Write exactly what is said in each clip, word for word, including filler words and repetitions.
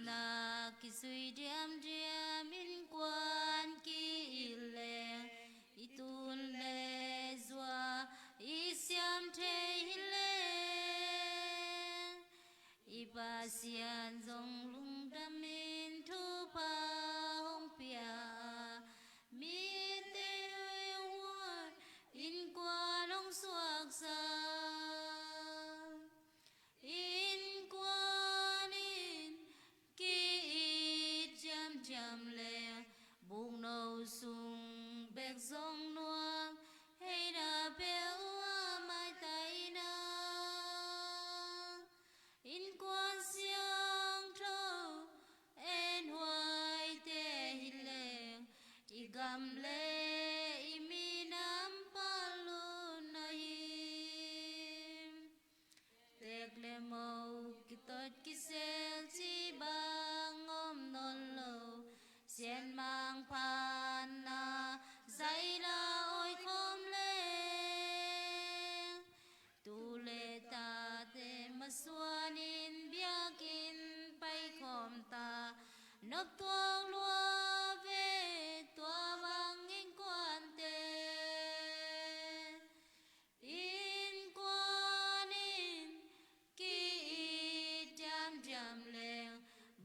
Omna kizui diamdiam innkuan ki-it leng, i tun le zua i siam thei hi leng, i Pasian zong lungdamin thupha hong pia a, mite hong huai, innkuan hong suaksak. Innkuan in ki-it diamdiam leng, bukno sung bek zong nuam, heina peuh a maitaina. Innkuan siangtho en huaite hi leng, i gam le i minam pal lutna hi. Tek le mo, kitot kisel cih bang om nawn lo, sianmang phatna zaina oikhawm leng, tu le tate masuanin biakinn paikhawm ta, noptuak lua ve tua bang innkuante. Innkuan in ki-it diamdiam leng,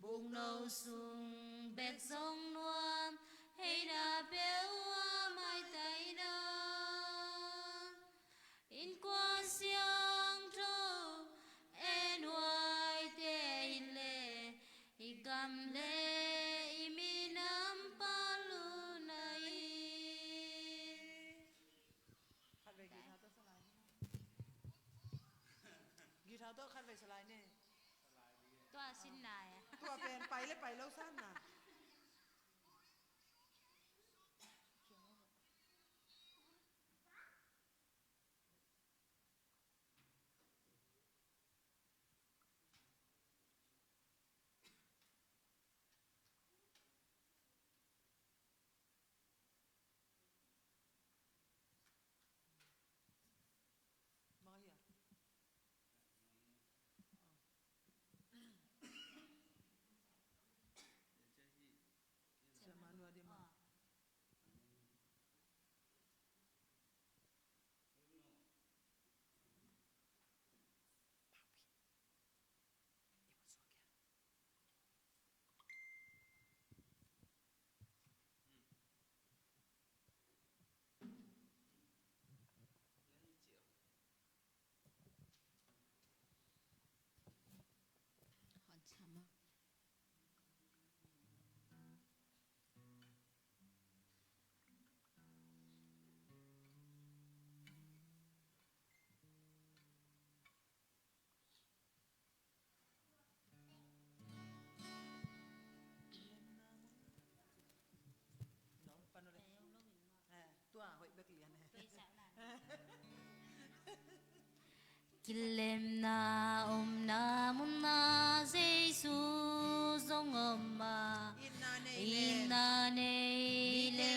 bukno sung bek zong nuam, heina peuh a maitaina. Innkuan siangtho en huaite hi leng, i gam le i minam pal lutna hi. Khatvei guitar tawh sa lai ni. Guitar tawh khatvei sa lai ni. Tua sin nai. Tua pen pai le pai lo sa na. Kilemna omna munah Jesu zong om a, itna nei le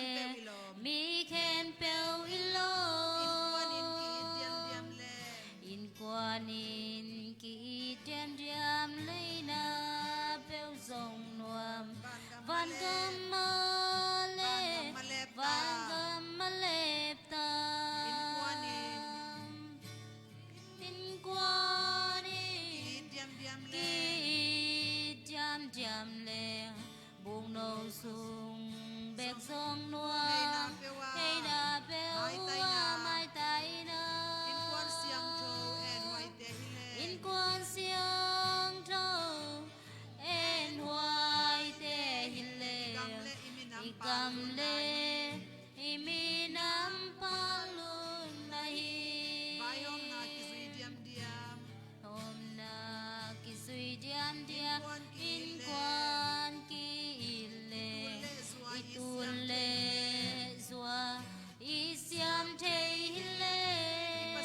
mi khempeuh i lawm. Innkuan in ki-it diamdiam, leina peuh zong nuam. Vangam a lep, vangam a lep ta. Innkuan in ki-it diamdiam leng, bukno sung bek zong nuam, heina peuh a maitaina. Innkuan siangtho en huaite hi leng, innkuan siangtho en huaite hi leng, i gam le i minam pal lutna hi. Vai omna kizui diamdiam. Omna kizui diamdiam, innkuan ki-it leng, i tun le zua i siam thei hi leng,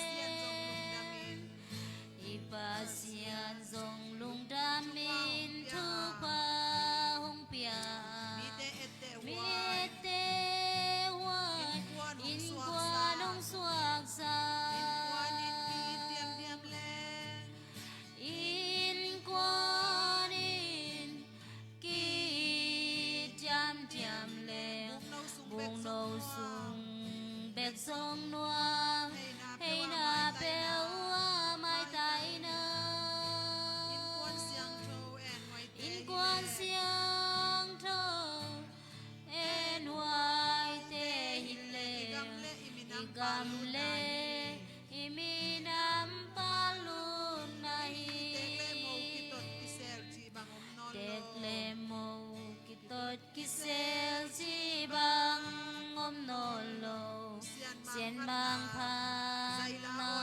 i Pasian zong lungdamin thupha hong pia. Mi ette ciam leng, bukno sung bek zong nuam, heina peuh a maitai na. Innkuan siangtho en huaite hi leng, i gam leh i minam pha lutna hi. Tek leh mo kitot kisel cih bang om nawn lo. Sian mangpha na,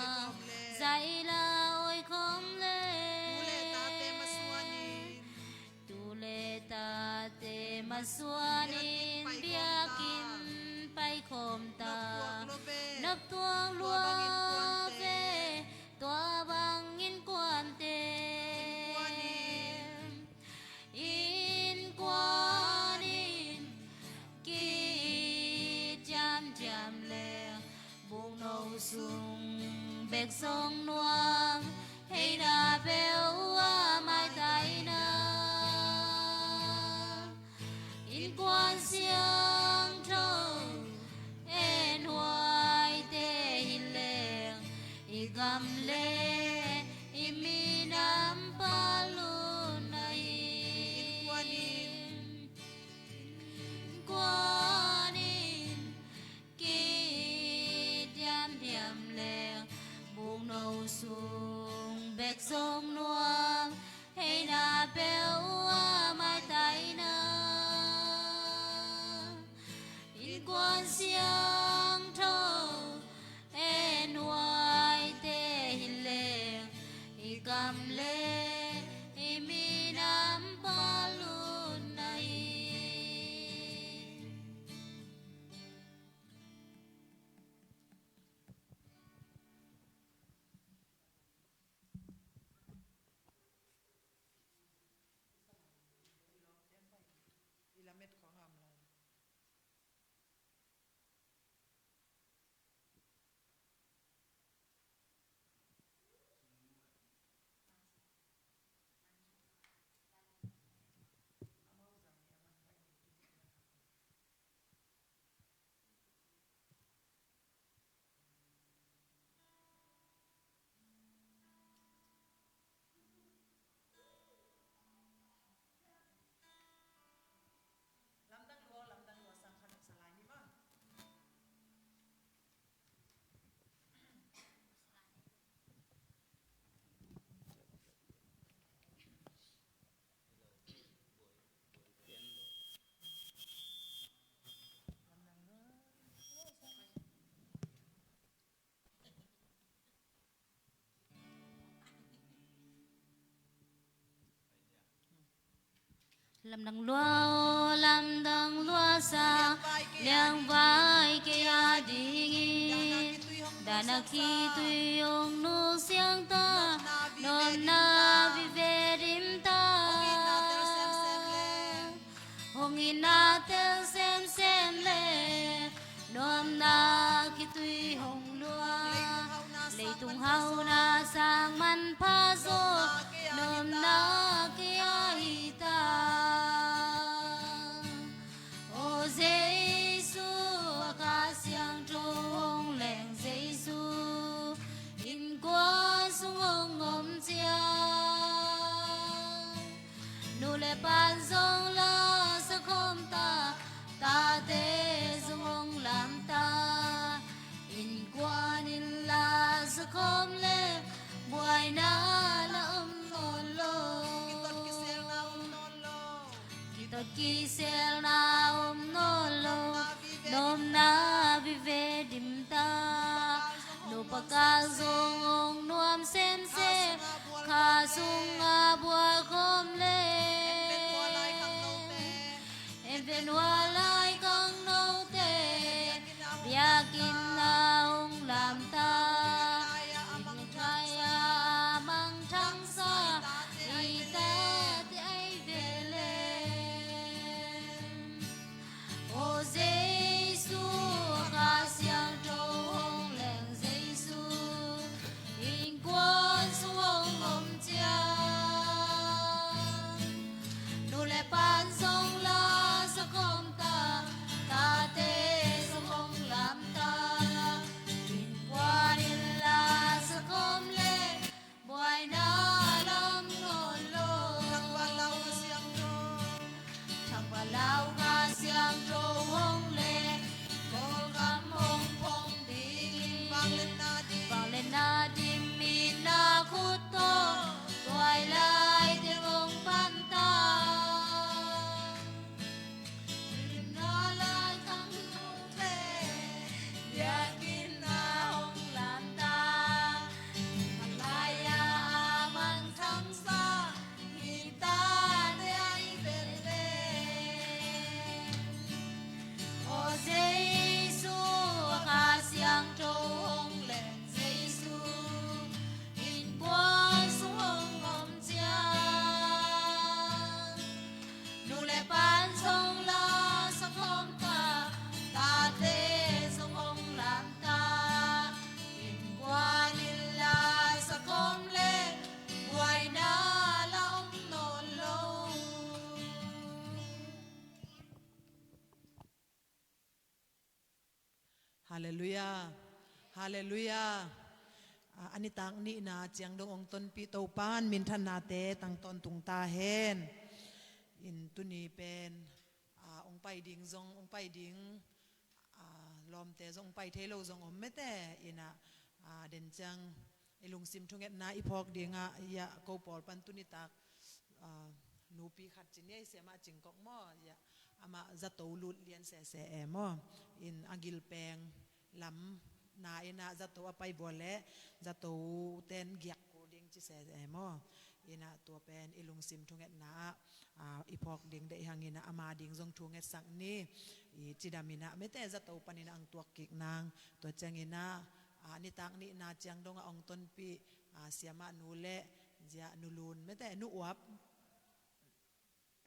zaila oikhawm le, tu le tate masuanin biakinn paikhawm ta. Noptuak lua ve, tua bang innkuante. Innkuan in ki-it diamdiam leng, bukno sung bek zong nuam, heina peuh a maitai na. Innkuan siangtho en huaite hi leng, i gam leh i minam pha lutna hi. Innkuan in ki-it diamdiam leng, bukno sung bek zong nuam, heina peuh a maitai na. Innkuan siangtho en huaite hi leng, i gam leh i minam pha lutna hi. Lamdang lua, lamdang lua, sang khat nopsa lai ni maw. Lamdang lua, lamdang lua sa, liangvai kei a dingin, dana khitui hong nusiang ta, nopna vive dim ta. Hong itna tel semsem le, nopna khitui hong lua. Leitung hauhna sang manpha zaw, nopna kei a hi ta. O Jesu, a Kha Siangtho hong leng Jesu, innkuan sung hong om ciang, nu le pa'n zong la sa khawm ta, tate zong hong lam ta. Innkuan in la sa khawm le, buaina la om nawn lo. Kitot kiselna om nawn lo. Nopna vive dim ta. Nupa kal zong hong nuam semsem, kha sungah buai khawm le. En ve nua lai khangnote, biakinn ah hong lam ta. Biakinn ah a mangthangsa, i tate a hi ve leh. O Jesu, a Kha Siangtho hong leng Jesu, innkuan sung hong om ciang, nu le pa'n zong la sa khawm Lau Kha Siangtho hong leng, Kawlgam hong phong ding, vangliatna dim, vangliatna dim, itna khut tawh, tuailaite hong pantak. Itna lai khang nute, biakinnate hong lamtak. Malaya a man thangsak, hi tate ai veve. Aw Jesu, Kha Siangtho hong leng Jesu, innkuan sung hong om ciang, nu le pa'n zong la sak khawm ta, tate zong hong lamtak. Innkuan in la sak khawm leh, buaina la om nawn lo. Halleluiah. Halleluiah. A, a nitak nihna ciang dong hong tonpih Topa'n minthannate tang tawntung ta hen. In tuni pen, a, hong pai ding zong, hong pai ding, a, lawmte zong, hong pai thei lo zong om mete. Ina, a, den ciang i lungsim thungetna i phawk dingah, ia, ko pawl pan tunitak, a, nupi khat ci ni ei, Siamah Cing Kok maw, ia, amah zato lut lian sese e maw. In a gilpeng lam na ina zato a pai vua leh, zato ten giak kul ding ci sese e maw. Ina tua pen i lungsim thungetna ah, a, i phawk ding deih hang ina ama ding zong thungetsak ni. I cidam ina mete zato pan ina ang tuak kik nang. Tua ciang ina, a, nitak nihna ciang dongah hong tonpih, a, Siamah Nu le, zia Nu Lun mete, Nu Uap,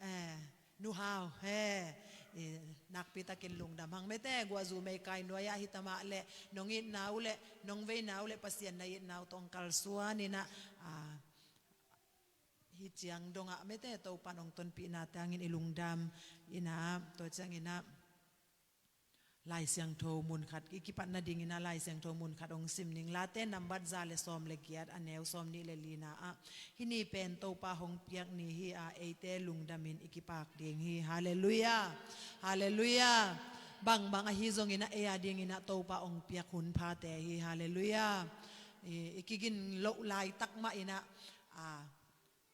eh, Nu Hau, he, i, nakpi takin lungdam hang mete, guahzu meikai nuai-ah hi tamah leh, nong itna uh leh, nong veina uh leh, Pasian na itna uh tawh hong kalsuan ina, a, hi ciang dongah mete, Topa'n hong tonpihna tangin i lungdam ina, tua ciang ina, Lai Siangtho mun khat, i kipat nading ina Lai Siangtho mun khat hong sim ning. Late nambat za le sawm le giat, a neu sawm nih le lina ah, hih ni pen Topa hong piak ni hi a, eite lungdamin i kipak ding hi. Halleluiah. Halleluiah. Bangbang ahi zong ina ei a ding ina Topa hong piak hun phate hi. Halleluiah. I, i kigin loh laitak mah ina, a,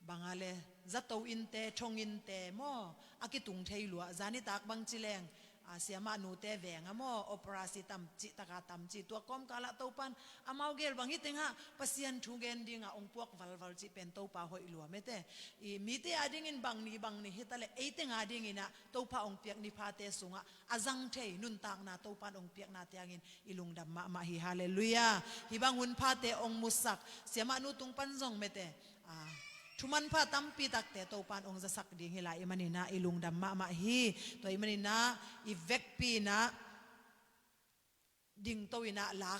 bang a le, zato innte, thong innte maw, a kitung thei lua. Zanitak bang ci leng, a, Siamah Nute veng a maw, operasi tam cih taka tam cih, tua kawmkalah Topa'n amau gel bang hi tengah Pasian thu gen dingah hong puak valval cih pen Topa hoih lua mete. I mite a dingin bang ni bang ni hi ta leh, ei teng a dingin ah Topa hong piak ni phate sungah a zang thei nuntakna Topa'n hong piakna tiangin i lungdam mahmah hi. Halleluiah. Hih bang hun phate hong musak Siamah Nu tung pan zong mete, a, thu manpha tampi takte Topa'n hong zasak ding hi lai i manin ah i lungdam mahmah hi. Tua i manin ah i vekpi in ah dingto in ah la,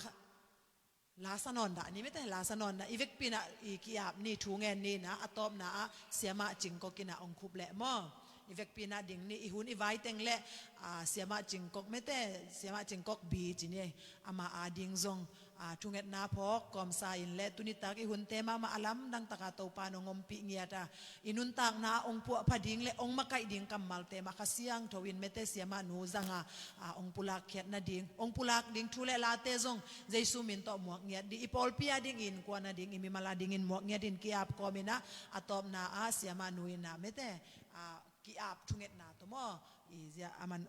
la sa nawn dah ni mete, la sa nawn dah. I vekpi in ah i ki-ap ni, thu ngen ni in ah, a tawpna ah Siamah Cing Kok in ah hong khup leh maw. I vekpi in ah ding ni, i hun i vai teng leh, a, Siamah Cing Kok mete, Siamah Cing Kok Bi ci ni, ama a ding zong, a, thungetna phawk kawmsa in leh, tunitak i hunte mahmah a lamdang taka Topa'n hong ompih ngiat a, i nuntakna ah hong puahpha ding leh hong makaih ding kammalte mah Kha Siangtho in mete Siamah Nu zanga, a, hong pulak khiat nading, hong pulak ding thu le late zong Jesu min tawh muak ngiat ding, i pawlpi a ding, i innkuan a ding, i mimal a dingin muak ngiat in ki-ap kawm in ah, a tawpna ah Siamah Nu in ah mete, a, ki-ap thungetna tawh maw, i zia a man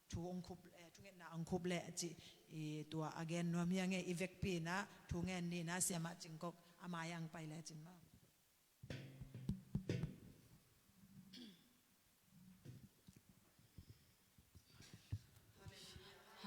thu hong khup, eh, thungetna hong khup leh cih, i tua a gen nuam hi a ngei. I vekpi in ah thu ngen ni in ah Siamah Cing Kok a mai-ah hong pai lecin maw.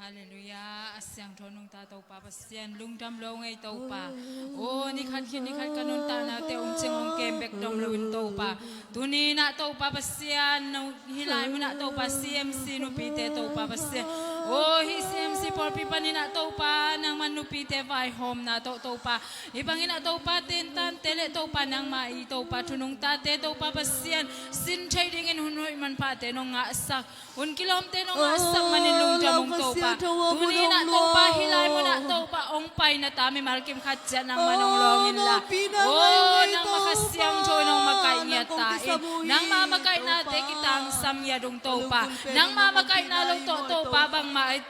Halleluiah. A siangtho nungta Topa Pasian, lungdam lo ngei Topa. Aw, ni khat khit ni khat ka nuntaknate hong cing hong kem bek dong loin Topa, tuni in ah Topa Pasian, no, hih lai mun ah Topa C M C nupite Topa Pasian. Aw, hih C M C pawlpi panin ah Topa nangman nupite vaihawmna tawh Topa, hih bangin ah Topa tentante leh Topa nangmah i Topa thunungtate Topa Pasian, sin thei dingin hun hoih manphate nong ngahsak, hun kilawmte nong ngahsak manin lungdam ung Topa. Tuni in ah Topa hih lai mun ah Topa hong paina ta mimal kim khat ciat nangman hong lawng inla, aw, nangmah Kha Siangtho in hong makaih ngiat ta in, nangmah makaihnate kitangsa ngiat ung Topa. Nangmah makaihna lo tawh Topa bangmah ai,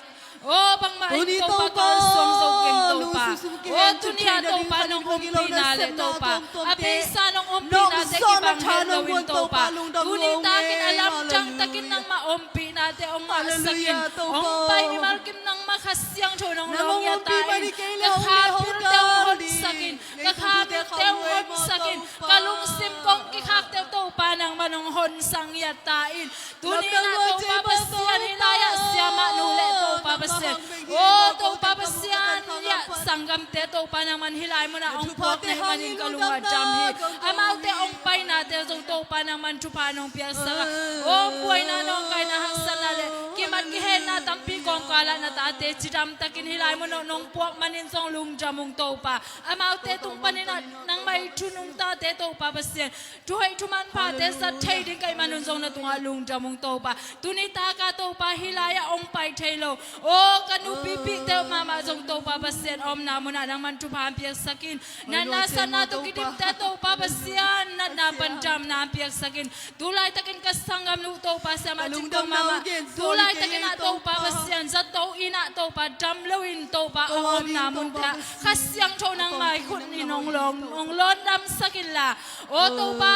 aw bangmah ai Topa kalsuang zo keng Topa. Aw tuni-ah Topa nong ompihna le Topa, a beisa nong ompihna te kibang het lo in Topa, tuni takin a lamdang takin nangmah ompihna te hong ngahsak in. Hong pai mimal kim nangmah Kha Siangtho nong lawng ngiat ta in. Ka kha pilte hong honsak in. Ka kha pilte hong honsak in. Ka lungsim kong kikhakte Topa nangmah nong honsak ngiat ta in. Tuni-in ah Topa Pasian, hih lai-ah siamah nu le Topa Pasian, aw Topa Pasian, hih lai-ah sanggamte Topa nangmah hih lai munah hong puak na hih manin ka lung a dam hi. Amaute hong painate zong Topa nangmah thupha nong piaksak a, aw buaina nawngkaina haksatna le kimat kihenna tampi kawmkalah na tate cidam takin hih lai munah nong puak manin zong lungdam ung Topa. Amaute tung panin ah nangmah i thu nungtate Topa Pasian, thuhoih thumanphate zat thei ding ka hih manun zong na tungah lungdam ung Topa. Tuni taka Topa hih lai-ah hong pai thei lo, aw ka nupipihte mahmah zong Topa Pasian a omna munah nangmah thupha piaksak in. Natna satna tawh kidipte Topa Pasian natna pan damna piaksak in. Tu laitakin ka sanggamnu Topa siamah cingkong mahmah, tu laitakin ah Topa Pasian zato in ah Topa dam loin Topa a omna munte ah Kha Siangtho nangmah i khut in hong lawng, hong lawndamsak inla, aw Topa,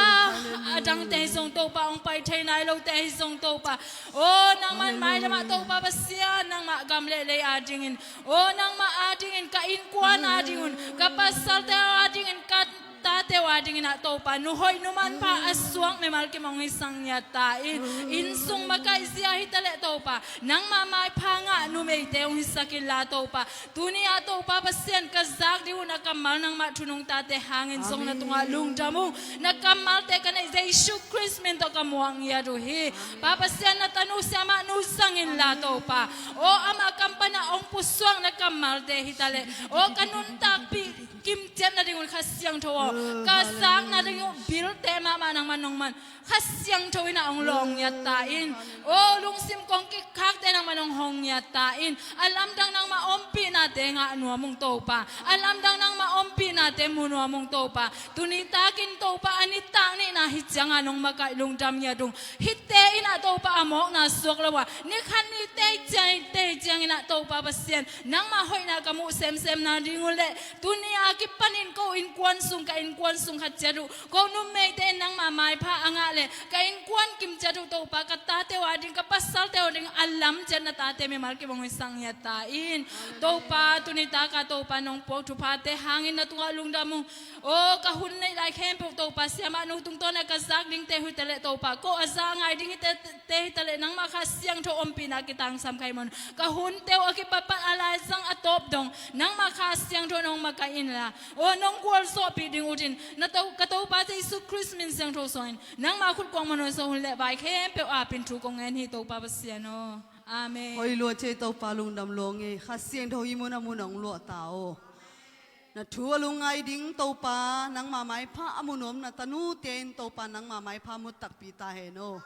a dangte hi zong Topa hong pai thei nai lote hi zong Topa, aw nangmah mailamah Topa Pasian nangmah gam le lei adingin, aw nangmah adingin, ka innkuan adingun, ka pasalte adingin, ka tate uh adingin ah Topa nuhoih numanpha a suak mimal kim hong hisak ngiat ta in. Innsung makaihzia hi taleh Topa nangmah maipha ngah numeite hong hisak inla Topa. Tuni-ah Topa Pasian ka zak ding uh na kammal nangmah thu nungtate hangin zong na tungah lungdam ung. Na kammalte ka neih Jesu Khrist min tawh ka muak ngiat uh hi. Pa Pasian na tanu siamah nu zang inla Topa, aw amah kam panah hong pusuak na kammalte hi taleh, aw ka nuntakpih kimciat nadingun Kha Siangtho aw, ka zak nadingun bilte mahmah nangmah nong man Kha Siangtho in ah hong lawng ngiat ta in. Aw lungsim kong kikhakte nangmah nong hong ngiat ta in. A lamdang nangmah ompihnate ngah nuam ung Topa. A lamdang nangmah ompihnate mu nuam ung Topa. Tuni takin Topa a nitak nihna hi cianga nong makaih lungdam ngiat ung. Hihte in ah Topa a mawkna suak lo a, ni khat ni tei ciang, tei ciangin ah Topa Pasian nangmah hoihna ka muh semsem nadingun le tuni a kipanin ko innkuan sung, ka innkuan sung khat ciat uh ko numeite in nangmah maipha a ngah le ka innkuan kim ciat uh Topa ka tate uh ading, ka pasalte uh ading a lam ciat na tate mimal kim hong hisak ngiat ta in. Topa tuni taka Topa nong puak thuphate hangin na tungah lungdam ung. Aw ka hun neih lai khempeuh Topa siamah nu tungtawn a ka zak dingte uh hi taleh Topa ko a za ngai ding hite, te hi taleh nangmah Kha Siangtho ompihna kitangsam ka hih manun ka hunte uh a kipatpat a laizang a tawp dong nangmah Kha Siangtho nong makaih inla, aw nong gualzawhpih ding utin na to, ka Topa Jesu Khrist min siangtho sawngin nangmah khut kuang manun sa hun le vai khempeuh apin thu kong ngen hi Topa Pasian aw. Amen. Hoih lua cei Topa lungdam lawng ei. Kha Siangtho hih munah mun hong luah ta aw. Na thu a lungngai ding Topa nangmah maipha a mu nuam na tanute in Topa nangmah maipha mu takpi ta hen aw.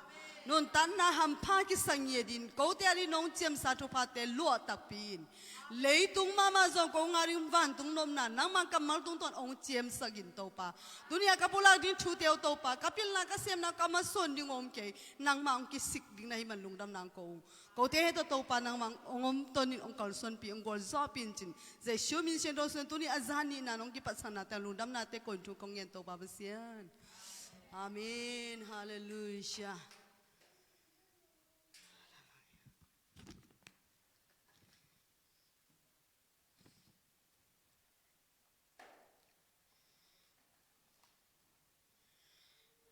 Nuntakna hampha kisang ngiat in kote ading nong ciamsa thuphate luah takpi in. Leitung mahmah zong ko ngah ding vantung nopna nangmah kammal tungtawn hong ciamsak in Topa. Tuni a ka pulak ding thute uh Topa ka pilna ka semna ka masuan ding om kei. Nangmah hong kisik ding na hih man lungdam nang ko ung. Kote heh tawh Topa nangmah hong omton in hong kalsuanpih hong gualzawhpih in cin. Jesu min siangtho suang tuni a zan nihna nong kipatsanna teng lungdamnate ko in thu kong ngen Topa Pasian. Amen. Halleluiah.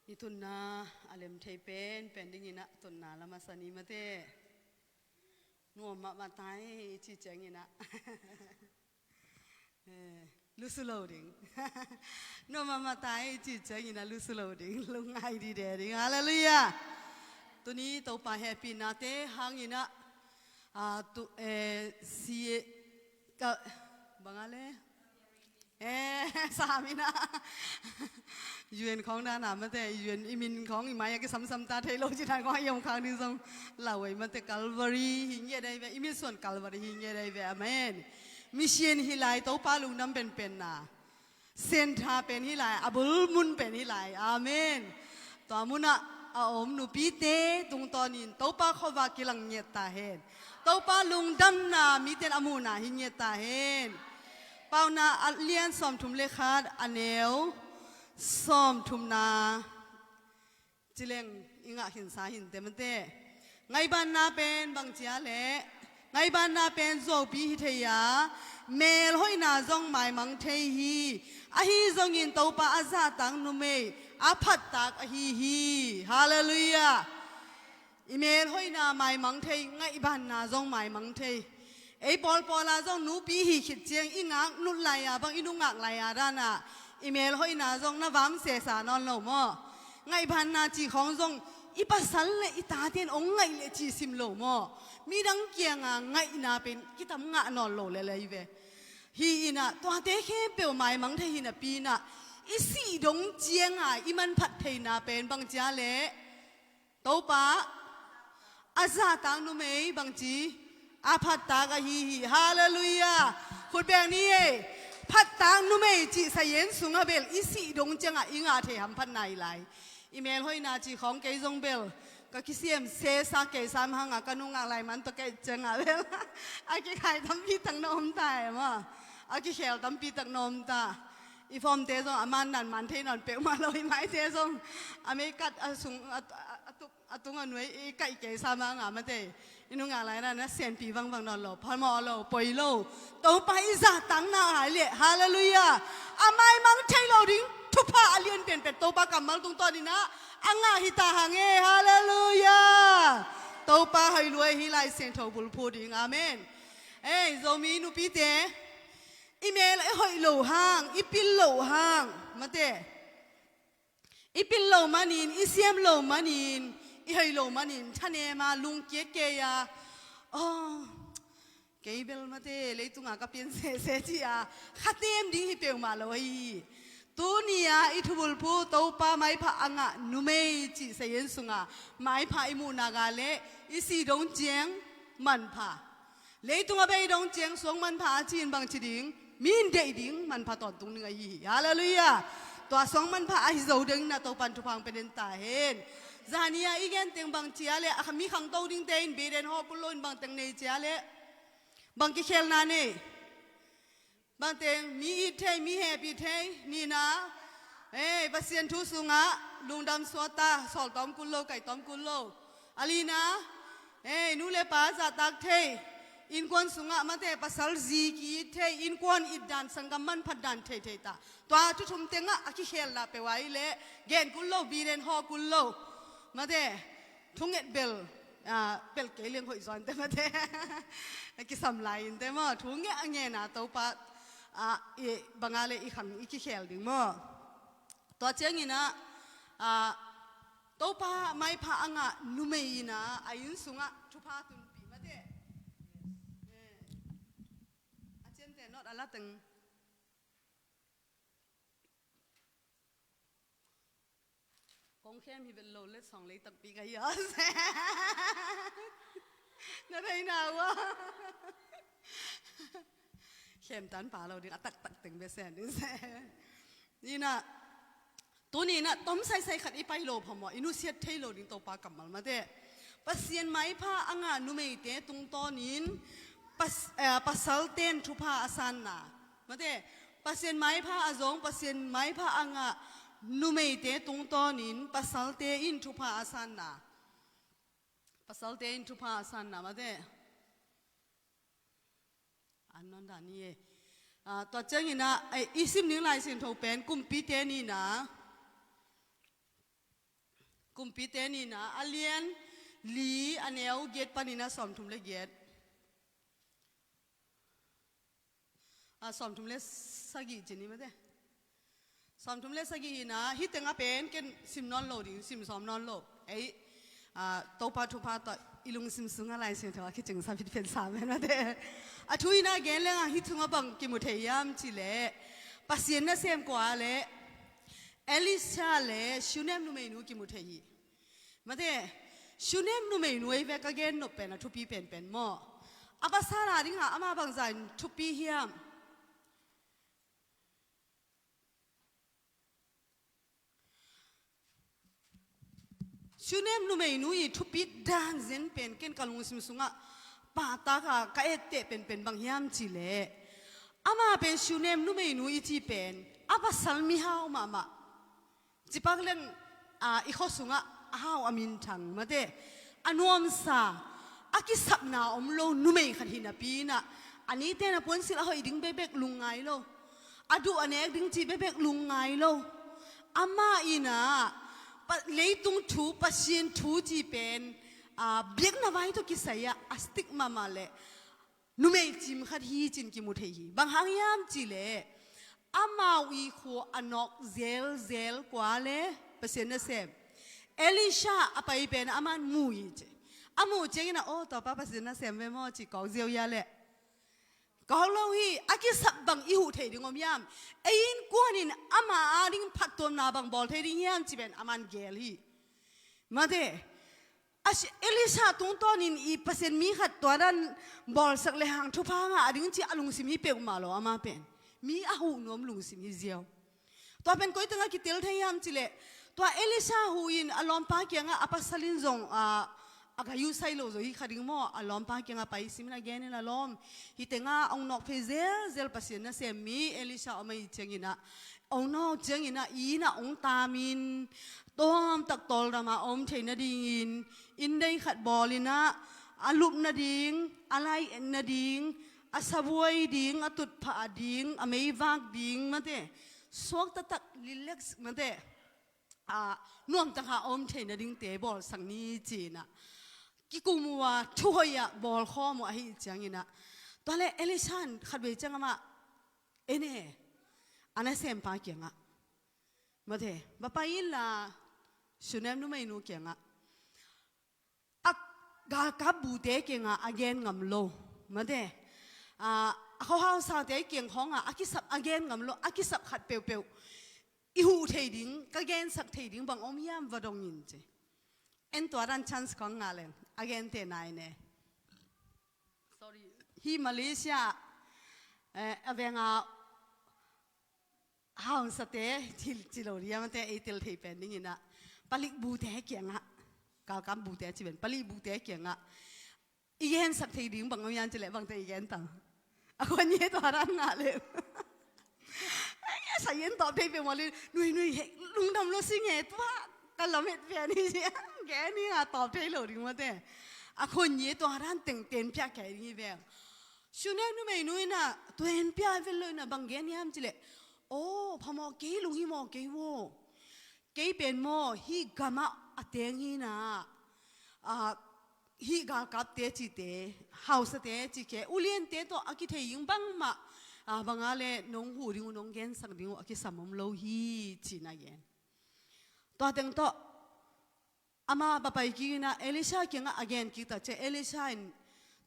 I tunna a lem thei pen pen dingin ah tunna la masa ni mate. Nuam mahmah tai i ci ciangin ah. Eh, lusu lo ding. Nuam mahmah tai i ci ciangin ah lusu lo ding. Lungngai dide ding. Halleluiah. Tuni Topa hehpihnate hangin ah, ah, tu, eh, si, ka, bang a le? Eh, sam in ah. U N khawng dan a mate, U N i min khawng i mai a kisamsam ta thei lo ci dan khawng a i om khak ding zong lau ei mate, Calvary hi ngiat ei ve, i min suan Calvary hi ngiat ei ve. Amen. Mission hi lai, Topa lungdam penpenna. Center pen hi lai, a bul mun pen hi lai. Amen. Tua munah, a om nupite tungtawnin Topa khuavak kilang ngiat ta hen. Topa lungdamna mite in a muhna hi ngiat ta hen. Paunak a lian sawmthum le khat, a neu sawmthumna ci leng i ngah khinsa hinteh mate. Ngaihbanna pen bangci a leh, ngaihbanna pen zuaupi hi thei a, melhoihna zong maimang thei hi. Ahi zongin Topa a zahtak numei a phattak ahi hi. Halleluiah. I melhoihna maimang thei, ngaihbanna zong maimang thei. Ei pawlpawla zong nupi hi khit ciang i ngak nut lai-a bang, i nungak lai-a dana i melhoihna zong na vam sesa nawn lo maw? Ngaihbanna cih khawng zong i pasal le i tate in hong ngaih leh cih sim lo maw? Midang kianga ngaihna pen kitam ngah nawn lo lel ahi ve. Hi inah tuate khempeuh maimang thei hi napi inah i sih dong cianga i manphat theihna pen bangci a leh, Topa a zahtak numei bangci a phattak ahi hi. Halleluiah. Khut beng ni ei. Phattak numei cih sayen sungah bel i sih dong ciangah i ngah thei hamphatna hi lai. I melhoihna cih khawng kei zong bel ka kisiam sesa kei sam hanga ka nungak lai man tawh kei ciangah bel a kikhai tampi tak na om ta e maw? A kikhel tampi tak na om ta. I fawmte zong a man nan man thei nawn peuhmah lo, i maite zong a meikat a sung a, a, a tuk a tung a nuai i kaih kei sa mah a nga mate. I nungak lai na na senpi vangvang nawn lo, phamawh lo, poi lo. Topa i zahtakna hai leh, halleluiah, a maimang thei lo ding thupha a lian pianpian Topa kammal tungtawn inah a ngah hi ta hang e. Halleluiah. Topa hoih lua hi. Lai Siangtho bulphuh ding. Amen. Ei Zomi nupite, i mel i hoih lo hang, i pil lo hang mate, i pil lo manin, i siam lo manin, i hoih lo manin thanem a, lungkiat kei a, aw, kei bel mate leitunga ka pian sese ci a khatem ding hi peuhmah lo ahi hi. Tuni-a i thubulphuh Topa maipha a ngah numei cih sayen sunga maipha i muhna ga leh i sih dong ciang manpha, leitung a bei dong ciang suang manpha a ci-in bangci ding, mi in deih ding manpha tawntung ding ahi hi. Halleluiah. Tua suang manpha ahi zo ding na Topan thupha hong pia den ta hen. Zani-a i gen teng bangci a leh a mi khangto dingte in biden hawh kul lo in bangteng nei ci a leh bang kikhelna nei? Bangteng mi it thei, mi hehpih thei, nihna, ei Pasian thu sungah lungdam suak ta, sawl tawm kul lo, kai tawm kul lo. A lina, ei nu le pa zahtak thei, innkuan sungah mate pasal zi ki-it thei, innkuan it dan, sanggam manphat dan thei thei ta. Tua thu thum tengah a kikhelna peuh a i leh gen kul lo, biden hawh kul lo. Mate thunget bel, ah, pelh kei leng hoih zaw inteh mate. A kisam lai inteh maw? Thunget a ngen a Topa, ah, i banga le i khang i kikhel ding maw? Tua ciangin ah, ah, Topa maipha a ngah numei in ah a inn sungah thupha tunpih mate. Eh. A ciamteh not a la teng. Kong khem hi vet lo letsong lei takpi ka hi a se. Na theina uh a. Khem tan pa lo ding a taktak teng bia sen ding se. Ni na, tuni na tom saisai khat i pai lo phamawh, i nusiat thei lo ding Topa kammal mate. Pasian maipha a ngah numeite tungtawnin pas-, eh, pasalte in thupha a sanna. Mate, Pasian maipha a zong, Pasian maipha a ngah numeite tungtawnin pasalte in thupha a sanna. Pasalte in thupha a sanna, mate. An non dan ni e. Ah, tua ciangin ah, eh, i sim ding Lai Siangtho pen Kumpite Ni na. Kumpite Ni na, a lian li, a neu giat panin ah sawmthum le giat. Ah, sawmthum le sagih ci ni mate. Sawmthum le sagih hi na, hih tengah pen ken sim nawn lo ding, sim sawm nawn lo. Ei, ah, Topa thupha tawh i lungsim sungah Lai Siangtho a kicing sa phitphen sa men mate. A thu in ah gen leng ah hih sungah bang kimu thei hiam cih leh, Pasian nasem kua leh Elisha le Shunem numeinu kimu thei hi. Mate, Shunem numeinu ei ve ka gen nop pen a thupi penpen maw? A pasal a dingah ama bangzah in thupi hiam? Shunem numeinu i thupi dan zen pen ken ka lungsim sungah pahtak a ka etteh penpen bang hiam cih leh, ama pen Shunem numeinu i cih pen a pasal mihau mahmah. Cipak leng, a, i khua sungah a hau a minthang mate, a nuamsa, a kisapna om lo numei khat hi napi in ah, a nite na puansilh a hoih ding bekbek lungngai lo, a duh a nek ding cih bekbek lungngai lo. Amah in ah, pa-, leitung thu, Pasian thu cih pen, a, biakna vai tawh kisai ah a stick mahmah leh numei cim khat hi ci-in kimu thei hi. Bang hang hiam cih leh, amau i khua a nawk zelzel kua le Pasian nasem, Elisha a pai pen aman mu hi ci. A muh ciangin ah, "Aw, tua pa Pasian nasem ve maw," ci kawk ziau hia leh, kawk lo hi. A kisap bang i huh thei ding om hiam? Ei innkuan in ama ading phattuamna bang bawl thei ding hiam cih pen aman gel hi. Mate, a si-, Elisha tungtawnin i Pasian mi khat tua dan bawlsak lehang thupha ngah a ding cih a lungsim hi peuhmah lo, ama pen mi a huh nuam lungsim hi ziau. Tua pen koi tengah kitel thei hiam cih leh, tua Elisha huh in a lawmpa kiangah, a pasal in zong, a, a gai uh sai lo zaw hi kha ding maw, a lawmpa kiangah pai sim in a gen in, "A lawm, hih tengah hong nawk phei zelzel Pasian nasem mi Elisha om ahih ciangin ah, hong nawk ciangin ah i inn ah hong taamin, tawmtak tawldam a om theih nadingin, inn dei khat bawl in ah, a lup nading, a lai-et nading, a sabuai ding, a tutphah ding, a meivak ding mate, suak taktak, relax mate, a, nuamtak a om theih nadingte bawlsak ni," ci-in ah kikum uh a, thuhoih ah bawlkhawm uh ahih ciangin ah, tua leh Elisha in khatvei ciang amah en e, a nasempa kiangah mate, va pai inla, Shunem numeinu kiangah, a galkap bute kiangah a gen ngam lo mate, a, a khuahausate kiang khawngah a kisap a gen ngam lo, a kisap khat peuhpeuh i huh thei ding, ka gensak thei ding bang om hiam, va dong in ci. En, tua dan chance kong ngah leng a gentehna in e, sorry, hih Malaysia, eh, a veng a hausate, ci, ci lo ding a, mate, ei tel thei pen dingin ah, palik bute kiangah, galkap bute ci pen, palik bute kiangah i gensak thei ding bang om hiam cih leh, bangte i gen ta? A khuan ye, tua dan ngah leh, ei, a sa yen tawp thei peuhmah leh, "Nui, nui, hei, lungdam lo sing e, tua ka lamet pian hi," ci-a gen hi a, tawp thei lo ding mate. A khuan ye, tua dan teng tenpiak kei ding hi veng. Shunem numeinu in ah tua en pia vel lo in ah bang gen hiam cih leh, "Aw, phamawh kei, lunghimawh kei uh. Kei pen maw, hih gamah a teng hi in ah, a, hih galkapte cihte, hausate cihte, uliante tawh a kithei ding bangmah, a, bang a leh nong huh ding uh, nong gensak ding uh a kisam om lo hi," ci-in a gen. Tua teng tawh ama va pai kik in ah, Elisha kiangah a gen kik tak ciang, Elisha in,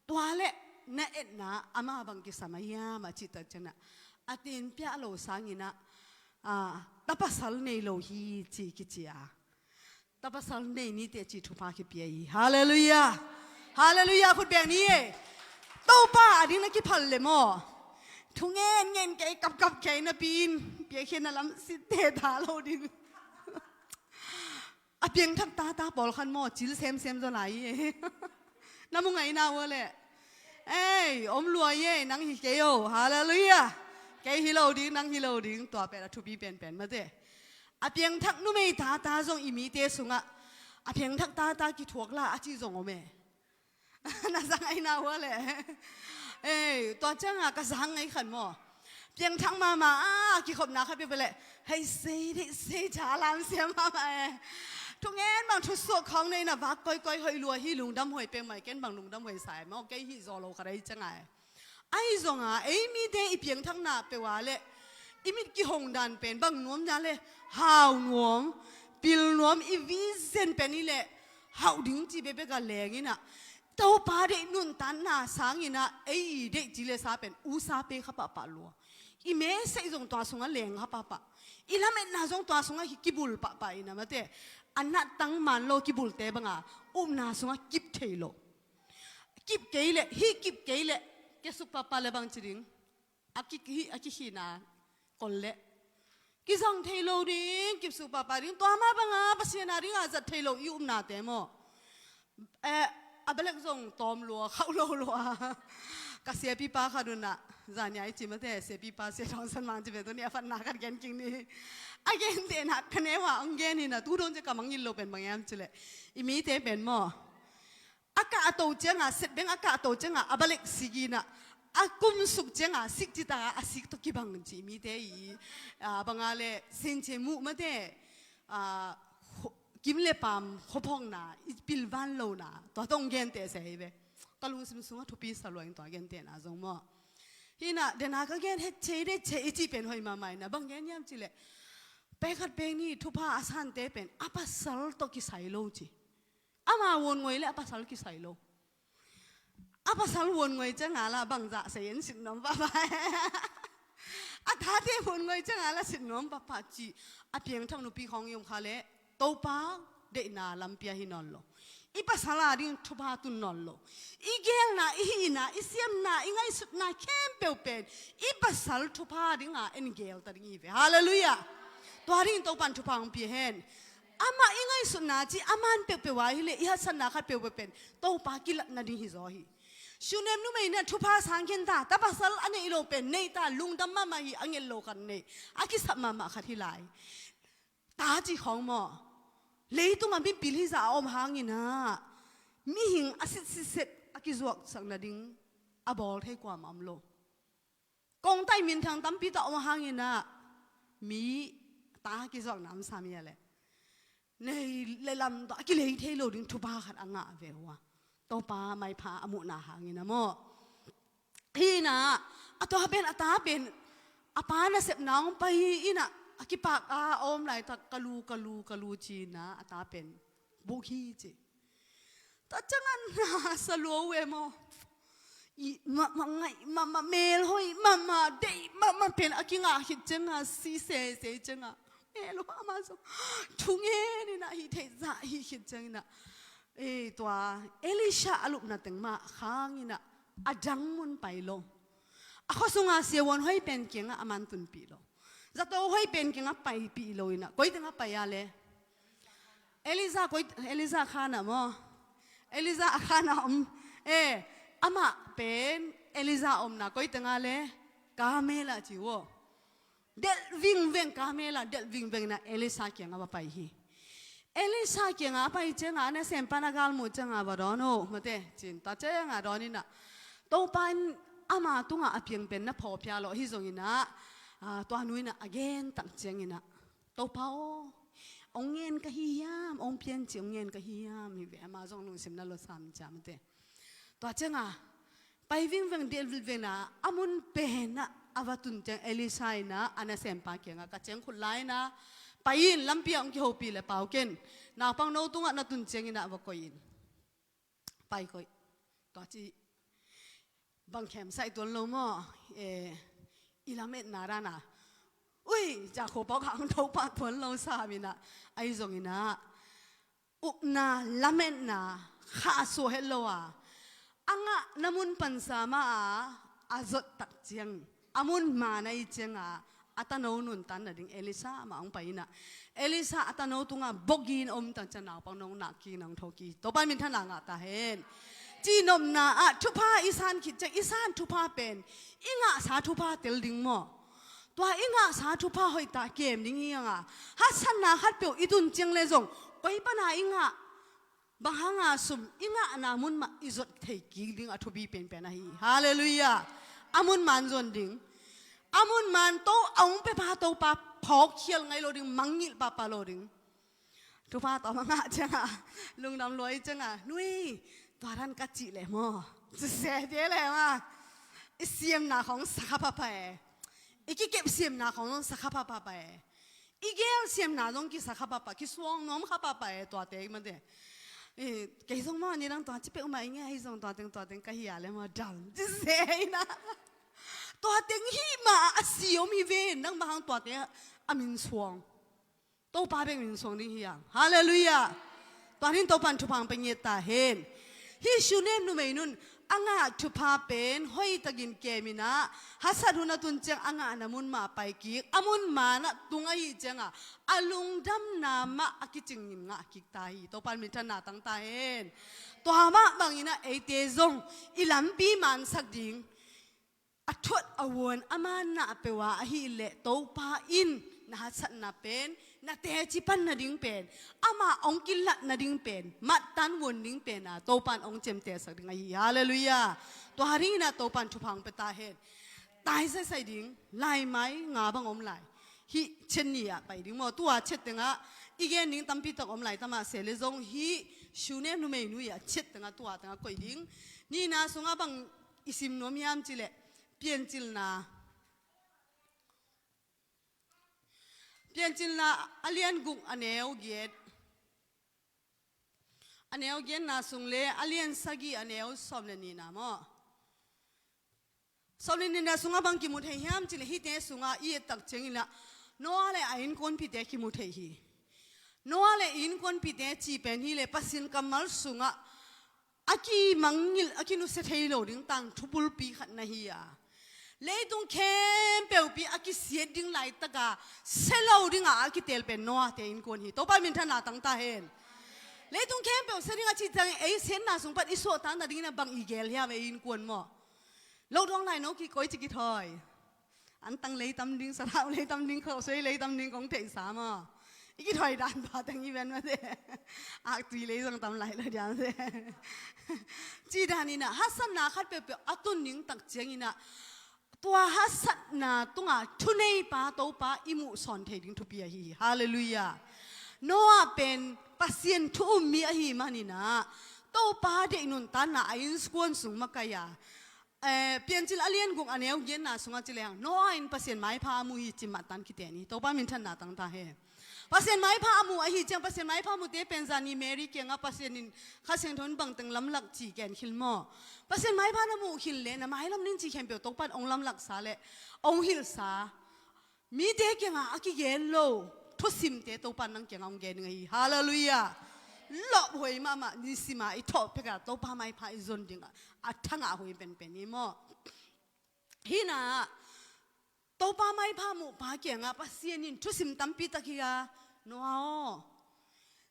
"Tua leh na etna ama bang kisam a hiam?" a cih tak ciang ah, "A tenpiak lo sangin ah, a, ta pasal nei lo hi," ci kici a. Ta pasal nei ni teh cih thupha kipia hi. Halleluiah. Halleluiah. Khut beng ni e. Topa ading na kiphal leh maw, thungen ngen kei, kapkap kei napi in, piakkhiatna lam sitte ta lo ding. A piangthak tata pawlkhat maw, cil semsem zaw lai hi e. Na mu ngai na uh a leh, "Ei, om lua hi e, nang hi kei o. Halleluiah. Kei hi lo ding, nang hi lo ding." Tua pen a thupi penpen mate. A piangthak numei tata zong i mite sungah a piangthak tata kithuak la a cih zong om e. Na za ngai na uh a leh. Ei, tua ciangah ka za ngai khat maw, piangthak mahmah a kikhopna khat peuhpeuh leh, "Hei, sei deih, sei tha lam sia mahmah e. Thungen bang thusuak khawng nei na vak koikoi, hoih lua hi, lungdam huai peuhmah hi, ken bang lungdam huai sa e maw, kei hih zaw lo khat ahi ciangah e." Ahi zongah ei mite i piangthakna peuh a leh i mit kihong dan pen bang nuam dan leh, hau nuam, pil nuam, i vision pen i leh hauh ding cih bekbek a leng in ah, Topa deih nuntakna sangin ah ei i deih ci leh sa pen usa pe kha pahpah lua. I message zong tua sungah leng kha pahpah. I lametna zong tua sungah hi kibul pahpah in ah mate. A nattang man lo kibulte banga upna sungah kip thei lo. Kip kei leh, hih kip kei leh, kiasuk pahpah leh bang ci ding? A ki, hih, a kikhihna kol leh. i zang thei lo ding, kipsuh pahpah ding, tua mah banga Pasian a dingah zat thei lo i upnate maw. Eh, a balek zong tawm lua, khauh lo lua. Ka siapipa khat unah, zania i ci mate, siapipa sia thawngsan mang ci ve tuni a fatna khat gen king ni. A gentehna ka neu a hong gen hi na, tu dong cia ka mangngilh lo pen bang hiam cileh, i mite pen maw, a kah a to cianga, setbeng a kah a to cianga a balek sik inah, a kumsuk cianga sik citaka a sik tawh kibang ci i mite i, a, banga le senche muh mate, a, kim le paam khuaphawkna, i pilvan lona, tua tawh hong genteh se hi ve. Ka lungsim sungah thupi sa lua ing tua gentehna zong maw. Hi na, dena ka gen het cei det cei i cih pen hoih mahmah ina, bang gen hiam cileh, pek khat pek ni thupha a sante pen a pasal tawh kisai lo ci. Ama vuan ngoi le a pasal kisai lo. A pasal vuan ngoi cianga la bangzah sei en sit nuam pahpah. A tate vuan ngoi cianga la sit nuam pahpah ci. A piangthak nupi khawng i om kha le Topa deihna lampi ah hi nawn lo. I pasal a ding thupha tun nawn lo. I gelna, i hihna, i siamna, i ngaihsutna khempeuh pen i pasal thupha dinga en gel ta ding hi ve. Halleluiah. Tua ding Topan thupha hong pia hen. Amah i ngaihsutna ci a man peuhpeuh a hi le i haksatna khat peuhpeuh pen Topa kilatna ding hi zaw hi. Shunem numei ina thupha sang khin ta, ta pasal a neih lo pen nei ta, lungdam mahmah hi, a nget lo khat nei, a kisap mahmah khat hi lai. Ta ci khawng maw, leitungah mipil hizah a om hangina mihing a sitsitset a kizuaksak nading a bawl thei kuamah om lo. Kongtai minthang tampi tawh a om hangina mi ta kizuakna om sam hi a leh, nei le lam tawh a kilei thei lo ding thupha khat a ngah ve uh a, Topa maipha a muhna hangina maw. Hi ina, a tua pen a ta pen a pa nasepna hong pai hi ina, a kipak a a om laitak ka lu, ka lu, ka lu ci ina a ta pen buk hi ci. Tua ciangah na sa lua uh e maw. I mahmah ngaih mahmah, melhoih mahmah, deih mahmah pen a kingah khit ciangah, si sese ciangah, melhoih mahmah zong thungen ina, hih theih zah hih khit ciangina, eh, tua Elisha a lupna teng mah khang ina, a dang mun pai lo. A khua sunga siavuan hoih pen kiangah a man tunpih lo. Zato hoih pen kiangah paipih lo ina, koi tengah pai a le? Elijah koi, Elijah khan ah maw? Elijah a khan ah om. Eh, amah pen Elijah omna koi tengah le? Karmel ah ci uh aw. Delh vingveng, Karmel ah delh vingveng ina Elisha kiangah va pai hi. Elisha kiangah a pai ciangah a nasempa na galmuh ciangah va dawn o mate, cin ta ciangah dawn ina, Topa in ama tungah a piang pen na phawkphia lawh hi zong ina, ah, tua nu ina a gen tak ciang ina, Topa aw, hong ngen ka hi hiam, hong pian ci hong ngen ka hi hiam, hi ve, ama zong lungsim na lawsam cia mate. Tua ciangah pai vingveng, delh vingveng ina a mun penah a va tun ciang Elisha ina a nasempa kiangah, ka ciangkhut lai ina pai in, lampi ah hong kihopih le pau ken, naupang no tungah na tun ciang ina va koih in. Pai koih. Tua ci bang khemsaih tuan lo maw? Eh, i lametna dana, ui, ca khuapau khang tho pah tuan lo sam ina, ahi zong ina upna, lametna khahsuah het lo a, a ngahna mun pansa mah a a zot tak ciang, a mun man ahih cianga a tano nuntan nading Elisha mah hong pai ina, Elisha a tano tungah bawk in om tak ciang naupang nong nak kik nang tho kik. Topa minthanna ngah ta hen. Cihnopna ah thupha i san khit ciang, i san thupha pen i ngahsa thupha tel ding maw? Tua i ngahsa thupha hoihtak kem ding hi hanga, haksatna khatpeuh i tun ciang le zong koi pana i ngah, bang hanga sum i ngahna mun mah i zot thei kik ding a thupi penpen ahi. Halleluiah. A mun man zon ding. A mun man to a hong pepa Topa phawkkhial ngai lo ding, mangngilh pahpah lo ding. Thupha tawm a ngah ciangah lungdam lua i ciangah, nui, tua dan ka cih leh maw, ci se dia leh maw. I siamna khawng sakha pahpah e. I kikep siamna khawng zong sakha pahpah e. I gel siamna zong kisakha pahpah, kisuang nuam kha pahpah e, tuate mate. Eh, kei zong maw nidang tua ci peuhmah i ngei ahi zong tua teng tua teng ka hi a leh maw dam ci se ina. Tua teng hih mah a si om hi ve, nang bang hang tuate a min suang. Topa bek min suang ding hi hang. Halleluiah. Tua ding Topan thupha hong pia ngiat ta hen. Hih Shunem numei nun a ngah thupha pen hoihtakin kem in ah, haksat hun a tun ciang a ngahna mun mah pai kik, a mun man ah tung ahih ciangah a lungdamna mah a kicingin ngah kik ta hi. Topa'n minthanna tang ta hen. Tua mah bangin ah eite zong i lampi mansak ding, a thuak a vuan a manna a peuh a ahih leh Topa in na haksatna pen, na teci pan nading pen, amah hong kilat nading pen, mattan vuan ding pen a Topa'n hong ciamtehsak ding ahi hi. Halleluiah. Tua dingin ah Topa'n thupha hong pia ta hen. Tai saisai ding, laimai nga bang om lai. Hih chet ni ah pai ding maw, tua chet tengah i gen ding tampi tak om lai, tamah se le zong hih Shunem numei nu i ah chet tengah, tua tengah koih ding. Nihna sungah bang i sim nuam hiam cih leh, Piancilna. Piancilna a lian guk a neu giat. A neu giatna sung le a lian sagih a neu sawm le nihna maw. Sawm le nihna sungah bang kimu thei hiam cih leh hihte sungah i et tak ciangin ah Noah le a innkuanpihte kimu thei hi. Noah le innkuanpihte cih pen hi leh Pasian kammal sungah a kimangngilh, a kinusia thei lo ding tangthu bulpi khat na hi a, leitung khempeuhpi a kisiat ding laitaka sia lo dingah a kitel pen Noah-te innkuan hi. Topa minthanna tang ta hen. Leitung khempeuh sia dingah cih ciangin ei siatna sung pan i suahtakna dingin ah bang i gel hiam ei innkuan maw? Lockdown lai no kikoih ci kithawi. Antang lei tam ding, sathau lei tam ding, khosei lei tam ding kong theihsa maw. I kithawi dan pa teng i ven mate. Aktui lei zong tam lai lo diam se. Cih danin ah haksatna khat peuhpeuh a tun ding tak ciangin ah tua haksatna tungah thuneipa Topa i muhsawn thei ding thupi ahi hi. Halleluiah. Noah pen Pasian thu um mi ahi manin ah Topa deih nuntakna a innkuan sung makaih a, eh, Piancil a lian guk a neu giatna sungah ci lehang Noah in Pasian maipha a mu hi ci mattan kiten hi. Topa minthanna tang ta hen. Pasian maipha a mu ahih ciang, Pasian maipha mute pen zani Mary kiangah Pasian in Kha Siangtho in bangteng lamlak ci ken khil maw. Pasian maipha na muh khil leh na mailam ning ci khempeuh Topa'n hong lamlaksa leh hong hilhsa, mite kiangah a kigen lo thusimte Topa'n nang kiangah hong gen ding ahi. Halleluiah. Lawphuai mahmah, nisima i thawh pekah Topa maipha i zon dingah a thangah huai penpen hi maw. Hih na Topa maipha muhpa kiangah Pasian in thusim tampi tak hi a, Noah aw,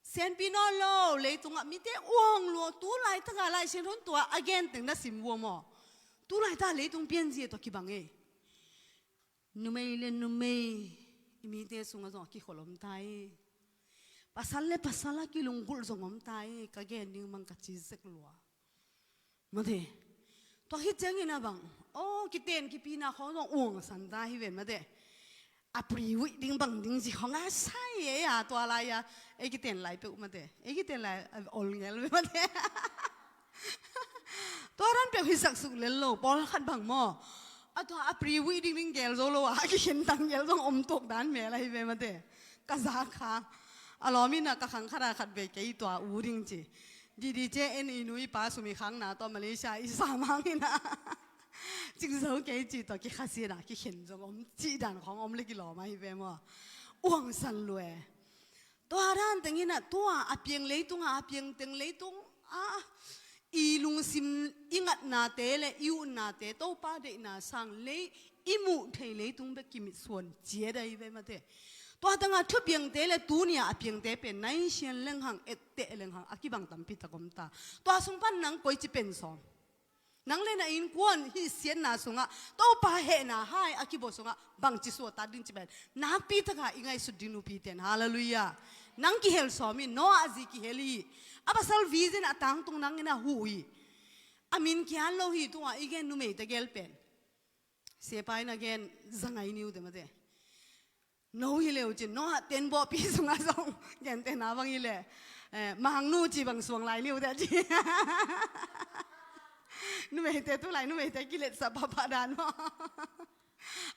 sianpi nawn lo leitungah mite uang lua, tu laitakah Lai Siangtho in tua a genteng na sim vua maw. Tu laitak leitung pianzia tawh kibang e. Numei le numei i mite sungah zong a kikhol om ta e. Pasal le pasal a kilunggulh zong om ta e, ka gen ding mang ka ci zek lua. Mate. Tua khit ciangin a bang, aw, kiten kipina khawng zong uangsan ta hi ven mate. A pre-wedding bang ding ci khawng a sai e a, tua lai a ei kiten lai peuh mate. Ei kiten lai a ol ngel ve mate. Tua dan peuh hi sak suk lel lo, pawlkhat bang maw. A tua a pre-wedding ding gel zo lo a, a kikhen tang gel zong om tuak dan mel ahi ve mate. Ka zak kha. A lawm in a ka khang khat a khat vei kei tua u ding ci. Didi ce en i nu i pa sum i khangna tawh Malaysia i sam hang in a. Cing zo kei ci tawh kikhasiat a kikhen zong om cih dan khawng om le kilawm ahi ve maw. Uangsan lua e. Tua dan teng in a tua a piang leitung a, a piang teng leitung a, i lungsim i ngatnate le i utnate Topa deihna sang lei i muh thei leitung bek kimitsuan ciat ahi ve mate. Tua tangah thupiangte le tuni a a piangte pen naisian lenghang, etteh lenghang a kibang tampi tak om ta. Tua sung pan nang koici pen sawm? Nang le na innkuan hih siatna sungah Topa hehna hai a kibawl sungah bangci suahtak ding ci pen nakpi takah i ngaihsut ding nupite in. Halleluiah. Nang kihel sawm in, Noah a zi kihel hi. A pasal vision a tangtung nang in a huh hi. A min kian lo hi, tungah i gen numeite gel pen. Sepa in a gen zangai niu te mate. No hi leu cin, Noah tenbawhpi sungah zong gentehna bang hi leh, eh, mangnu ci bang suang lai niu te ci. Numeite tu lai, numeite kiletsah pahpah dan maw.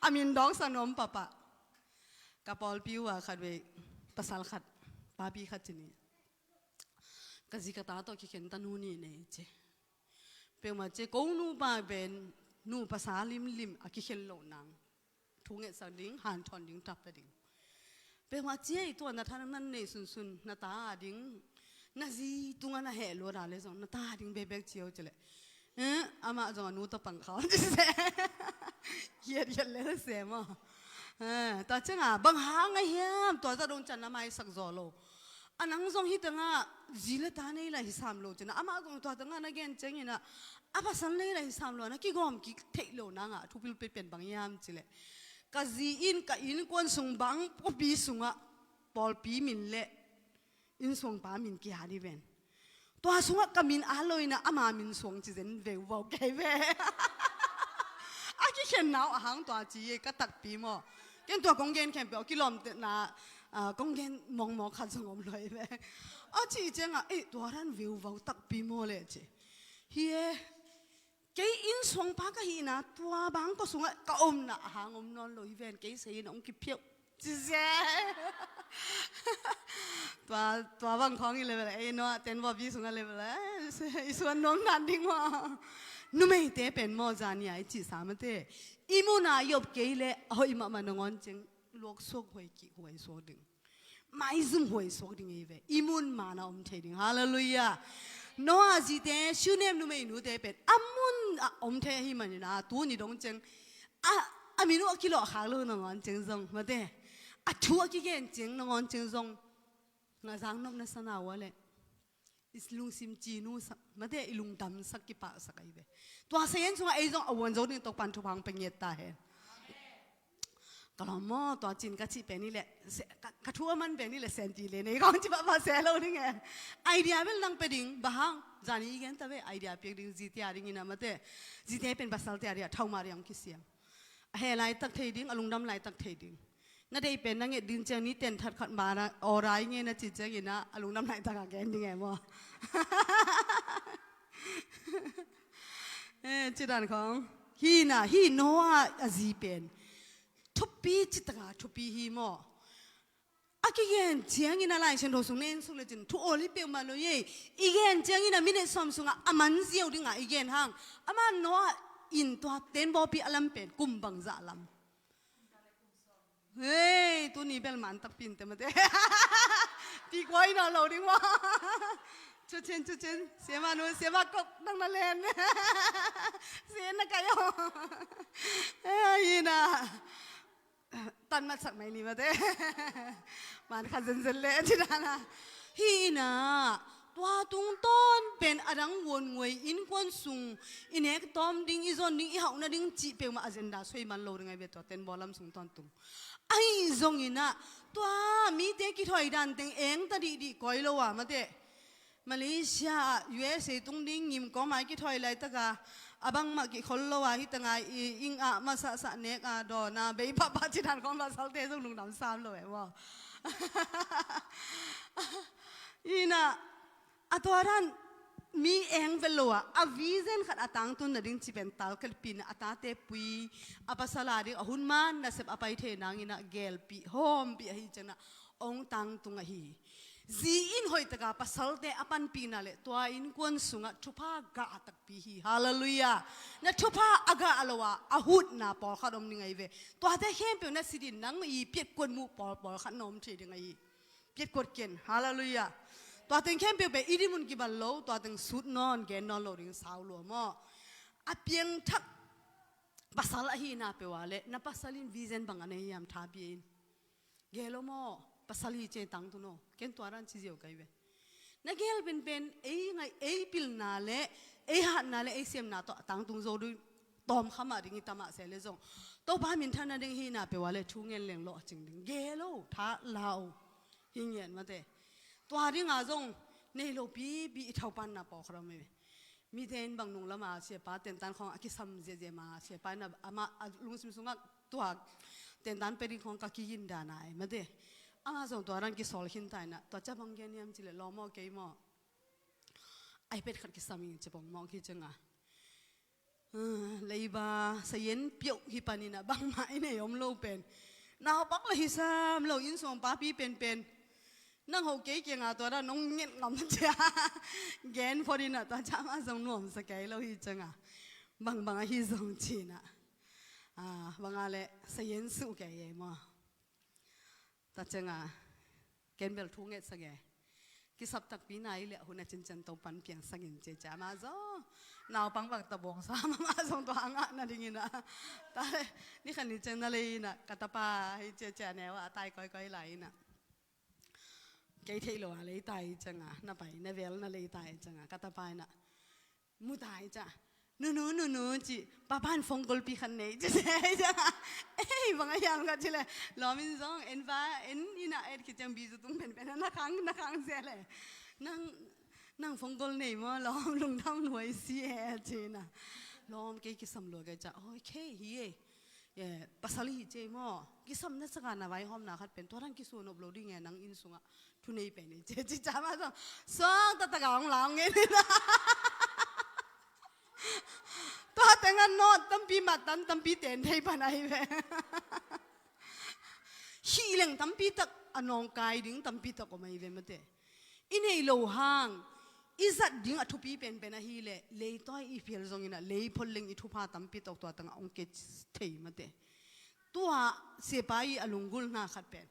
A min dawngsa nuam pahpah. Ka pawlpi uh a khat vei, pasal khat, papi khat ci ni. Ka zi ka ta tawh kikhen ta nu nih nei ci. Peuhmah ci, ko nupa pen nupa sa limlim a kikhel loh nang. Thu ngetsak ding, hanthawn ding, tap pia ding. Peuhmah ci ei, tua na tha nan nei sunsun, na ta a ding, na zi tungah na heh luat a le zong, na ta a ding bekbek ci o ci leh. Eh, amah zong a nu tawh pang khawm ci se. Hiat hiat lel se maw. Eh, tua ciangah bang hang a hiam, tua zah dong ciang na maisak zaw lo. A nang zong hi tangah zi le ta nei lah hi sam lo ci-in ah, amah zong tua tangah na gen ciangin ah, a pasal nei lah hi sam lo, na kigawm kik theih lo nangah thu pilpil pen bang hiam cih leh, ka zi in ka innkuan sung bang pawlpi sungah pawlpi min le innsuangpa min kiat hi ven. Tua sungah ka min a lo in ah ama min suang ci zen veuvo kei ve. A kikhenna uh a hang tua ci hi ka takpi maw. Ken tua kong gen khempeuh a kilawmtetna, ah, kong gen mawkmawk khat zong om lo hi ve. A cih ciangah, eh, tua dan veuvo takpi maw leh ci. Hi e. Kei innsuangpa ka hihna, tua bang kua sungah ka omna a hang om nawn lo hi ven, kei sei in hong kiphiau ci se. Tua, tua bang khawng i level, ei, no, ten bawpi sungah level, eh, i suan nuam nan ding maw. Numeite pen maw, zan ni-a i cihsa mate, i mun ah i op kei leh a hoih mahmah nangawn ciang luaksuak huai kik huai suak ding. Maizum huai suak ding hi ve. I mun man ah om thei ding. Halleluiah. Noah zite, Shunem numeinu te pen a mun ah om thei ahih manin ah, tuni dong ciang a, a min uh a kilawh khak lo nangawn ciang zong mate, a thu a kigen ciang nangawn ciang zong, ngazang nopna sa na uh a leh i lungsim cinu sak mate, i lungdam sak, kipah sak ahi ve. Tua sayan sungah ei zong a uan zo ding Topa'n thupha hong pia ngiat ta hen. Ka lawm maw, tua cin ka cih pen hi leh, se-, ka, ka thu a man pen hi leh, senti le nei kong ci pahpah se lo ding e. Idea bel nang pia ding, bang hang, zan ni i gen ta ve, idea piak ding, zite a dingin ah mate. Zite pen pasalte a dingah thau mah ding hong kisiam. A heh laitak thei ding, a lungdam laitak thei ding. Na deih pen na nget ding ciang ni ten that khat ma na, aw rai nge na cih ciangin ah, a lungdam laitak a gen ding e maw. Eh, ci dan khawng. Hi na, hi Noah a zi pen thupi, citaka thupi hi maw. A kigen ciangin a Lai Siangtho sung na en suk lecin thu awl hi peuhmah lo hi. I gen ciangin a minute sawm sungah a man ziau dingah i gen hang. Amah Noah in tua ten bawpi a lam pen kum bangzah lam? Hei, tuni bel man takpi in te mate. Pi kuai na lo ding maw. Cucin, cucin. Siama nu, siama kok nang na len. Sian na kayo. Hei, hi na. Tan matsak mai ni mate. Man kha zenzen le, ci dan a. Hi na, tua tungtawn pen a dang vuan nguai, innkuan sung i nek tawm ding, i zon ding, i hauh nading cih peuhmah agenda soi man lo ding ahi ve, tua ten bawl lam sung tawntung. Ahi zongin ah, tua mite kithawi dan teng eng ta dihdih koi lo a mate. Malaysia ah U S A tung ding ngim kawm a i kithawi laitak a, a bangmah kikhol lo a, hi tangah i ing ah masahsah nek a dawn a, bei pahpah ci dan kawm pasalte zong lungdam sam lo e maw. Hi na, a tua dan mi eng vet lo a, a vision khat a tangtun nading ci pen tal khat pin a tate pui, a pasal a ding a hun man nasep a pai thei nangin ah gelpih hawmpih ahi ciangin ah hong tangtung ahi. Zi in hoihtaka pasalte a panpihna le tua innkuan sungah thupha gah takpi hi. Halleluiah. Na thupha a gah lo a, a hutna pawlkhat om ding ahi ve. Tuate khempeuh na sit in nang i piatkuat muh pawl, pawlkhat na om thei ding ahi. Piatkuat ken. Halleluiah. Tua teng khempeuh pen i dimun kibal lo, tua teng sut nawn, gen nawn lo ding sau lua maw. A piangthak pasal ahihna peuh a le, na pasal in vision bang a nei hiam, tha pia in. Gel aw maw, pasal hi ciang tangtun aw. Ken tua dan ci ziau ka hi ve. Na gel penpen, ei ngai, ei pilna le, ei hatna le, ei siamna tawh a tangtung zo ding. Tawmkha mah ding hi ta mah se le zong, Topa minthanna ding hihna peuh a le thu ngen leng lawhcing ding. Gel aw, tha la aw. Hi ngiat mate. Tua dinga zong nei lo pipi i thaupanna pawlkhat om hi ve. Mite in bang nung lama siapa tentan khawng a kisam ziahziah ma, siapa in a, amah a lungsim sungah tua tentan pia ding khawng ka kigindan a e mate. Amah zong tua dan kisawl khin ta in a, tua ciang bang gen hiam cih leh, lawm aw, kei maw, iPad khat kisam ing ci pong mawk hi cianga. Ah, leiba sayen piauh hi panin a, bangmah i nei om lo pen. Naupang lah hi sam lo, innsuang papi penpen. Nang ho kei kiangah tua dan nong nget ngam cia. Gen phot in a, tua ciang amah zong nuamsa kei lo hi cianga. Bangbang ahi zong ci-in a. Ah, bang a leh sayen suh kei e maw. Tua cianga, ken bel thu ngetsak e. kisap takpi na hi leh hun a cincian Topan piangsak in ci a, ci a, amah zong naupang bang ta bawngsa, amah zong tua a ngah nadingin ah. Tua leh ni khat ni ciang na lei in ah, ka tapa hi ci a, ci a, neu ah a tai kawikawi lai in ah, kei theih lo a lei ta hi ciang a, na pai na vel na lei ta hi ciang a, ka tapa in ah mu ta hi ciang a, "Nunu, nunu," ci, "Papa'n phone call pi khat nei," ci se hi ciang a, "Ei, bang a hiam?" ka ci leh, lawm in zong, "En va, en in ah," et khit ciang bizu tung penpen a, "Na khang, na khang," ci leh, "Nang, nang phone call nei maw lawm, lungdam lua i si e," ci in ah. Lawm, kei kisam lua kei ciang, "Oh, kei hi e, eh, pasal hi ci e maw, kisam na sak a na vaihawmna khat pen tua dan kisuanop lo ding e, nang inn sungah thunei pen hi ci e," ci ciang amah zong suang taktak a hong la hong en in ah. Tua teng ah nawt tampi, mattan tampi ten thei pan ahi ve. Hih leng tampi tak a nawngkai ding tampi tak om ahi ve mate. I neih loh hang i zat ding a thupi penpen ahih leh leitawi i phial zongin ah, lei phot leng i thupha tampi tak tua teng ah hong kei thei mate. Tua siapa i a lunggulhna khat pen,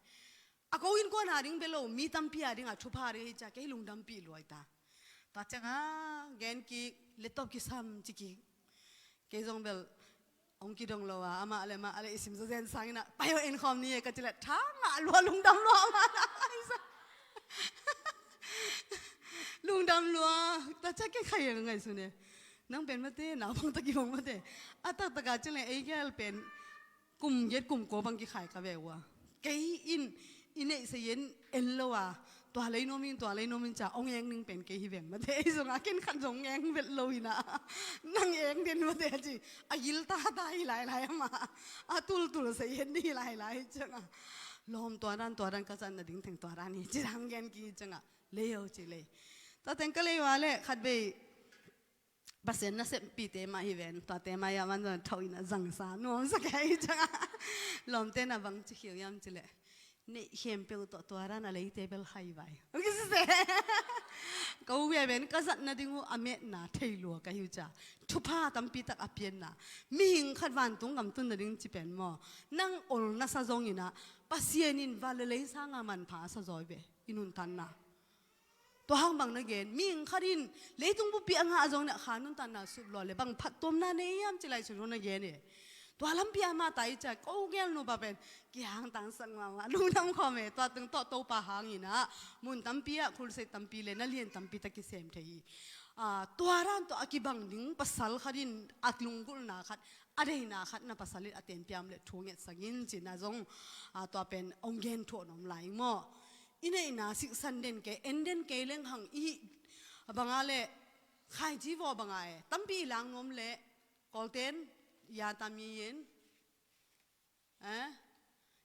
a ko innkuan a ding bek lo, mi tampi a ding a thupha ding hi ci a, kei lungdampih lua hi ta. Tua ciang a gen kik, laptop kisam ci kik. Kei zong bel hong kidong lo a, amah leh amah leh i sim zawzen sangin ah, "Pai aw, en khawm ni e," ka ci leh, "Tha ngah lua, lungdam lua," amah na. Lungdam lua. Tua ciang kei khai a ka ngaihsun e, nang pen mate, naupang tak i bang mate, a taktak a ci leh ei gel pen kum giat kum kua bang kikhai ka ve uh a. Kei in i neih sa yen en lo a, "Tua lei nuam ing, tua lei nuam ing," ci a hong eng ning pen kei hi veng mate. Ei zong a ken khat zong eng vet lo hi na, nang eng den mate a ci. A gil tata hi lailai amah, a tultul sa yen hi lailai ciang a, lawm, tua dan, tua dan ka zat nading teng tua dan hi ci dang gen kik ciang a, lei o ci lei. Tua teng ka lei ua leh khat vei Pasian naseppihte mah hi ven, tuate mah hi a, man zong thau in a zangsa nuamsa kei ciang a, lawmte na bang ci khiau hiam ci leh, neih khempeuh tawh tua dan a leite bel hai vai. Ka sise. Ko veve ven, ka zat nading uh a metna thei lua ka hi uh ci a, thupha tampi tak a pianna. Mihing khat vantung gam tun nading ci pen maw, nang ol na sa zongin ah, Pasian in van leh lei sang a manpha a sa zaw hi ve, i nuntakna. Tua hang bang na gen, mihing khat in leitung buppi a ngah zongin ah kha nuntakna sup lua leh bang phattuamna nei hiam ci lai sun hong na gen e. Tua lampi a mah tai ciang, ko gel nupa pen kihangtangsak mahmah, lungdam khawm e. Tua teng tawh Topa hangin ah mun tampi ah crusade tampi leh na lian tampi tak kisem thei hi. Ah, tua dan tawh a kibang ding pasal khat in a lunggulhna khat, a deihna khat na pasal in a tenpiam leh thu ngetsak in ci-in ah zong, ah, tua pen hong gen thuah nuam lai ing maw. I neihna siksan den kei, en den kei leng hang i hih a bang a leh, khaici vawh bang a e, tampi i lak nuam leh, Kawlten, yatami in, eh?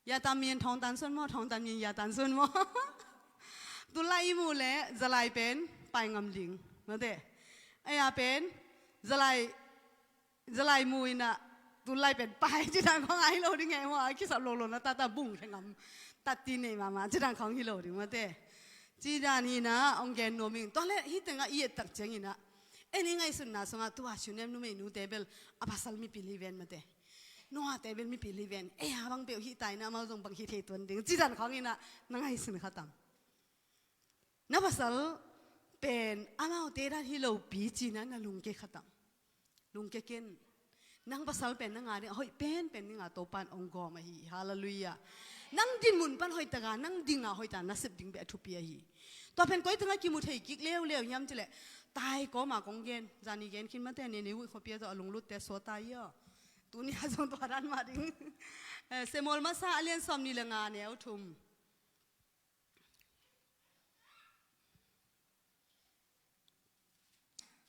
Yatami in thawngtan suan maw, thawngtan in yatan suan maw. Tulai i muh leh, zalai pen pai ngam ding mate. Ei a pen zalai Zalai mu in ah, tulai pen pai ci dan khawng a hi lo ding e maw, a kisap lolo na tata bung khe ngam, tatti nei mahmah ci dan khawng hi lo ding mate. Ci dan hi in ah hong gen nuam ing. Tua leh hih teng ah i et tak ciangin ah, ei i ngaihsutna sungah tua Shunem numeinu te bel a pasal mipil hi ven mate. Noah te bel mipil hi ven. Ei a bang peuh hih ta in ah amau zong bang hi thei tuan ding ci dan khawng in ah na ngaihsun kha tam? Na pasal pen amaute dan hi lopi ci-in ah na lungkia kha tam? Lungkia ken. Nang pasal pen nang a ding a hoih penpen ding a Topa'n hong gawm ahi hi. Halleluiah. Nang dinmun pan hoih tak a, nang ding a hoih tak a na sep ding bek a thupi ahi hi. Tua pen koi teng ah kimu thei kik leuleu hiam ci leh, tai kawm a kong gen, zani gen khin mate, Nineveh khuapi ah zong a lunglutte suak ta hi aw. Tuni ah zong tua dan mah ding. Eh, Samuel Masa a lian sawmnih leh nga, a neu thum.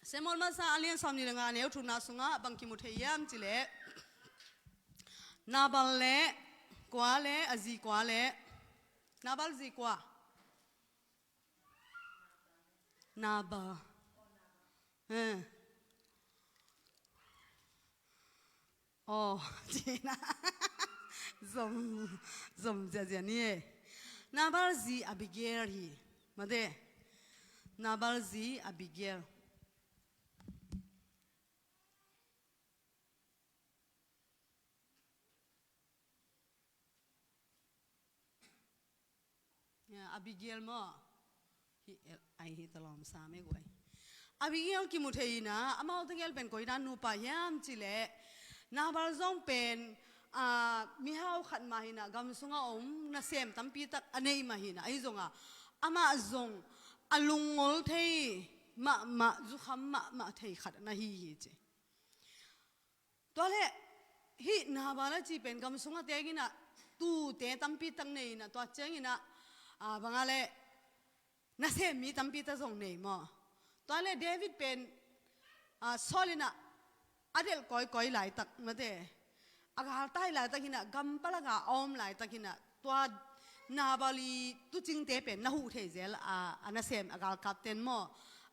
Samuel Masa a lian sawmnih leh nga, a neu thumna sungah bang kimu thei hiam ci leh, Nabal leh, kua leh, a zi kua leh, Nabal zi kua? Nabal. Eh. Aw, ci-in ah. Zom, zom ziahziah ni e. Nabal zi Abigail hi. Mate. Nabal zi Abigail. Ya, Abigail maw? Hi el ai hi ta lawm sam e guai. Abigail kimu thei ina, amau tegel pen koi dan nupa hiam cih leh, Nabal zong pen, ah, mihau khat mah hi ina, gam sungah om nasem tampi tak a nei mah hi ina, ahi zongah amah zong a lungngol thei mahmah, zukham mahmah thei khat na hi hi ci. Tua leh hih Nabal a ci pen gam sungah teng ina, tuute tampi tak nei ina, tua ciang ina, ah, bang a leh nasem mi tampi tak zong nei maw. Tua leh David pen, ah, Saul ina a delh kawikawi laitak mate, a galtai laitak ina, gam palak a a om laitak ina, tua Nabal i tuucingte pen na huh thei zel, ah, a nasem, a galkapten maw,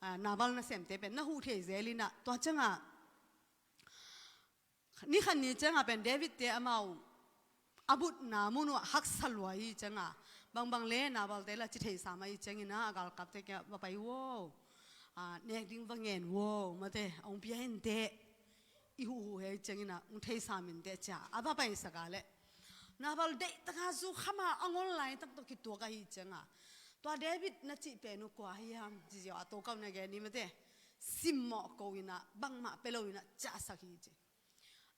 ah, Nabal nasemte pen na huh thei zel ina, tua ciangah ni khat ni ciangah pen David te amau a butna mun uh ah haksa lua hi ciangah, bangbang le Nabal te la ci thei sam ahi ciang ina, a galkapte kiangah va pai uo, ah, nek ding va ngen uo mate, a hong pia in teh, i huhhuh hi ciang ina hong thei sam in teh ci a, a va paisak a leh Nabal deih taka zukham a a ngol laitak tawh kituak ahi ciangah, tua David na cih pen uh kua hiam ci ziau a, tokau na gen ni mate, simmawh ko ina, bangmah pia lo ina ciahsak hi ci.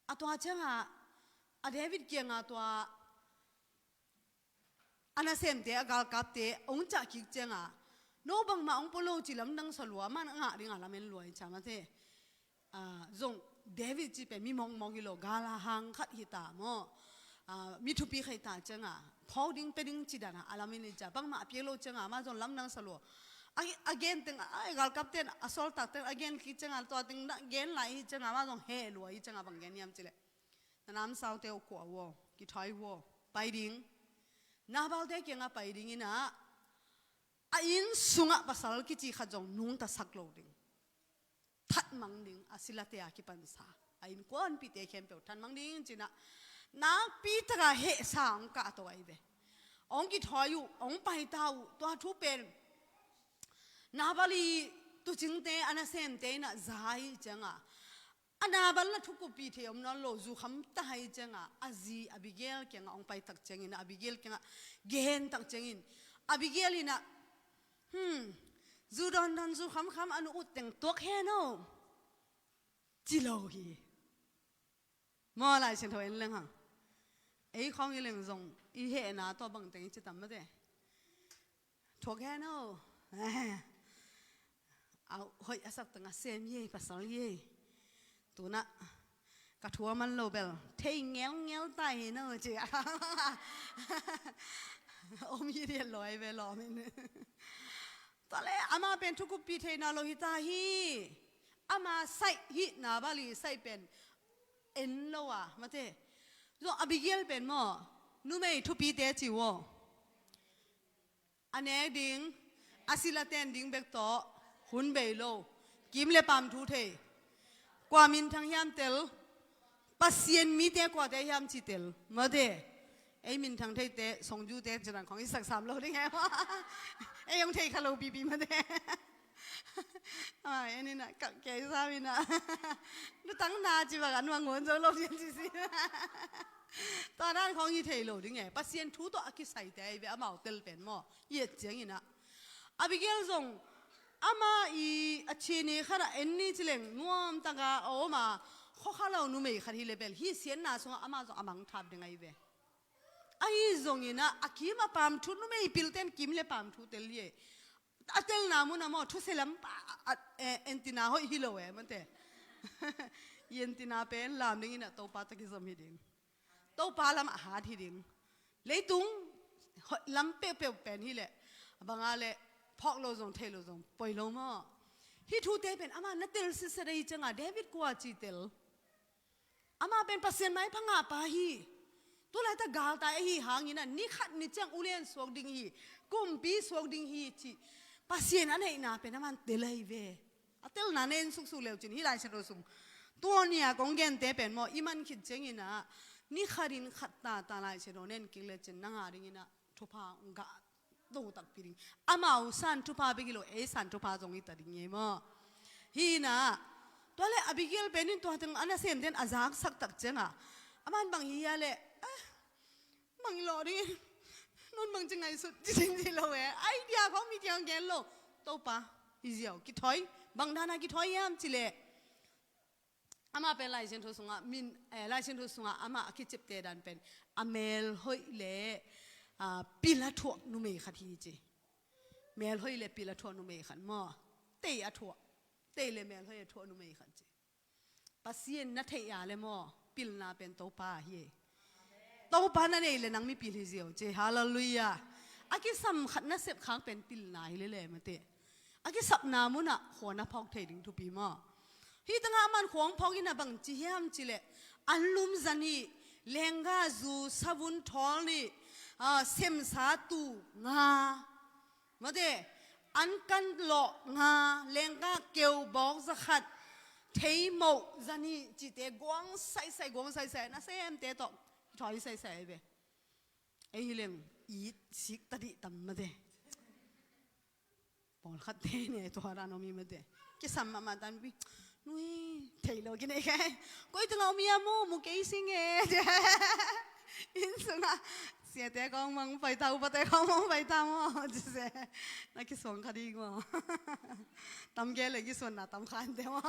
A tua ciangah a David kiangah tua a nasemte, a galkapte hong ciah kik ciangah, no bangmah hong pua lo ci lamdang sa lua, man a ngah ding a lamen lua hi ci a mate. Ah, zong David ci pen mi mawkmawk hi lo, gal a hang khat hi ta maw. Ah, mi thupi khat hi ta ciangah phawk ding pia ding ci dan a a lamen hi ci a, bangmah a piak lo ciangah amah zong lamdang sa lua. A, a gen teng, a, a galkapten, a sawltakten a gen kik ciangah, tua teng na gen lai hi ciangah amah zong heh lua hi ciangah bang gen hiam cih leh, na namsaute uh kuah uo, kithawi uo, pai ding. Nabalte kiangah pai ding ina, a inn sungah pasal kici khat zong nungtasak lo ding. Thatmang ding, a silate a kipansa, a innkuanpihte khempeuh thatmang ding ci ina, nakpi taka hehsa hong kahto ahi ve. Hong kithawi uh, hong paita uh, tua thu pen Nabal i tuucingte, a nasemte ina za hi ciangah, a Nabal na thukuppih thei om nawn lo, zukham ta hi ciangah, a zi Abigail kiangah hong paitak ciang ina, Abigail kiangah gentak ciang in, Abigail ina, hmm, zu dawndawn, zu khamkham a nu ut teng tuak hen aw, ci lo hi. Maw, Lai Siangtho en leng hang. Ei khawng i leng zong i hehna tawh bang teng i ci tam mate. Thuak hen aw. A hoih a sak teng a sem hi ei, pasal hi ei. Tu ina ka thu a man lo bel thei ngelngel ta hi no ci a. Om hi diat lo ahi ve lawm in. Tua leh amah pen thukuppih thei nawn lo hi ta hi. Ama saih hi, Nabal i saih pen en lo a mate. Zong Abigail pen maw, numei thupite ci uo. A nek ding, a sila ten ding bek tawh hun bei lo. Kim le paam thu thei. Kua minthang hiam tel. Pasian mite kuate hiam ci tel. Mate. Ei minthang theite, songjute, ci dan khawng i sak sam lo ding e. Ei hong thei kha lo pipi mate. Ai, en ina, kak kei sam ina. Lutang na ci bang a nuang ngun zo lo ding ci si. Tua dan khawng i thei lo ding e. Pasian thu tawh a kisaite ahi ve, amau tel pen maw. I et ciang ina. Abigail zong, ama i a cini khat a en ni ci leng nuam taka a om a, khua kha lo numei khat hi le bel, hih siatna sungah ama zong a mangthap ding ahi ve. Ahi zong ina, a kim a paam thu, numei pilten kim le paam thu tel hi e. A telna mun a maw, thuse lam pa, a, e, entina hoih hi lo e, mate. I entina pen lam ding ina, Topa tawh kizom hi ding. Topa lam a hat hi ding. Leitung hoih lam peuhpeuh pen hi leh, bang a leh, phawk lo zong, thei lo zong, poi lo maw. Hih thute pen ama na tel sitset ahi cianga, David kua ci tel. Ama pen Pasian maipha ngahpa hi. Tulaitak galtai ahi hangin a, ni khat ni ciang ulian suak ding hi, kumpi suak ding hi cih Pasian a neihna pen aman tel ahi ve. A telna na en suksuk leucin hih Lai Siangtho sung tua ni-a kong gente pen maw, i man khit ciangin a, ni khatin khat tata Lai Siangtho na en kik lecin nang a dingin a thupha hong gah to takpi ding. Amau san thupha bek hi lo, ei san thupha zong hi ta ding hi maw. Hi na, tua leh Abigail pen in tua teng a nasemten a zaksak tak cianga, aman bang hi hia leh, ah, bang hi lo ding, non bang ci ngaihsut ci ding ci lo e. Idea khawng mi ciang gen lo. Topa hi ziau, kithawi. Bang dana kithawi hiam cih leh, amah pen Lai Siangtho sungah min, eh, Lai Siangtho sungah amah a kiciamteh dan pen a melhoih le, ah, pil a thuak numei khat hi ci. Melhoih le pil a thuak numei khat maw. Tei a thuak. Tei le melhoih a thuak numei khat ci. Pasian na theih a le maw, pilna pen Topa hi. Topa na nei le nang mipil hi ziau ci. Halleluiah. A kisam khat nasep khak pen pilna hi lele mate. A kisapna munah khua na phawk thei ding thupi maw. Hih tengah a man khua hong phawk in a bang ci hiam cih leh, an lum za nih, lengga zu, savun thawl nih, ah, semsa tu nga. Mate, an kan lawh nga, lengga keu bawk za khat, theimoh za nih cihte guang saisai, guang saisai, nasemte tawh thawi saisai ve. Ei hi leng it sik ta dih tam mate. Pawlkhatte ne tua dan om hi mate. Kisam mahmah tan pi. Nui, thei lo kinei kei. Koi tengah om hiam maw, mu kei sing e. Inn sungah siate kong mang pai ta, upate kong mang pai ta maw. Ci se. Na kisuang kha ding maw. Tam kei le kisuanna tam kha inteh maw.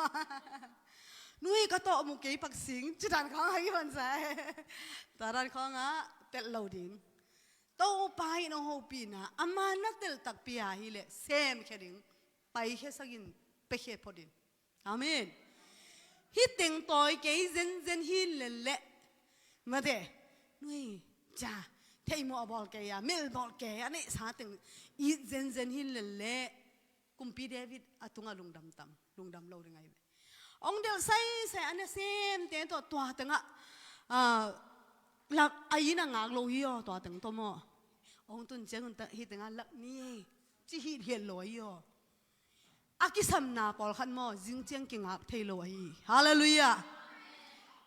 Nui, ka tawh mu kei pak sing. Ci dan khawng a hi man sa e. Tua dan khawng a pelh lo ding. Topa in hong hopihna, ama na telh takpi a hi leh semkhia ding, paikhia sak in, piakhia phot in. Amen. Hih teng tawi kei zenzen hi lel leh. Mate, nui, ca, theimoh a bawl kei a, melh bawl kei a, neihsa teng it zenzen hi lel leh. Kumpi David a tungah lungdam tam, lungdam lo ding ahi ve. Hong delh saisai a nasemte tawh tua tengah, ah, lak a inn a ngak lo hi aw, tua teng tawh maw. Hong tun ciang un ta, hih tengah lak ni e, ci hithiat lo ahi aw. A kisamna pawlkhat maw, zing ciang kingak thei lo ahi. Halleluiah.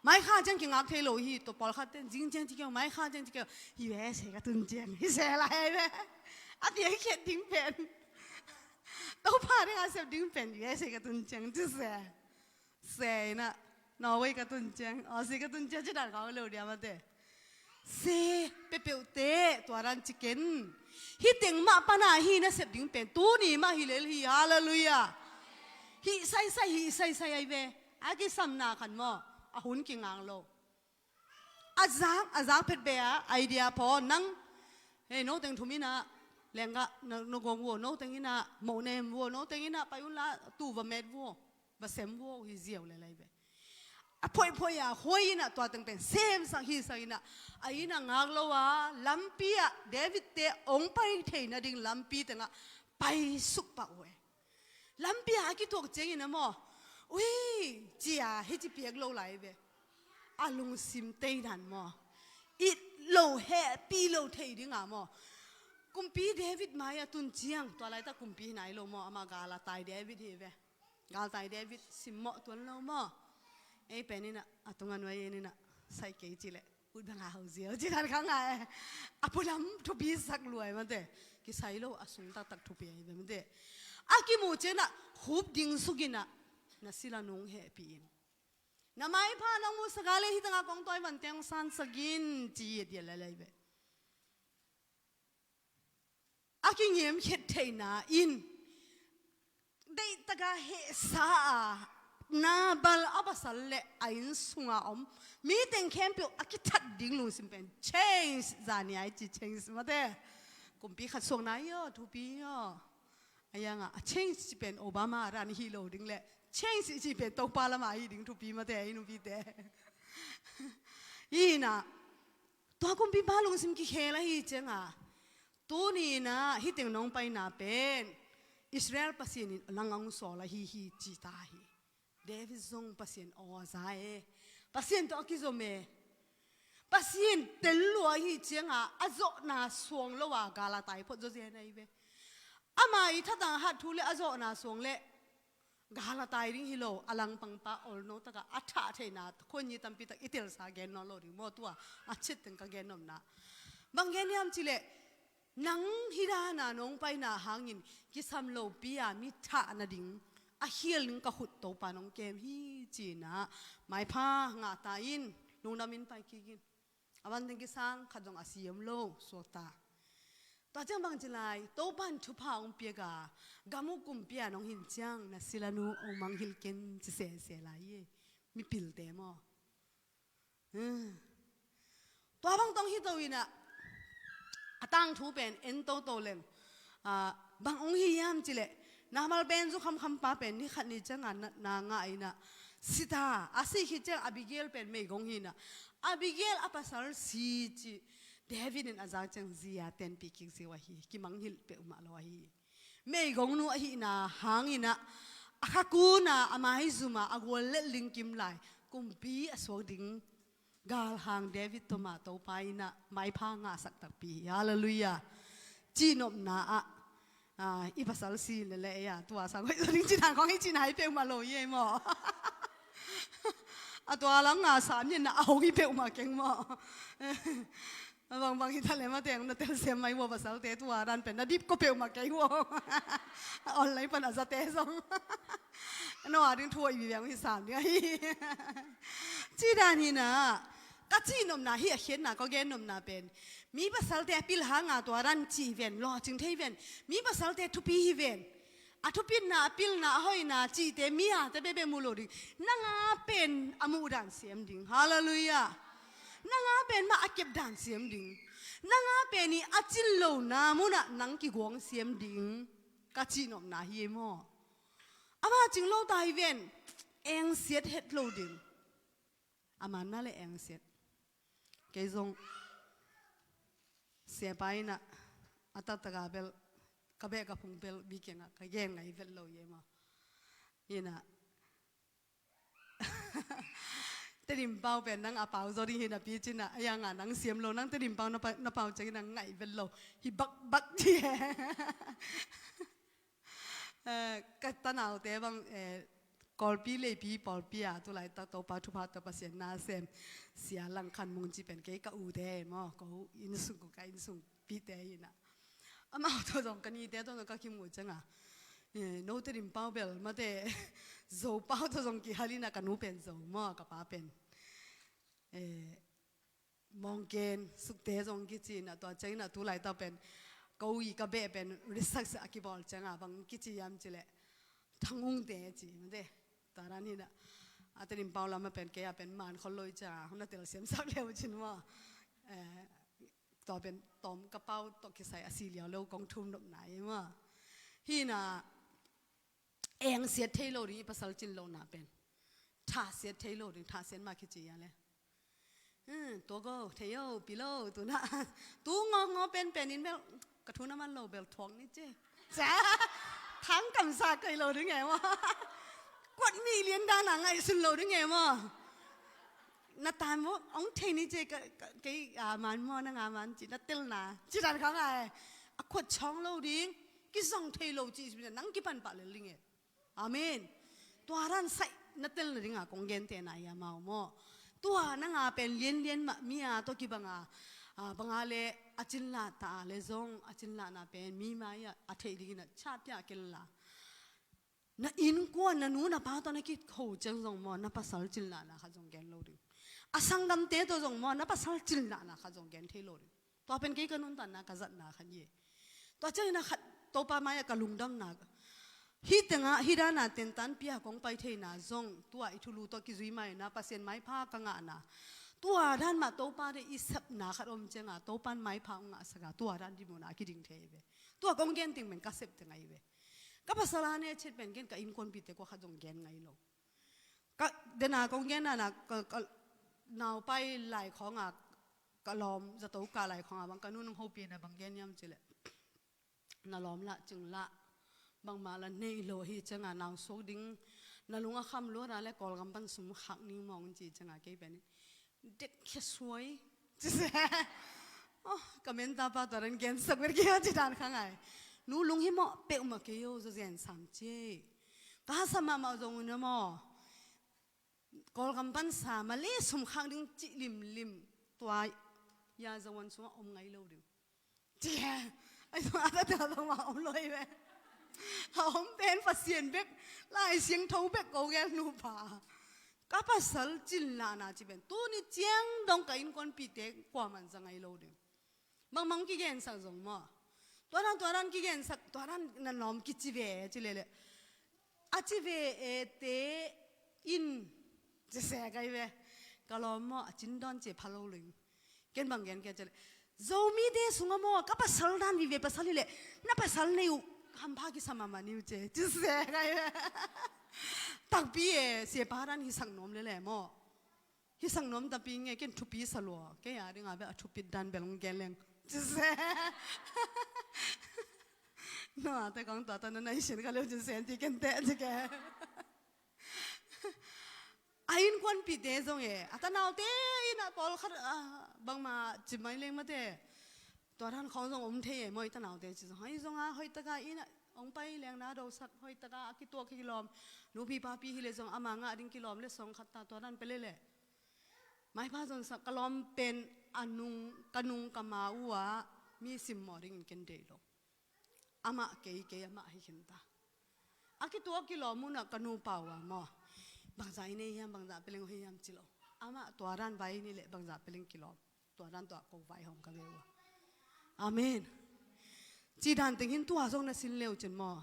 Mai kha ciang kingak thei lo hi, tua pawlkhat ten zing ciang ci kei, mai kha ciang ci kei, hi ve, se ka tun ciang, hi se lai ve. A tiang khiat ding pen. Topa ding a sep ding pen, hi ve, se ka tun ciang, ci se. Se inah, Norway ka tun ciang, Aussie ka tun ciang, ci dan kong lo dia mate. Se, peuhpeuhte, tua dan ci ken. Hih teng mah pana hi na sep ding pen, tuni mah hi lel hi, halleluiah. Hih saisai, hih saisai ahi ve. A kisamna khan maw, a hun kingak lo. A zak, a zak phet be a, idea phaw, nang, hei, no teng thum inah, lengga, no, no gong vuo, no teng inah, moh nem vuo, no teng inah, pai unla, tu va met vuo, va sem vuo, hi ziau le lai ve. A phoihphoih a, huai inah, tua teng pen, semsak hisak inah, a inah ngak lo a, lampi ah, David te, hong pai theina ding lampi tengah, paisuk pah uh e. Lampi ah a kituak ciangin a maw, ui, cia, hici piak lo lai ve. A lungsim tei dan maw. It lo, hehpih lo thei ding a maw. Kumpi David mai a tun ciang, tua laitak kumpi hi nai lo maw, amah galtai David hi ve. Galtai David simmawh tuan lo maw. Ei pen inah, a tunga nuai en inah, sai kei ci leh. Ut bang a hau ziau, ci dan kha ngai. A pualam thupi sak luai mate. Kisai lo, a sung taktak thupi ahi ve mate. A kimu cianah, khup ding suk inah, na sila nung hehpih in. Na maipha nong musak a le hih tengah kong tawi man teng sansak in, ci a dia lailai ve. A kingem khet theihna in, deihtaka hehsa a, Nabal a pasal le a inn sunga om mi teng khempeuh a kithat ding lungsim pen change, zani ai ci change mate. Kumpi khat suakna hi aw, thupi hi aw. A yanga a change ci pen Obama ran hi lo ding le change ci pen Topa lama hi ding thupi mate, a i nupite. Hi na, tua kumpipa lungsim kikhel ahi cianga, tuni inah hih teng nong paina pen Israel Pasian in lang a hong sawl ahi hi ci ta hi. David zong Pasian aw a za e. Pasian tawh a kizom e. Pasian tel lua ahi cianga a zawhna suang lo a galatai phot zawzen ahi ve. Ama i thatang hat thu le a zawhna suang le galatai ding hi lo, a langpangpa olno taka a thah theihna khuanyi tampi tak i telsa gen nawn lo ding maw tua, a cit teng ka gen nopna. Bang gen hiam cileh, nang hih dana nong paina hangin kisam lopi a mi thah nading a khial ding ka khut Topa nong kem hi, ci-inah maipha ngahta in, lungdamin pai kik in. A van teng kisang khat zong a si om lo, suakta. Tua ciang bang ci lai, Topan thupha hong piak a, gam uh kumpi a nong hin ciang na sila nu hong mangngilh ken ci sese lai hi. Mipilte maw? Hmm. Tua bang tawh hi to in ah, a tangthu pen en toto leng, ah, bang hong hi hiam cih leh, Nabal pen zu khamkham pa pen ni khat ni ciang a natna ngah in ah, si ta, a sih khit ciang Abigail pen meigong hi in ah, Abigail a pasal si cih David in a zak ciang zi a tenpih kik ziau ahi, kimangngilh peuhmah lo ahi. Meigongnu ahihna hangin ah, a khakun a, a maizum a, a gual lel ding kim lai, kumpi a suak ding galhang David tawh mah Topa in ah maipha ngahsak takpi hi. Halleluiah. Cihnopna ah, ah, i pasal si lele ei a, tua sang hoih zaw ding cihna khawng hi cihna hi peuhmah lo hi ei maw? A tua lam nga sam ngen na a hong hi peuhmah keng maw? A bangbang hi ta leh mate, na telsiam mai vua, pasalte tua dan pen na dip ko peuhmah kei vua. A online pan a zate zong. No a ding thu i viviang hi sam ding ahi. Ci dan hi na, ka cihnopna hi a khiatna, ka gennopna pen, mi pasalte a pil hanga tua dan cih ven, lawhcing thei ven. Mi pasalte thupi hi ven. A thupitna, a pilna, a hoihna cihte mi a te bebe mu lo ding. Nang a pen a muh dan siam ding. Halleluiah. Nang a pen mah a kep dan siam ding. Nang a pen i a cin lona munah nang kiguang siam ding. Ka cihnopna hi ei maw? Amah cing lo ta hi ven. Engsiat het lo ding. A manna le engsiat. Kei zong siapa in ah, a taktak a bel, ka beh ka phung bel, mi kiangah ka gen ngai vet lo hi ei maw? Hi in ah, Tedim pau pen nang a pau zaw ding hi napi ci in ah, a yang a nang siam lo, nang Tedim pau na pa-, na pau ciangin nang ngai vet lo. Hi bakbak ci e. Eh, ka tanaute bang, eh, Kawlpi leipi pawlpi a, tu laitak Topa thupha tawh Pasian na sem Sia Lang Khan Mung ci pen kei ka ute maw, ko innsung, ko ka innsungpite hi in ah. Amau tawh zong ka nite tawh zong ka kimu ciang a, eh, no Tedim pau bel mate, Zo pau tawh zong kihal in ah, ka nu pen Zo maw, ka pa pen, eh, Mawngken, Sukte zong kici in ah, tua ciang in ah tu laitak pen ko i ka beh pen research a kibawl ciang a bang kici hiam cih leh Thangungte ci mate. Tua dan hi in ah, a Tedim pau lam a pen kei a pen man khol lo hi ciang a, hong na telsiam sak leu cin maw? Eh, tua pen tawm ka pau tawh kisai a si liau lo kong thum nopna hi maw? Hi in ah, engsiat thei lo ding i pasal cin lohna pen. Thahsiat thei lo ding, thahsiat mah kici a le. Hmm, tua ko, thei o, pi lo, tu na. Tu ngawngawng penpen in bel, ka thu na man lo bel thuak ni ci. Ca, thang kamsa kei lo ding e maw? Kuat mi lian dan a ngaihsun lo ding e maw? Na tan maw, hong thei ni ci, ka, ka, kei a man maw, nang a man ci, na telna. Ci dan kha ngai. A khuat chawng lo ding, kizang thei lo ci, nang kipan pah lel ding e. Amen. Tua dan saih na tel nadinga kong gentehna hi amau maw? Tua nanga pen lianlian mah mi a tawh kibanga, a, banga le a cinlah ta a le zong a cinlahna pen mi mai-ah a theih dingin a chapia a ken la. Na innkuan na nu na pa tawh na kikho ciang zong maw, na pasal cinlahna khat zong gen lo ding. A sanggamte tawh zong maw, na pasal cinlahna khat zong gen thei lo ding. Tua pen kei ka nuntanna ka zatna khat hi. Tua ciangin a khat Topa mai-ah ka lungdamna, hih tengah hih dana tentan pia kong pai theina zong tua i thulu tawh kizui maina Pasian maipha ka ngahna. Tua dan mah Topa de i sepna khat om cianga Topan maipha hong ngahsaka tua dan dimuna a kiding thei hi ve. Tua kong gen ting pen ka sep teng ahi ve. Ka pasal a ne chet pen gen ka innkuanpite kua khat zong gen ngai lo. Ka dena kong gen nana ka, ka naupai lai khawnga ka lawm zato ka lai khawnga bang ka nun hong hopina bang gen hiam cileh, na lawm lah cing lah, bangmah lah nei lo hi cianga nau suak ding, na lung a kham luat a le Kawlgam pan sum khak ning mawng ci cianga kei pen dek khia suai. Cise. Oh, ka menta pa tua ren gensak ber kia ci dan kha ngai. Nu lunghimawh peuhmah kei o, zazen sam ci. Ka hasa mahmah zong un a maw. Kawlgam pan sa ma le sum khak ding cih limlim. Tua ya zawan sungah om ngai lo ding. Ci. Ai zong a ta tua zong ma om lo hi ve. A om pen Pasian bek, Lai Siangtho bek ko gel nupa. Ka pasal cinlahna ci pen tuni ciang dong ka innkuanpite kuaman za ngai lo ding. Bangmang kigensak zong maw. Tua dan, tua dan kigensak, tua dan na lawm kici ve ci lele. A ci ve e te in ci se kai ve. Ka lawm maw, a cin dawn ci pha lo ling. Ken bang gen ke ci le. Zomite sungah maw, ka pasal dan vive pasal hi le. Na pasal nei uh hampha kisa mahmah ni uh ci. Ci se kai ve. Takpi e, siapa dan hi sak nuam lele maw. Hi sak nuam tapi nge, ken thupi sa lua. Kei a ding a bel a thupi dan bel hong gen leng. Ci se. No, a te kong tua ta na nai sin ka leu ci se ti ken te ci ke. A innkuanpihte zong e, a tanaute in a pawlkhat, ah, bangmah ci mai leng mate. Tua dan khawng zong om thei e maw, i tanaute ci zong. Hoi zong a, hoih taka in a, hong pai leng na dosak, hoih taka a kituak kilawm. Nupi papi hi le zong ama ngah ding kilawm le song khat ta tua dan pe lele. Maipha zong sa ka lawm pen a nung, ka nung ka ma uh a mi simmawh dingin ken deih lo. Amah kei, kei amah hi khin ta. A kituak kilawm un a ka nupa uh a maw. Bangzah i nei hiam, bangzah peleng hoih hiam ci lo. Amah tua dan vai i nei le bangzah peleng kilawm. Tua dan tua ko vai hawm ka ve uh a. Amen. Ci dan teng hin tua zong na sin leu cin maw.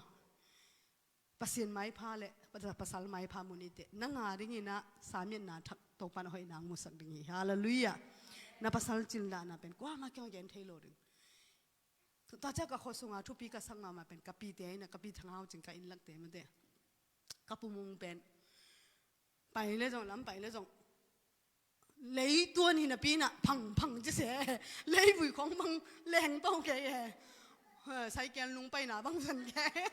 Pasian maipha le, pa-, pasal maipha mun i te. Na nga dingin a, samiatna thak Topan a hoih nang musak ding hi. Halleluiah. Na pasal cin dahna pen. Kuamah kiang gen thei lo ding. Tua ciang ka khua sunga thupi ka sak mahmah pen ka pite in a, ka pi Thang Hau Cing ka inn lakte mate. Ka pumung pen pai le zong, lam pai le zong, leituan hi napi in a phang phang ci se. Leivui khong bang leng to kei e. Cycle nung paina bang zan kei.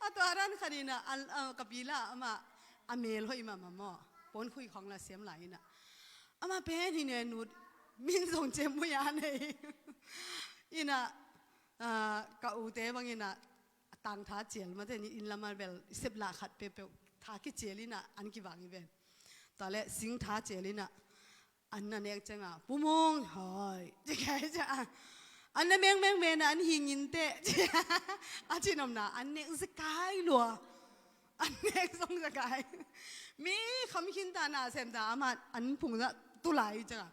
A tua dan khat in a, a, a, ka pi la amah a mel hoih mahmah maw. Pawnkhui khong la siam lai in a. Amah pen hi ne nut min zong cem mui a nei. In a, a, ka ute bang in a tangtha cial mate ni in lam a bel sep lah khat peuhpeuh tha kicial in a an kivak hi ven. Tua le singtha cial in a An na nek ciangin, Pu Mung, hoi, ci kai ciangin, an na mengmeng ve na an hi ngin teh, a ci nopna, an nek zekai lua. An nek zong zekai. Mi kham khin ta na sem ta, amah an phung zah tu lai ciangin,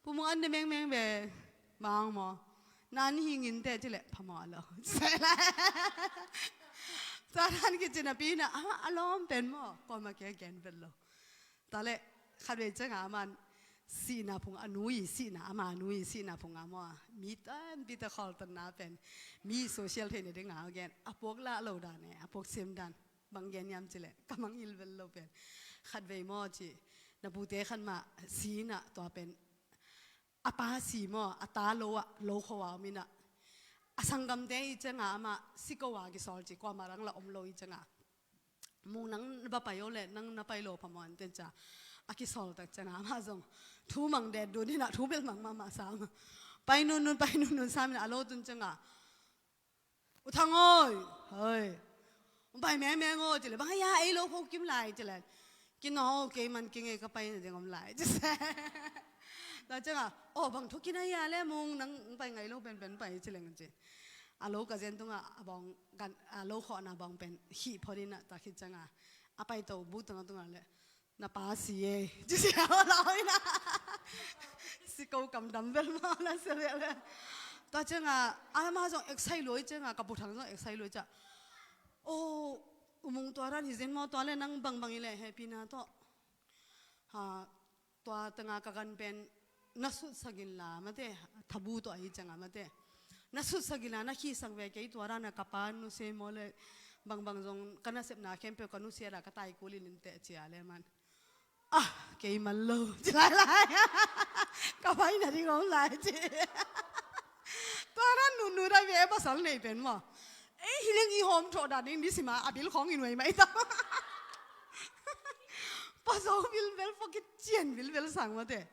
Pu Mung an na mengmeng ve, bang maw, na an hi ngin teh ci leh, phamawh lo. Ci lai. Satan kici napi na, amah a lawm pen maw, kuamah kia gen vet lo. Tua leh khatvei ciangin aman sihna phung a nu i sihna, ama nu i sihna phung a maw, mi tampi tawh khawltanna pen mi social theihna dingin a gen, a puak lah lo dan e, a puak sem dan bang gen hiam ci leh ka mangngilh vet lo pen. Khatvei maw ci, na pute khat mah si in a, tua pen a pa si maw, a ta lo ah, lo khua ah om in a, a sanggamte i ciangin amah si ko a kisawl ci, kuamah rang lah om lo i ciangin, Mung, nang na va pai o leh, nang na pai lo phamawh inteh ci a, a kisawl tak ciangin amah zong thu mang det dun in a, thu bel mang mahmah sam. Pai nunnun, pai nunnun sam in a, a lo tun ciangin, U Thang aw, hoi, hong pai mengmeng aw ci leh, bang hia ei lo kho kim lai ci leh, Kino, kei man kingei, ka pai nading om lai ci se. Tua ciangin, aw, bang thu kina hia leh, Mung, nang hong pai ngai lo penpen pai ci leng ci. A lo ka zen tungah a bawng, a lo khawhna bawng pen hih phot in a, tua khit ciangin a paito bu tungah tungah leh, na pa si e ci sia, a lau in a. Si ko kam dam bel maw na sia bel. Tua ciangin amah zong excite lua i ciangin, ka Pu Thang zong excite lua i ciangin, aw, U Mung, tua dan hi zen maw, tua leh nang bangbang i leh hehpihna tawh, ha, tua tengah ka gan pen na sutsak inla mate, thabu tawh ahi ciangin mate, na sutsak inla, na khihsak ve, kei tua dan a ka pa nusia maw leh, bangbang zong ka nasepna khempeuh ka nusia a, ka tai kul in inteh ci a leh aman, ah, kei man lo ci lai lai. Ka pai nading om lai ci. Tua dan nunnu dai ve, pasal nei pen maw. Ei hi leng i hawm thawh dan ding ni sim a, a bil khawng i nuai mai ta. Pasal bilbel, pocket cian bilbel sang mate.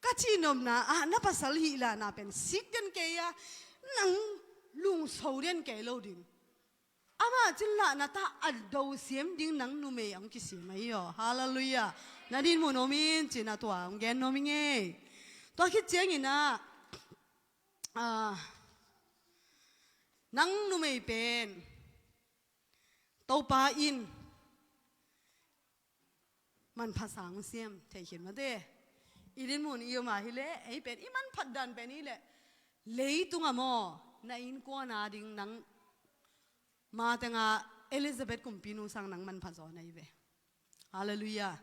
Ka cih nopna ah, na pasal hih lahna pen sik den kei a, nang lungso den kei lo ding. Amah cin lahna ta a do siam ding nang numei hong kisiam ahi aw. Halleluiah. Na din mu nuam in ci-in a tua hong gen nuam ing ei. Tua khit ciangin a, ah, nang numei pen Topa in manpha sang siam thei khin mate. I din mun i om a hi leh, ei pen i manphat dan pen hi leh, leitungah maw, Na innkuan a ding nang ma tengah Elizabeth kumpinu sang nang manphat zaw na hi ve. Halleluiah.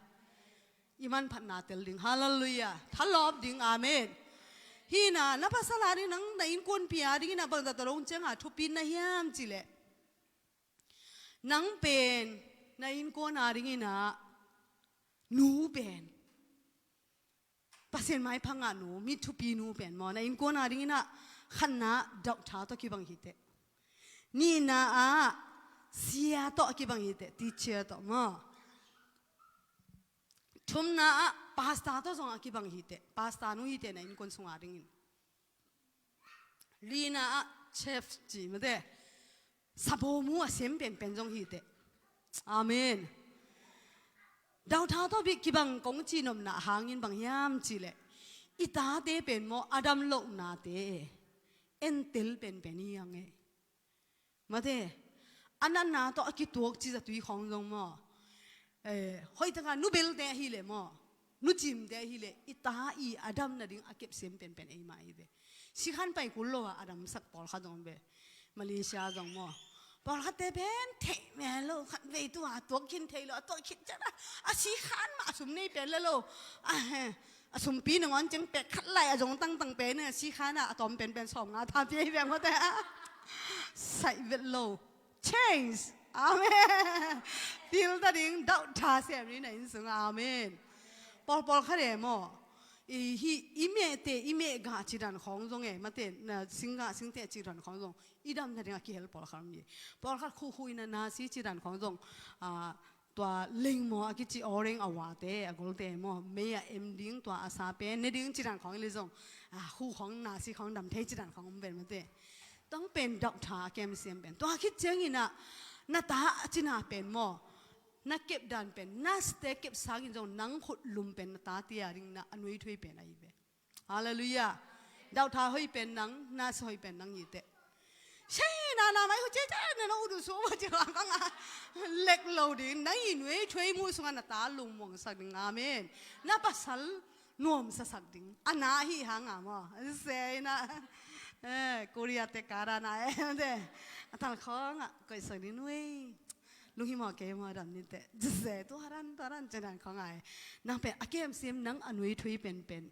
I manphatna tel ding. Halleluiah. Thalawp ding. Amen. Hi na, na pasal a ding nang na innkuanpi a ding ina bangzah tawh dong cianga thupi na hiam cileh, nang pen na innkuan a ding ina nu pen Pasian maipha ngah nu, mi thupi nu pen maw, na innkuan a ding ina khatna doctor tawh kibang hi teh. Nihna ah sia tawh a kibang hi teh, teacher tawh maw. Thumna ah pastor tawh zong a kibang hi teh, pastor nu hi teh na innkuan sung a ding in. Lina ah chef ci mate, sabaw mu a sem penpen zong hi teh. Amen. Doctor tawh bik kibang kong cihnopna hangin bang hiam cileh, i tate pen maw, a dam lohnate entel penpen hi ang e. Mate, a natna tawh a kituak ci zatui khawng zong maw, eh, hoih taka nu belte ahileh maw, nu cimte ahileh, i ta i a dam nading a kepsem penpen eima hi ve. Sikhan pai kul lo a a damsak pawlkhat zong ve. Malaysia zong maw, pawlkhatte pen theih mel lo, khat vei tu a tuak khin thei lo, a tuak khin ciang a sikhan mah a sum nei pen le lo. A he, a sumpi nangawn ciang pek khat lai a zong tangtang pen a sikhan a a tawm penpen sawm nga tha pia hi veng mate. Saih vet lo. Change. Amen. Til ta ding, dauh tha sem ni na inn sung. Amen. Pawlpawl khat e maw, i hi, i mehte, i meh gah cidan khawng zong e, mate, na sing gah singte cidan khawng zong i dam nading a kihel pawlkhat om hi. Pawlkhat khuhkhuh ina nasi cidan khawng zong, a, tua lengmaw a kici orang a wate, a golte maw, mei a em ding, tua a sa pen ne ding cidan khawng i li zong, a, khuh khawng nasi khawng dam thei cidan khawng om pen mate. Tang pen dauh tha a kemsem pen. Tua khit ciangin ah, na ta a cina pen maw, na kep dan pen, nurse te kep sangin zong nang khut lum pen na tate a ding na a nuithui pen ahi ve. Halleluiah. Dauh tha hoih pen nang, nurse hoih pen nang hi teh. Sei na na mai hu ce ce na na udu su ma ci kang kang a. Lek lo ding, na i nuithui mu sunga na ta lungmuang sak ding. Amen. Na pasal nuamsa sak ding. A na hi hang a maw. Sei na. Eh, Korea te kara na eh. A tal khawng a koih sak ding nuai. Lunghimawh kei maw dam ni teh. Jese, tua dan, tua dan, cidan khawng a e. Nang pen a kemsem nang a nuithui penpen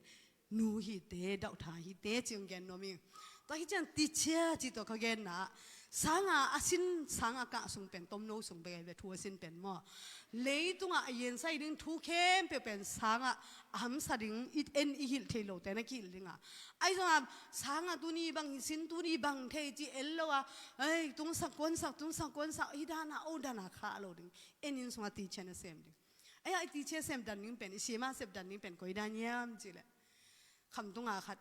nu hi teh, dauh tha hi teh, ci hong gen nuam ing. Tua hi ciang teacher ci tawh ka genna, sanga a sin, sanga kah sung pen, tomno sung pen, ve thu a sin pen maw. Leitunga a yensai ding thu khempeuh pen sanga a hamsa ding, i en i hilh thei lote na kihilh dinga. Ahi zonga sanga tuni bang hi sin, tuni bang thei ci el lo a, ei, tungsak kuansak, tungsak kuansak, hi dana, o dana khah lo ding. En inn sunga teacher na sem ding. Ei, a i teacher sem dan ding pen, i sima sem dan ding pen koi dan hiam cileh. Khamtunga khat,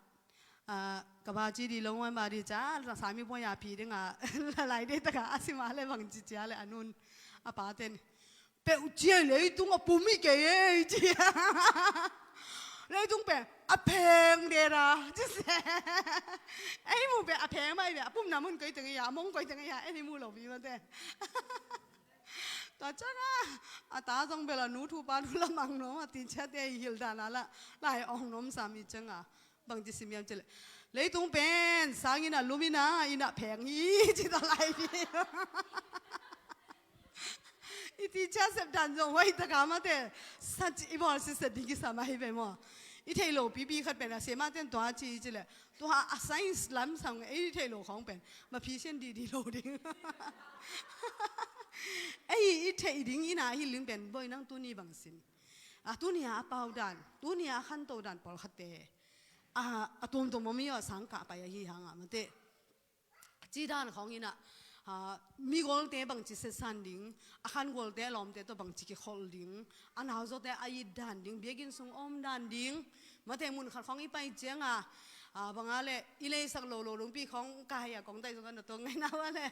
ah, ka ba ci di lo ngon ba di ca, la sami pua ya phi dinga, la lai de taka, a sima le bang ci cia le a nun, a pa ten. Peuh cia leitung a pum hi kei ei, ci. Leitung pen, a pheng de ra, ci se. Ei mu pen, a pheng mai ve, a pum na mun koi teng ya, a mong koi teng ya, ei mu lo bi ma te. Tua cianga, a ta zong bel a nu thu pa thu la mang nuam a, teacher te i hilh dan a la, lai ong nuam sam hi cianga. Bang ci sim hiam cileh. Leitung pen, sangin a lum ina, ina pheng hi, ci ta lai hi. I teacher sep dan zong hoih taka mate, sa ci i bawl siset ding kisam ahi ve maw. I theih lo pipi khat pen a sema ten tua ci cileh. Tua a science lam sang ei theih lo khawng pen ma phi sian didi lo ding. Ei i theih ding ina hi ling pen boi nang tuni bang sin. A tuni a a pau dan, tuni a a khanto dan pawlkhatte. A, a tuamtuam om hi aw, sang kah pai ahi hanga mate. Ci dan khawng ina, a, mi golte bang ci setsan ding, a khan golte a lawmte tawh bang ci kikholh ding, a nauzote a it dan ding, biakinn sung om dan ding, mate mun khat khawng i pai cianga, a, banga le i leisak lo lo lungpi khawng kai a kong tai zong kan na tong ngai na wa le.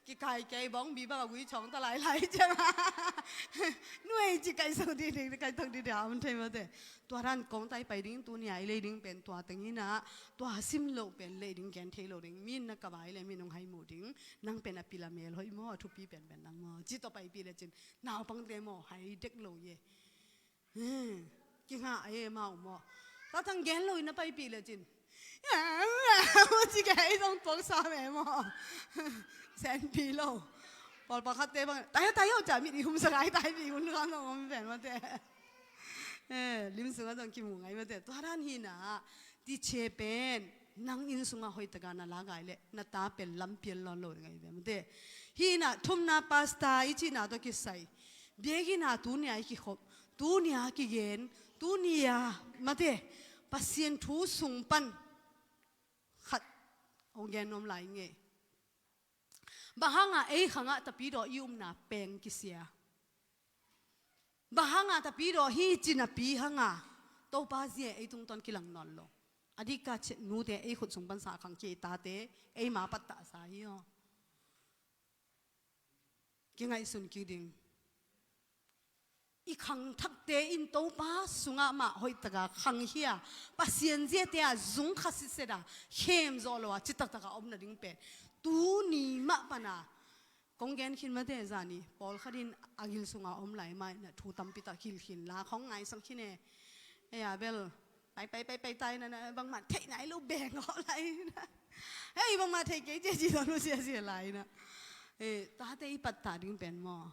Kikai kei bawng bi bang a gui chawng ta lai lai cianga. Nuai ci kai so di ding, kai tong di dia om thei mate. Tua dan kong tai pai ding, tunia i lei ding pen tua teng ina, tua sim lo pen lei ding gen thei lo ding, min na ka bai le min ong hai mu ding, nang pen a pila mel hoih maw, a thupi pen pen nang maw, ci tawh pai pi le cin, naupangte maw, hai dek lo ye. Hmm, kinga a ye mau maw. Tua tang gen lo ina pai pi le cin. Ci kei zong tuak sa ve maw. Senpi lo. Pawl pakhatte bang, "Tayo, tayo," ca mit i humsa ngai tai pi hun kha zong om ven mate. Eh, lim sungah zong kimu ngai mate. Tua dan hi na, teacher pen nang inn sungah hoih taka na la ngai leh na ta pen lampial lawn lo ngai ve mate. Hi na, thumna pastor i cihna tawh kisai. Biakinn ah tuni-a i kikhop, tuni-a kigen, tuni-a mate, Pasian thu sung pan khat hong gen nuam lai ing ei. Bang hanga ei khangah tapidaw i upna peng kisia? Bang hanga tapidaw hi cinapi hanga Topa zia ei tungtawn kilang nawn lo? A dikka chet nute ei khut sung pansa khang kei tate ei ma pattahsa hi aw. Kingaihsun kik ding. I khangthakte in Topa sungah mah hoihtaka khang hi a, Pasian ziate ah zung kha sitset a, khem zawh lo a, citaktak a om nading pen tuni mah pana kong gen khin mate. Zani pawlkhat in a gil sunga om lai mah in a thu tampi tak hilh khin la khong ngaisang khin e. Ei a bel pai pai pai pai tai na, na bangmah theih nai lo beng aw lai na. Hei, bangmah theih kei cia ci dawn uh sia sia lai na. Eh, tate i pattah ding pen maw?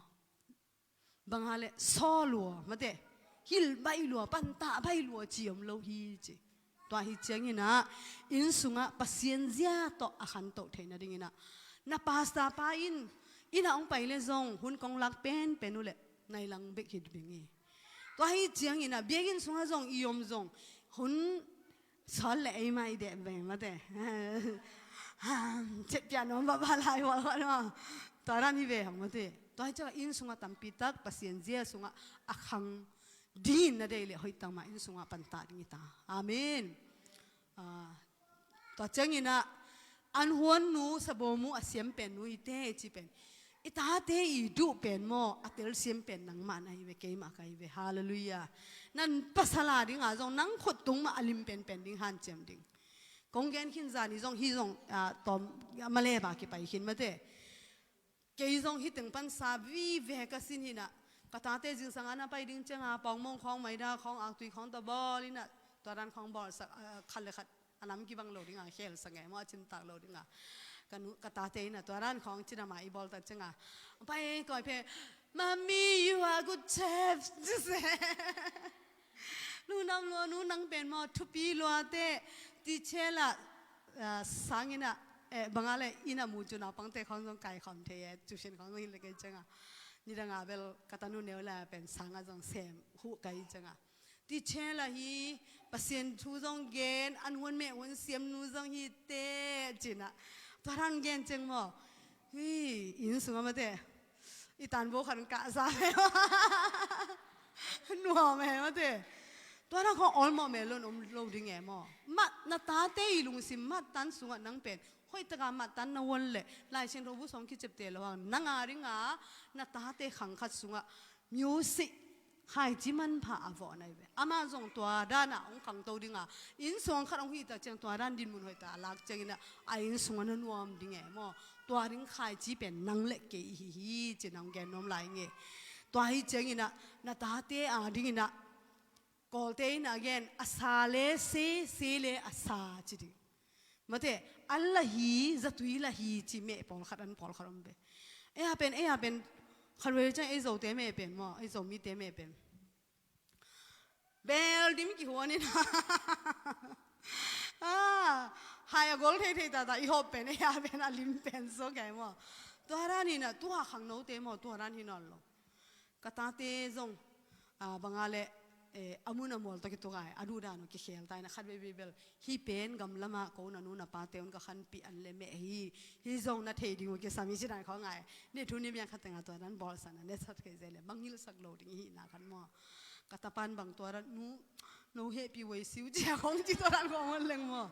Bang a le saw lua mate, hilh baih lua, pantah baih lua ci om lo hi ci. Tua hi ciangin ah inn sungah Pasian zia tawh a khantoh theih nadingin ah na pastor pa in inn ah hong pai le zong hun kong lak penpen uh leh nai lang bek hi ding hi. Tua hi ciangin ah biakinn sungah zong i om zong hun sawl le ei mah i deh ve mate. Chet pian om baba lai wal khat maw. Tua dan hi ve hang mate. Tua hi ciangah inn sungah tampi tak Pasian zia sungah a khang dingin na deih leh hoihtak mah inn sungah pantah ding hi ta. Amen. Ah, tua ciangin ah an huan nu, sabawm uh a siam pen nu i te ci pen, i tate i duh pen maw, a telsiam pen nangmah na hi ve, keimah ka hi ve. Halleluiah. Nan pasal a dingah zong nang khut tung mah a lim penpen ding hanciam ding. Kong gen khin zani zong hi zong, ah, tawm Maleba kipai khin mate. Kei zong hi teng pansa vive ka sin hi na. Ka tate zingsang a na pai ding cianga pawngmong khawng, maida khawng, aktui khawng tawh bawl hi na. Tua dan khawng bawlsak, ah, khat le khat a nam kibang lo dinga khelsak nge maw, a cimtak lo dinga. Ka nu, ka tate hi na tua dan khawng cina mah i bawl tak cianga pai kawiphe, "Mommy, you are good chef," ci se. Nu nam lua, nu nang pen maw, thupi lua te, teacher la, ah, sangin ah, eh, bang a le inn a mu cu naupangte khawng zong kaikhawm thei e, tuition khawng zong hi le kei cianga. Nidanga bel ka tanu neu la pen sanga zong sem huh kai cianga. Teacher la hi, Pasian thu zong gen, an huan meh huan siam nu zong hi te, cina. Tua dan gen ciang maw. Hi, inn sungah mate. I tanbo khan kahsa ve. Nuam e mate. Tua dan khawng awlmawh mel lo in om lo ding e maw. Mat na tate i lungsim mattan sungah nang pen hoihtaka mattan na huan leh Lai Siangtho bu sawng kicepte lo hang nang a dinga na tate khang khat sungah music khaici manpha a vawh nai ve. Amah zong tua dana hong khangto dinga inn suang khat hong hihtak ciang tua dan dinmun hoihtak a lak ciangin ah a inn sungah na nuam ding e maw. Tua ding khaici pen nang le kei i hi hi ci nang gen nuam lai nge. Tua hi ciangin ah na tate a dingin ah Kawlte in a gen a sa le se, se le a sa ci ding. Mate, an la hi, zatui la hi ci meh pawlkhat an pawlkhat om ve. Ei a pen, ei a pen khat vei ciang ei Zote meh pen maw, ei Zomite meh pen bel dim kihuan in a hai a gol thei thei tata i hawp pen ei a pen a lim pen so kai maw. Tua dan hi na, tua khangnote maw, tua dan hi nawn lo. Ka tate zong a banga le a mun a mual tawh kituak ai a duhdan uh kikhel tai na khat veivei bel. Hih pen gamlamah ko na nu na pate un ka khanpih an le meh hi. Hih zong na thei ding uh kisam hi ci dan khawng ai. Ni thu ni biang khat tengah tua dan bawlsan a netsat kei zeh le bang ngilsak lo ding hi na khan maw. Ka tapan bang tua dan nu no hehpih uh ei siu cia khawng ci tua dan khawng hon leng maw.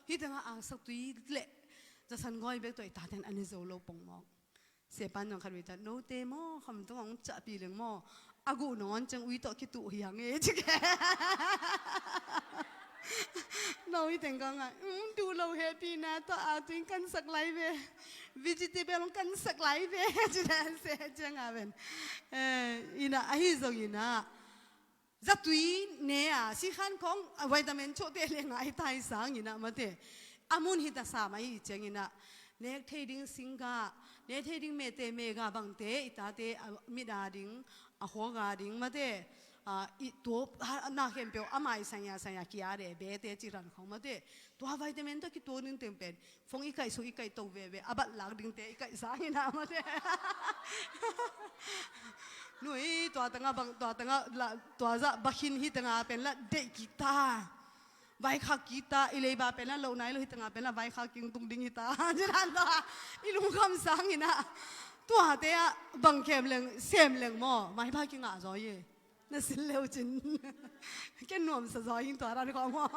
Hih tengah angsak tui le zasan gawi bek tawh i taten an i zo lo pong maw. Sepan zong khat vei ta note maw kham tawh hong cahpih leng maw. A guh nangawn ciang ui tawh kituh hi hang e cike. No i teng kawngah duh lo hehpihna tawh a tuin kansak lai ve. Vegetable hong kansak lai ve. Ci dan se ciangah ven. Inah ahi zong inah zatui ne a, sikhan khawng, a, vitamin chote le ngai tai sangin ah mate. A mun hi ta sam ahi ciangin ah, nek thei ding singgah, nek thei ding mete mega bangte, i tate, a, mit a ding, a huak a ding mate. A, i tup, a, na khempeuh, a mai sangya sangya kia de, bete ci ran khawng mate. Tua vitamin tawh kituak ding teng pen, phone i kaih suk i kaih to veve, a bat lak dingte i kaih sangin ah mate. Nui, tua tanga bang, tua tanga la, tua zah bakhin hi tanga pen la deih kik ta. Vaikhak kik ta, i leiba pen la loh nai lo hi tanga pen la vaikhak kik tung ding hi ta. Ci dan tua, i lungkham sangin ah. Tuate ah bang khem leng, sem leng maw, maiba kingah zaw hi. Na sin leu cin. Ken nuamsa zaw hing tua dan khawng maw.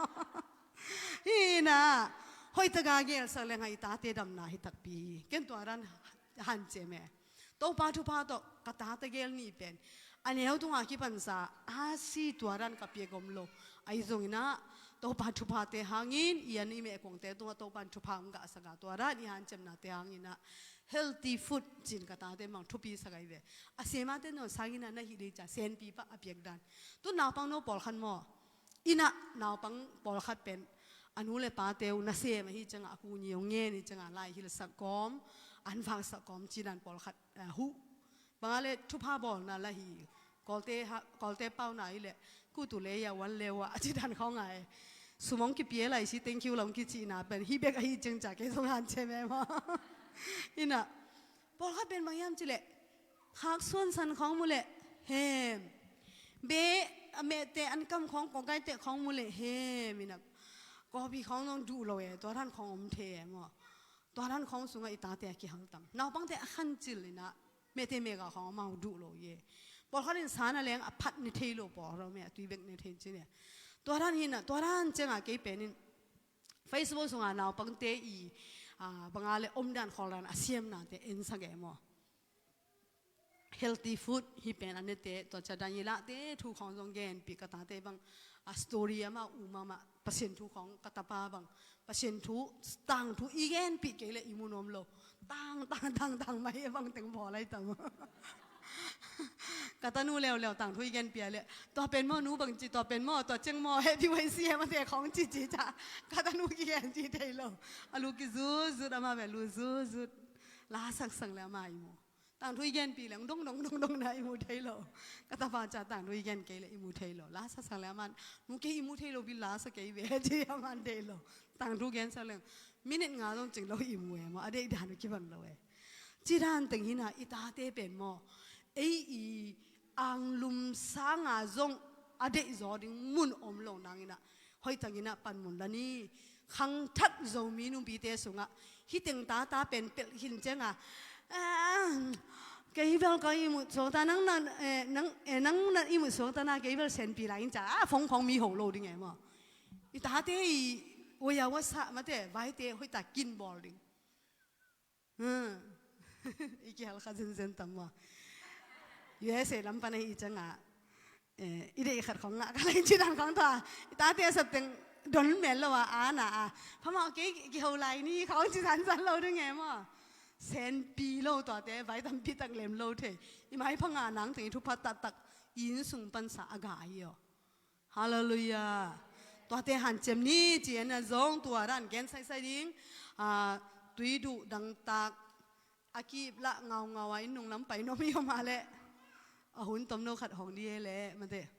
Hi na, hoih taka gelsak leng a i tate damna hi takpi hi. Ken tua dan hanciam e. Topa thupha tawh ka tate gel nih pen, a neu tunga kipansa a si tua dan ka piak om lo. Ahi zongin ah, Topa thuphate hangin, i an i mehkuangte tungah Topa in thupha hong gahsak a, tua dan i hanciamnate hangin ah, healthy food cin ka tate mang thupi sak ahi ve. A semate nawn sangin ah na hih dei ca, senpi pah a piak dan. Tu naupang no pawlkhat maw. Inn ah naupang pawlkhat pen, a nu le pate uh nasem ahi ciangah, a kuni uh ngen ahi ciangah, lai hilhsak kawm, an vaksak kawm, ci dan pawlkhat, eh, huh. Bang a le thupha bawlna la hi, Kawlte ha, Kawlte pauna hi leh, kutu le ya wan le wa, a ci dan khawng a e. Sum hong kipia lai si, thank you la hong kicihna pen, hi bek ahi ciang ca kei zong hanciam e maw. Inn ah, pawlkhat pen bang hiam ci leh, khak suansan khawng mu leh hem. Be a mehte an kam khawng, kawkaite khawng mu leh hem. Inn ah, kawpi khawng zong duh lo e, tua dan khawng om thei e maw. Tua dan khawng sungah i tate a kihal tam. Naupangte a khancil in ah, mete mega khawng amau duh lo hi e. Pawlkhat in sa na leng a phat ne thei lo, pawlkhat om e, a tui bek ne thei ci ne. Tua dan hi na, tua dan ciangah kei pen in Facebook sungah naupangte i, ah, bang a le omdan khawldan a siamnate ensak e maw. Healthy food hi pen a nete, tua ciang Daniela-te thu khawng zong genpih, ka tate bang, a story amah, u mahmah, Pasian thu khawng, ka tapa bang, Pasian thu, tangthu i genpih kei leh i mu nuam lo. Tang, tang, tang, tang, mai a bang teng bawl lai tam. Ka tanu leuleu tangthu i genpih a leh, tua pen maw, nu bang ci, tua pen maw, tua ciang maw, happy way si, mate khawng ci ci ca. Ka tanu kigen ci thei lo. A lu kizut zut, amah bel lu zut zut. La sak sang leh amah i mu. Tangthu i genpih leng dong, dong, dong, dong na i mu thei lo. Ka tapa ca tangthu i gen kei leh i mu thei lo. La sa sang leh aman, nu kei i mu thei lo, bil la sa kei ve, ci aman thei lo. Tangthu gensak leng minute nga zong cing lo i mu e maw, a deih dan uh kibang lo e. Ci dan teng hi na, i tate pen maw, ei i anglum sanga zong a deih zaw ding mun om lo nang hi na. Hoih takin ah panmun la ni. Khangthak Zomi nupite sungah hih teng tata pen pelh khin ciangah, "Ah, kei bel ka ihmut suakta, nang na, eh, nang, eh, nang na ihmut suakta na, kei bel senpi lai ing," ci a, ah, phone khawng mi ho lo ding e maw. I tate i, waya wasa mate, vaite hoih tak kin bawl ding. Hmm. I kihal kha zenzen tam maw. U S A lam pan ahi ciangah, eh, i deih khat khawng ngah ka lai ci dan khawng tua. I tate a sap teng don mel lo a, a na a. Phamawh kei kiho lai ni khawng ci sansan lo ding e maw. Senpi lo tuate, vai tampi tak lem lo thei. I maipha ngah nang teng i thupha taktak i inn sung pansa a gah hi aw. Halleluiah. Tuate hanciam ni ci-in ah zong tua dan gen saisai ding. Ah, tui duh dangtak a kip lah ngaungau a inn nung lam pai nuam i om a leh, a hun tomno khat hong dih e leh mate.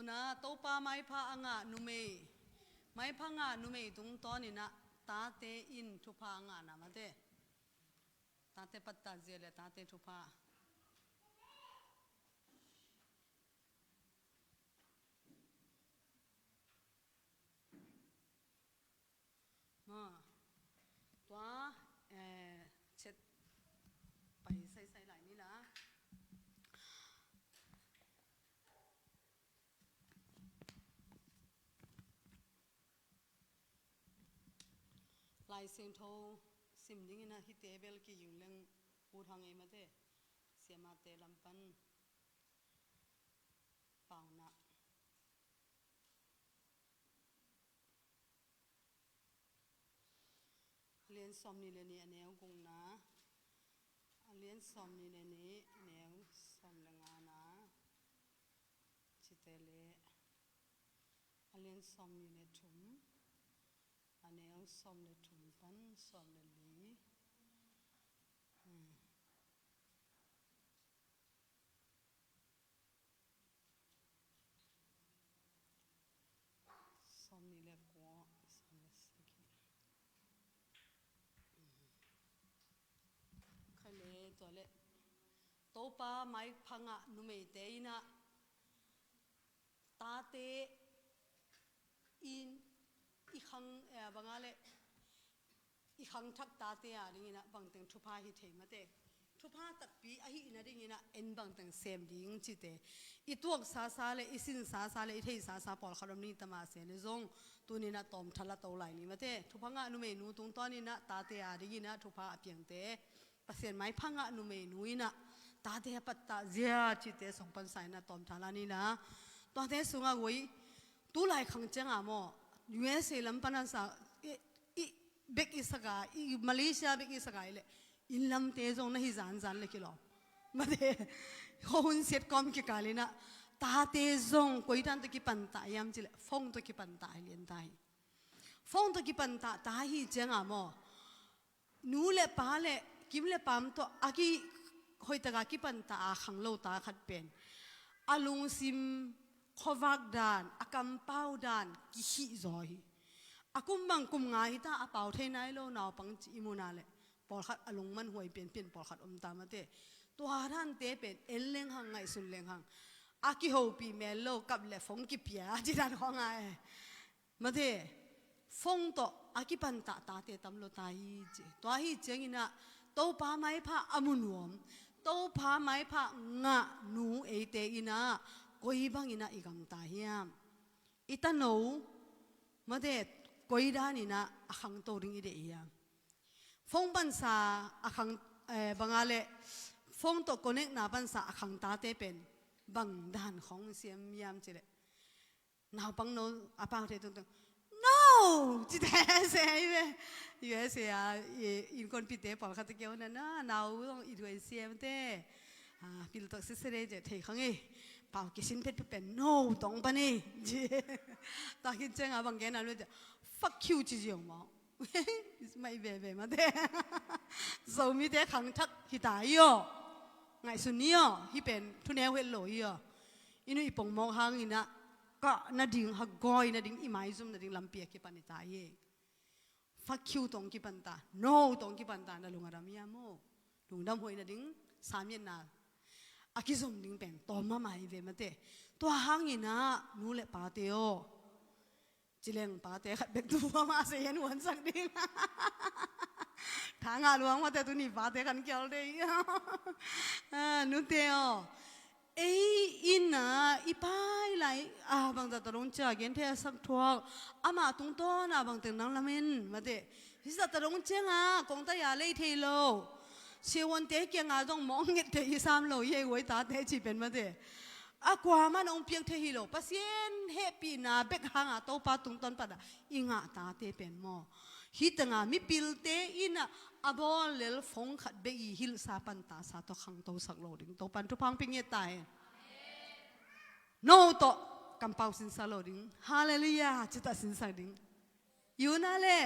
Na Topa maipha a ngah numei, maipha ngah numei tungtawnin ah tate in thupha a ngahna mate. Tate pattah zia le tate thupha. Ma, tua, eh, chet pai saisai lai ni la. Lai Siangtho sim dingin ah hihte bel kiging leng ut hang ei mate. Siamate lam pan pauna. A lian sawmnih le nih a neu gukna, a lian sawmnih le nih a neu sawm le ngana, cite le a lian sawmnih le thum a neu sawm le thum pan sawm le li. Hmm. Sawmnih le kua, sawm le sagih. Khai le tua le Topa maipha ngah numeite in ah tate in i khang, eh, banga le i khangthak tate a dingin ah bangteng thupha hi thei mate. Thupha takpi ahihna dingin ah en bangteng sem ding cite. I tuak sasa le i sin sasa le i thei sasa pawlkhat om ni ta mah se le zong tunin ah tawmthal a to lai ni mate. Thupha ngah numeinu tungtawnin ah tate a dingin ah thupha a piangte, Pasian maipha ngah numeinu in ah tate a pattah zia cite song pansa in ah tawmthal a ni la. Tuate sungah guai, tulai khang ciangah maw, U S A lam pan a sa, i, i bek i saka, i Malaysia bek i saka i le, inn lamte zong na hi zanzan le kilawm. Mate, hun siat kawm kikal in ah tate zong koi dan tawh kipantah hiam ci le, phone tawh kipantah hi lian ta hi. Phone tawh kipantah ta hi ciangah maw, nu le pa le kim le pam tawh a ki hoihtaka kipantah a khanglo ta khat pen a lungsim khuavak dan, a kampau dan kihih zaw hi. A kum bang kum nga hi ta, a pau thei nai lo naupang ci i muna le pawlkhat a lungman huai pianpian pawlkhat om ta mate. Tua dante pen en leng hang, ngaihsun leng hang. A kihopih mel lo, kap le phone kipia ci dan khawng a e. Mate, phone tawh a kipantah tate tam lo ta hi ci. Tua hi ciangin ah Topa maipha a mu nuam, Topa maipha ngah nu eite in ah koi bangin ah i gamta hiam? I tano, mate, koi danin ah a khangto ding i deih hiam? Phone pansa a khang, eh, banga le phone tawh connect na pansa a khangtate pen bang dan khawng siam hiam ci le, naupang no a paute tungtang, "No!" cite se hi ve. U S A a, i, innkuanpihte pawlkhat a keu na na, nau zong i duai siamte. Ah, pil tawh sisere je thei khang e. Pau kisin pet pen no tawng pan e. Takin ciang a bang gen a lu je, "Fuck you," ci ziau maw. Mai veve mate. Zomite khangthak hi ta hi aw. Ngaihsun ni aw. Hih pen thuneu het lo hi aw. I nu i pongmawk hangin ah kah nading, hagawi nading, i maizum nading lampi a kipan i ta hi. Fuck you tawh kipan ta, no tawh kipan ta, na lung a dam hiam aw? Lungdam huai nading, samiatna a kizom ding pen tawm mahmah hi ve mate. Tua hangin ah nu le pate aw, ci leng pate khat bek tu a mah se hian huansak ding. Tha ngah luang mate, tuni pate kan kial dei. Ah, nute aw. Ei in ah i pai lai, ah, bangzah ta dong cia gen thei a sak thuak. Amah tungtawn ah bangteng nang lamen mate. Hi zah ta dong ciang ah kong ta ya lei thei lo. Siavuante kiang ah zong mawng nget thei hi sam lo, i hei huai tate ci pen mate. A kuaman hong piak thei hi lo. Pasian hehpihna bek hang a Topa tungtawn pan a i ngah tate pen maw, hih teng a mipilte in ah a bawl lel phone khat bek i hilhsa pantasa tawh khangtosak lo ding Topan thupha hong pia ngiat ta hen. No tawh kampau sinsa lo ding. Halleluiah, cita sinsa ding. Yuna le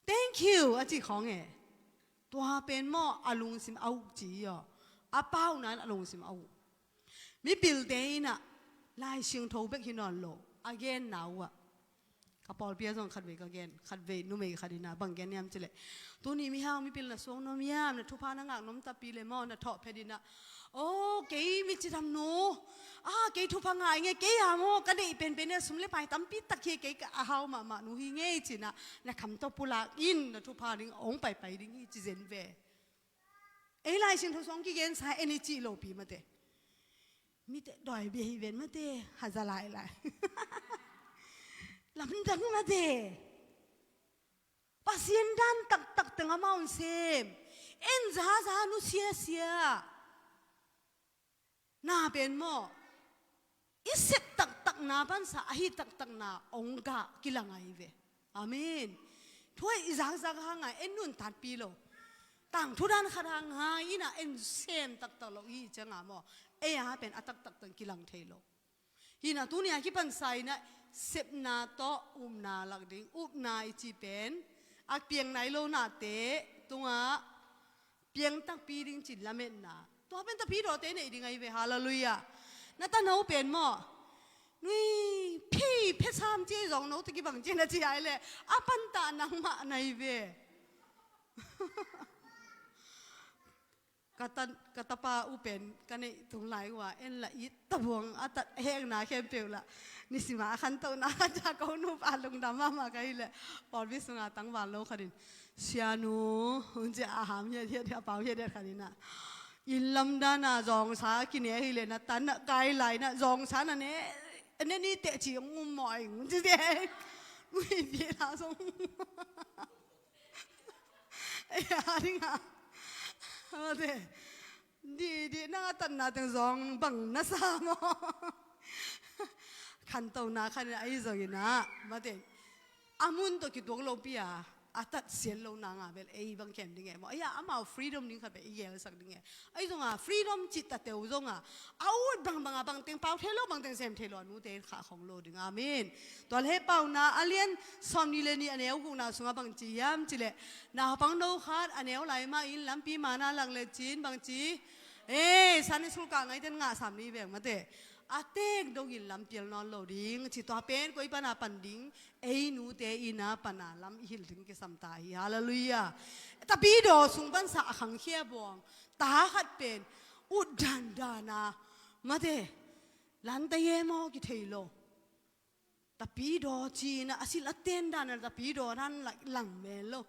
thank you a ci khawng e. Tua pen maw a lungsim a uk ci hi aw. A pauna'n a lungsim a uk. Mipilte in ah Lai Siangtho bek hi nawn lo, a genna uh ah. Ka pawlpi ah zong khatvei ka gen, khatvei numei khat in ah bang gen hiam cih leh, tuni mihau mipil na suak nuam hiam, na thupha na ngak nuam tapi leh maw, na thawh phet in ah, "Oh, kei mi cidam nu, ah, kei thupha ngah ing e, kei a maw, ka neih penpen in ah sum leh pai tampi tak hi, kei ka a hau mahmah nu hi ing e," ci-in ah, na khamtaw pulak in, na thupha ding hong paipai ding hi ci zen ve. Ei Lai Siangtho sung kigensa en i cih lopi mate. Mite dawi bia hi ven mate, haza lailai. Lamdang mate. Pasian dan taktak teng amau in sem. En zaza, nusia sia. Na pen maw, i sep taktakna pansa, ahi taktakna hong gah kilang ahi ve. Amen. Thu ah i zakzak hang a en nuntakpi lo. Tangthu dan khat hang a en a en sem taktak lo i hih ciang a maw, ei a pen a taktak teng kilang thei lo. Hi in ah tuni a kipan sa in ah sepna tawh upna lak ding, upna i cih pen a piang nai lonate tungah piang takpi ding ci-in lametna. Tua pen tapidawte neih ding ahi ve, halleluiah. Na tano pen maw, nui phi phe sam ci zong no tawh kibang ci na ci ai leh, a pantah nangmah na hi ve. Ka ta, ka tapa uh pen ka neih tung lai uh a en la it tabuang a tat hekna khempeuh la. Nisim a a khantohna khat ciang ko nupa lungdam mahmah ka hih leh, pawlpi sungah tangval lo khat in, "Sianu," hun ciang a ham hiathiat, a pau hiathiat khat in ah, "Inn lam dan a zawngsa kine hi leh na tan a kai lai in ah zawngsa na ne, ne ni teh ci hong um mawh ing," ci teh. Ui, pi la zong. Ei a ding a, mate, dih dih nang a tatna teng zawng bang na sa maw? Khantohna khat in ahi zongin ah, mate, a mun tawh kituak lopi a, a tatsiat lo nang a bel ei bang kem ding e maw? Ei a, amau freedom ding khat bel i gelsak ding e. Ahi zong a freedom cih tateu zong a, a ut bangbang a bangteng pau thei lo, bangteng sem thei lo a nute in khah khong lo ding. Amen. Tua leh Pauna a lian sawmnih leh nih a neu gukna sungah bang ci hiam cih leh, naupang no khat a neu lai mah in lampi man a lak lecin bang ci, eh, Sunday school kah ngaihten ngah sam ni veng mate. A teek dongin lampial nawn lo ding ci. Tua pen koi pan a pan ding, ei nute in a pan a lam i hilh ding kisam ta hi. Halleluiah. Tapidaw sung pansa a khangkhia buang ta khat pen ut dandan a, mate, lante ye maw kithei lo. Tapidaw ci-in a, a silh a ten dan a tapidaw dan la, lang men lo.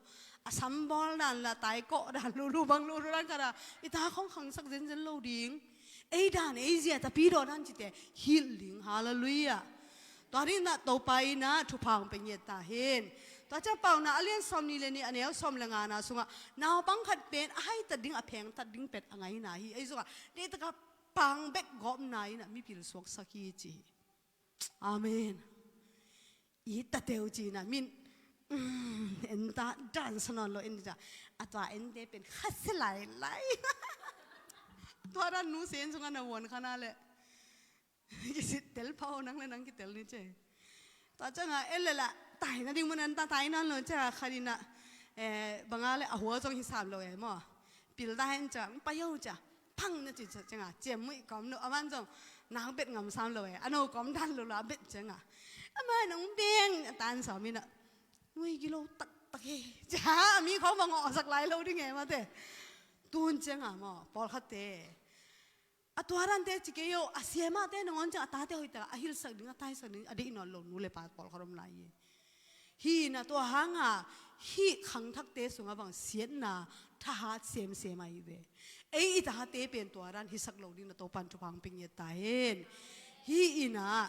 A sambawl dan la, taikawh dan, lulu bang lulu dan khat a i ta khong khangsak zenzen lo ding. Ei dan ei zia tapidaw dan cite hilh ding. Halleluiah. Tua ding in ah Topa in ah thupha hong pia ngiat ta hen. Tua ciang Pauna a lian sawmnih leh nih a neu sawm leh ngana sungah, naupang khat pen a haitat ding, a phengtat ding pet a ngaina hi. Ahi zongah deihtak a pang bek gawpna in ah mipil suaksak hi ci hi. Amen. It tateu ci-in ah min, mm, en ta dan sa nawn lo en ta. A tua ente pen khasia lailai. Tua dan nu sen sungah na vuan kha na leh, kisit tel pha aw, nang leh nang kitel ni ci. Tua ciang a en leh la tai nading mun ah en ta, tai nawn lo ciang a khat in ah, eh, bang a leh a hua zong hi sam lo e maw. Pil ta hen ciang, pai o ciang, phang na ci ciang a, ciam muih kawm lo, a man zong nang bet ngam sam lo e, a no kawm dan lo lo a bet ciang a, a man nong beng a tan sawm in ah, nui gilo taktak hi ciang a, mi khawng bang awhsak lai lo ding e mate. Tun ciang a maw, pawlkhatte, a tua dante ci kei o, a siamahte nangawn ciang a tate hoih tak a hilhsak ding, a taisak ding a deih nawn lo nu leh pa pawlkhat om lai hi. Hi in ah tua hang a hih khangthakte sungah bang siatna thahat semsem ahi ve. Ei i tate pen tua dan hisak lo ding in ah Topa'n thupha hong pia ngiat ta hen. Hi in ah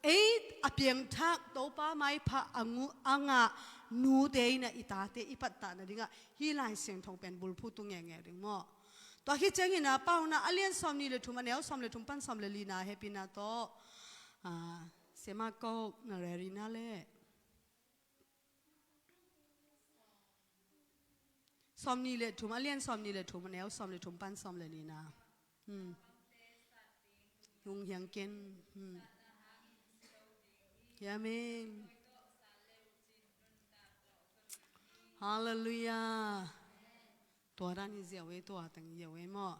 ei a piangthak Topa maipha a ngu, a ngah nute in ah i tate i pattah nading ah hih Lai Siangtho pen bulphuh tu ngekngek ding maw. Tua khit ciangin ah Pauna a lian sawmnih leh thum a neu sawm leh thum pan sawm leh lina hehpihna tawh, ah, Sema ko na rerina leh. Sawmnih leh thum, a lian sawmnih leh thum, a neu sawm leh thum pan sawm leh nihna. Hmm. Hong hiang ken. Hmm. Amen. Halleluiah. Tua dan hi ziau e, tua teng hi ziau e maw.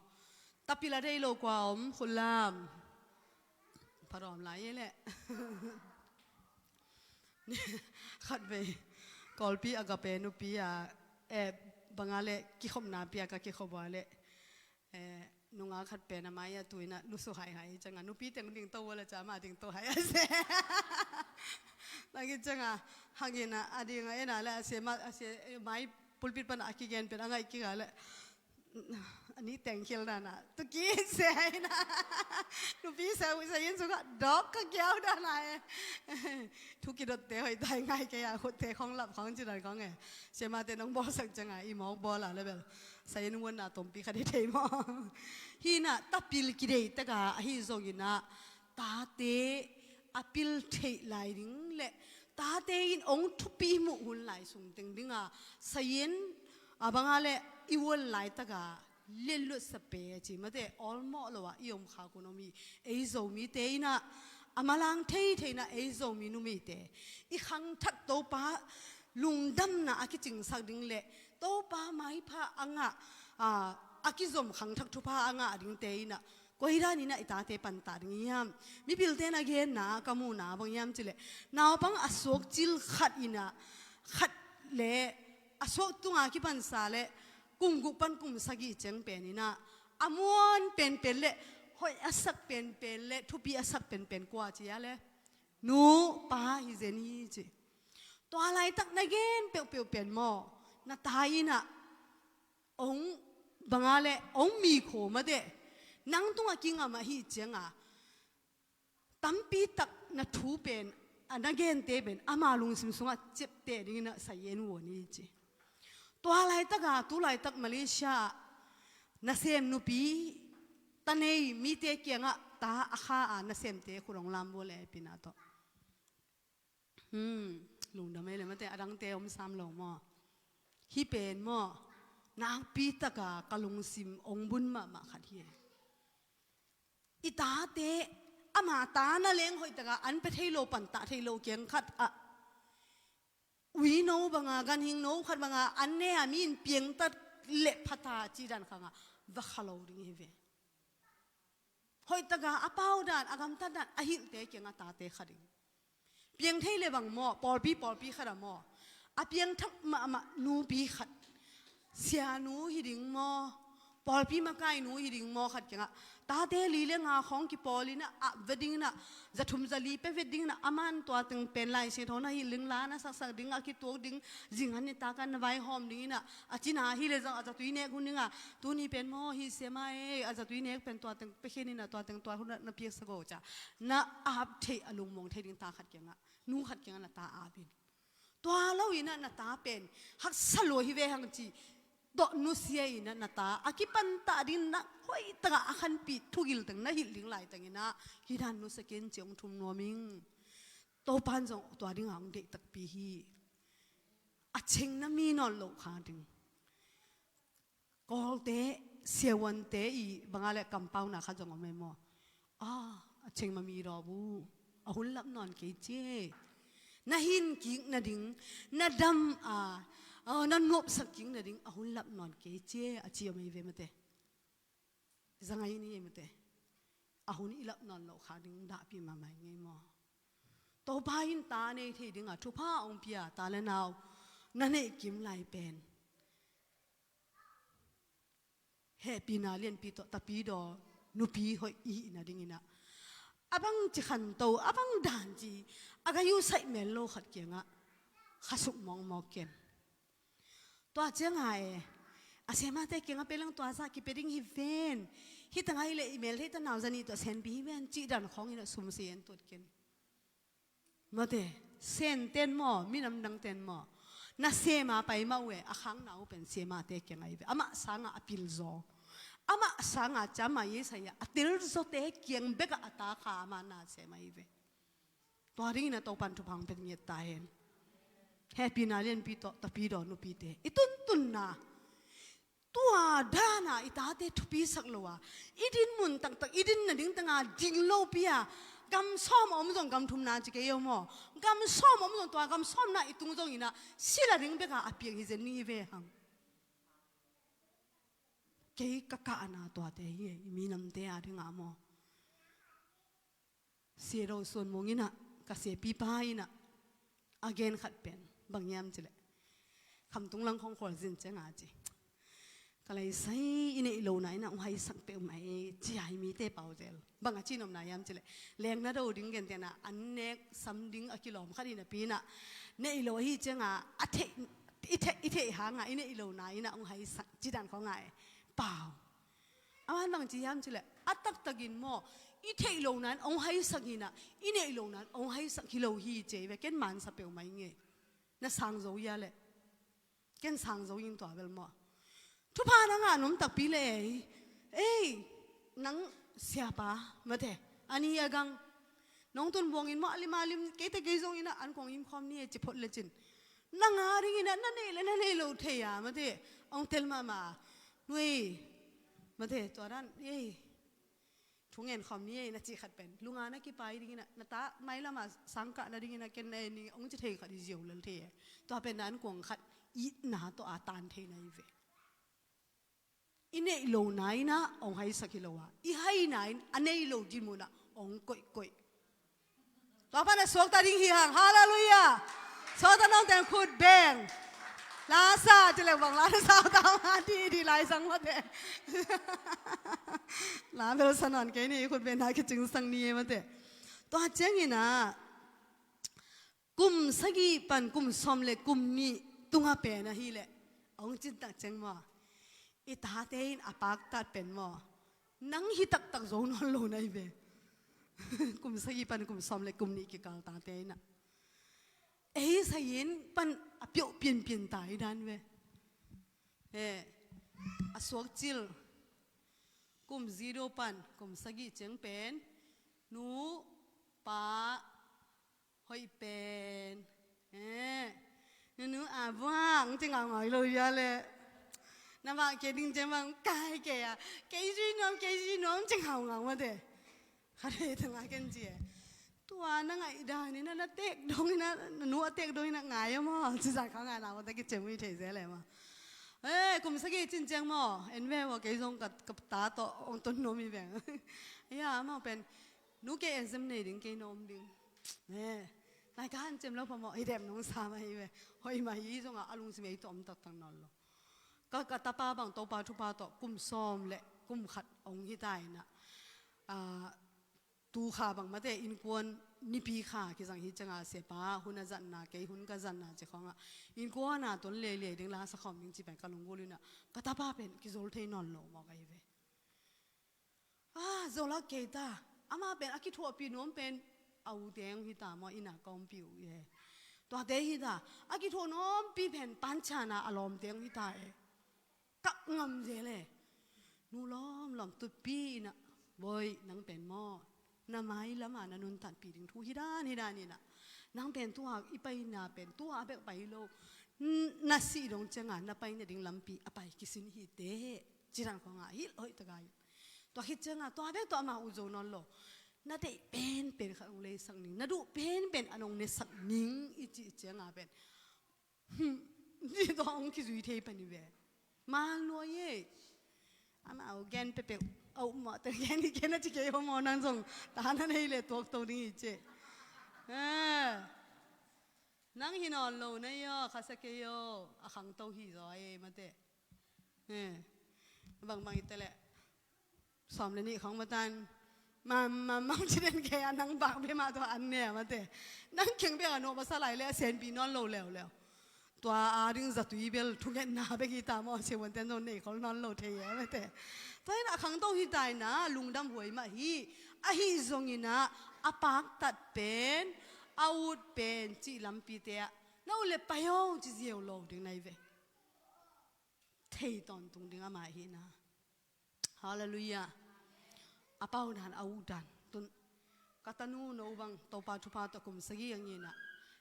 Tapil a deih lo kua om, khut lam. Pharawm lai e leh. Khatvei Kawlpi Agape nupi a, eh, banga le kikhopna pi a ka kikhop ua le, eh, nungak khat pen a mai a tuina lusu haihai cianga nupi teng dingto ua le ca ma dingto hai a se. Lagi cianga hangina a dinga ena le a se ma a se, eh, mai pulpit pana a kigen pen a ngaih kik a le a nih tengkhel dana tu kise aina. Nupi sa sa yin sunga dok ka kiau dana e. Thu kidotte hoih tai ngai kei a khutte khong lap khong ci dan khong e. Siamate nong bawlsak cianga i mawk bawl a le bel sa yin vuanna tompi kha dei thei maw? Hina tapil kidei taka ahi zongina tate a pil theih lai ding le tate in ong thupi muh hun lai sung teng dinga sayin a banga le i uan laitaka lenluat sape a ci mate awlmawh lo ah i om khak un om hi. Ei Zomite inah a malang thei theina ei Zomi numite i khangthak Topa lungdamna a kicingsak ding le Topa maipha a ngah, a, a kizom khangthak thupha a ngah dingte inah koi daninah i tate pantah ding hiam? Mipilte na genna ka muhna bang hiam cileh naupang a suak cil khat inah khat le a suak tunga kipansa le kum guk pan kum sagih ciang pen inah a muan penpen le hoih a sak penpen le thupi a sak penpen kua ci a le nu pa hi zen hi ci. Tua laitak na gen peuhpeuh pen maw na ta inah ong banga le ong mi kho mate nang tunga kingam ahi cianga tampi tak na thu pen a na gente pen ama lungsim sungah ciapteh dingin a sayen uan hi ci. Tua laitaka tu laitak Malaysia ah nasem nupi ta nei mite kiangah ta a kha a nasemte khut ong lam vua le pina tawh. Hmm, lungdam ei le mate a dangte om sam lo maw? Hi pen maw? Nakpi taka ka lungsim ong bun mahmah khat hi e. I tate ama ta na leng hoih taka an pe thei lo pantah thei lo kiang khat ah uino banga ganhing no khat banga an ne a mi in piangtat le phata ci dan khanga va kha lo ding hi ve. Hoihtaka a pau dan a gamtat dan a hilhte kianga tate kha ding. Piang thei le bang maw pawlpi pawlpi khat a maw a piangthak mahmah nupi khat sianu hi ding maw pawlpi makainu hi ding maw khat kiangah tate li le nga khawng kipawl inah a ve ding inah zathum zali pe vet ding inah a man tua teng pen Lai Siangtho na hilh ding la na saksak ding a kituak ding zing han nitak an na vaihawm ding inah a cina hi le zong a zatui nek hun dinga tuni pen maw hi siama e a zatui nek pen tua teng pe khin inah tua teng tua hun na piaksak go ca na ap theih a lungmuang thei ding ta khat kiangah nu khat kiangah na ta ap in. Tua lo inah na ta pen haksa lua hi ve hang ci tawh nusia inah na ta a kipantah ding na hoihtaka a khanpih thugil teng na hilh ding laitang inah hi dan nusia ken ci ong thum nuam ing. Topan zong tua dinga ong deih takpi hi. A cheng na mi nawn loh kha ding. Kawlte siavuante i banga le kampauna khat zong om e maw? A, a cheng ma mi daw bu a hun lap nawn kei cie. Na hin kik nading na dam a, a, na nuapsak kik nading a hun lap nawn kei cie a ci om ei ve mate. Zangai ni ei mate. A hun i lap nawn loh kha ding dahpi mamai ngei maw? Topa in ta nei thei dinga thupha ong pia ta le nau na neih kim lai pen hehpihna lianpi tawh tapidaw nupi hoih i hihna dinginah a bang ci khanto a bang dan ci a gai uh saih mel lo khat kiangah khasuk mawkmawk ken. Tua cianga e a semate kiangah pelang tua zah kipia ding hi ven. Hita ngai le i mel theita nau zanih tuah senpi hi ven cih dan khawngin a sumse en tuat ken. Mate, sen ten maw minam dang ten maw na sema pai mah uh e a khangna uh pen semate kiangah hi ve amah sangah a pilzaw amah sangah cama Isaiah a telzawte kiang bekah a takha amah na sema hi ve. Tua dingin a Topan thupha hong pia ngiat ta hen. Hehpihna lianpi tawh tapidaw nupite i tuntunna tua dana i tate thupisak lo a i din mun taktak i din nading tanga ding lopi a gam sawm a om zong gam thumna ci kei o maw? Gam sawm a om zong tua gam sawmna i tung zonginah sila ding beka a piang hi zen ning i ve hang. Kei ka kahna tuate hi i minamte a dinga maw? Sia Do Suan Mung in ah, ka siapipa in ah, a gen khat pen bang hiam cih leh, khamtung lang khawng khualzin ciang a ci, ka leisai i neih lohna in ah hong haisak peuhmah e, ci a, i mite pau zel. Bang a ci nopna hiam cih leh, lengna do ding gentehna an nek sam ding a kilawm khat hi napi in ah, neih loh ahi ciang a, a theih, i theih, i theih hang a i neih lohna in ah hong haisak, ci dan khawng a e, pau. Aman bang ci hiam cih leh, a taktakin maw, i theih lohna in hong haisak hi in ah, i neih lohna in hong haisak hi lo hi ci hi ve. Ken mansa peuhmah ing e. Na sang zo hia leh? Ken sang zo ing tua bel maw. Thupha na ngah nuam takpi leh ei, ei, nang siapa, mate, a ni a gang, nong tun buang in maw, a lim a lim, keite kei zong in ah an kuang im khawm ni e, ci phot lecin, nang a ding in ah na neih leh na neih loh thei a, mate, hong tel mahmah a, nu ei, mate, tua dan ei, thu ngen khawm ni ei, na cih khat pen, lung a na kipai ding in ah, na ta mailam a sang kah nading in ah ken na en ning hong ci thei khat hi ziau lel thei e. Tua pen na an kuang khat itna tawh a tan thei na hi ve. I neih lohna in ah hong haisak hi lo a, i haina in a nei lo dinmun ah hong koihkoih. Tua pan a suakta ding hi hang. Halleluiah. Suakta nuam teng khut beng. La sa, ci leh bang la na sa, ta ma di di lai sang mate. La bel sa nawn kei ni, khut beng na kicing sang ni e mate. Tua ciang in ah, kum sagih pan kum sawm leh kum nih tung a pen ahih leh, hong cin tak ciang maw, i tate in a paktat pen maw, nang hi taktak zo nawn lo na hi ve. Kum sagih pan kum sawm leh kum nih kikal tate in ah, ei sai in pan a piauh pianpian ta hi dan ve. Eh, a suak cil, kum zero pan kum sagih ciang pen, nu, pa, hoih pen. Eh, nunu a buang, ci ngaungau hi lo hia leh? Na vak kei ding ciang bang kai kei a, kei zui nuam, kei zui nuam, ci ngaungau mate. Khat vei tang a ken ci e, tua na ngaih dan in ah, na tek dong in ah, na nu a tek dong in ah ngai a maw, ci zah kha ngai na maw, ta kicem ui thei zel e maw. Eh, kum sagih cin ciang maw, en ve maw, kei zong ka, ka ta tawh hong ton nuam hi veng. Hia, amau pen, nu kei exam nei ding, kei na om ding. Eh, lai ka hanciam lo phamawh, hi dem nong sa mah hi ve. Hoih mah hi zong a, a lungsim ei tawh om taktak nawn lo. Ka, ka tapa bang Topa thupha tawh kum sawm leh kum khat hong hi ta in ah, ah, tu kha bang mate, innkuan nipi kha kizang hi ciang a, siapa hun a zatna, kei hun ka zatna ci khawng ah, innkuan a tun leilei ding, la sa khawm ding ci pen ka lunggulh in ah, ka tapa pen kizol thei nawn lo mawk ahi ve. Ah, zol a kei ta. Amah pen a kithuahpih nuam pen a ute hong hi ta maw, inn a ka ompih uh e. Tuate hi ta. A kithuah nuampi pen panchan a a lawmte hong hi ta e. Kap ngam zel e. Nu lawmlawm tutpi in ah, Bawi, nang pen maw, na mailam a na nuntakpih ding thu hi dan hi dan in ah, nang pen tua i paina pen tua bek pai lo, n-, na sih dong ciang a na pai nading lampi a pai kisin hi teh, ci dan khawng a hilh hoih tak a hi. Tua khit ciang a tua bek tawh amah ut zo nawn lo. Na deih penpen khat hong leisak ning, na duh penpen an hong nesak ning i cih ciang a pen, hmm, ci tawh hong kizui thei pan hi ve. Mal nuai e. Amau gen peuhpeuh, a up mawh te gen hi, gen a ci kei ho maw, nang zong ta na nei leh tuakto ding hi ci. Eh. Nang hi nawn lo na hi aw, khasia kei aw, a khangto hi zaw e mate. Eh, bangbang hi ta leh, sawm le nih khawng matan, mam, mam, mam ci den kei a, nang bak bek mah tua an ne a mate. Nang kiang bek a nuam a sa lai leh a senpi nawn lo leuleu. Tua a ding zatui bel thungetna bek hi ta maw, siavuante'n zong nei khol nawn lo thei e mate. Tua in a khangto hi ta in a, lungdam huai mah hi. Ahi zongin a, a paktat pen, a ut pen cih lampite ah, na ut leh pai aw ci ziau lo ding na hi ve. Thei tawntung ding amah ahihna. Halleluiah. A pau dan, a ut dan. Tun ka tanu no bang Topa thupha tawh kum sagih a ngin a,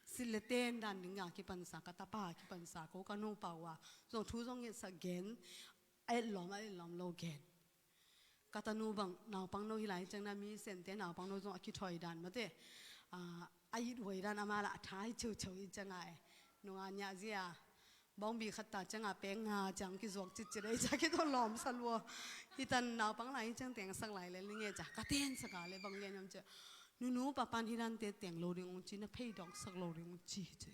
silh le ten dan ding a kipansa, ka tapa kipansa, ko ka nu pau a zong thu zong ngetsak gen, a etlawm, a etlawm lo gen. Ka tanu bang naupang no hi lai ciang na, mi sente naupang no zong a kithawi dan mate, a, a it huai dan, amah lah a thai cheucheu hi ciang a e. Nunga niah zia bawngbi khat ta ciang a pek nga ciang kizuak citcit ei ca kithaw lawm sa lua. Hi tan naupang lai hi ciang tengsak lai le ning e ca ka tensak a le bang gen hiam ciah, Nunu papan hi dante teng lo ding ung ci, na phei dawksak lo ding ung ci ci.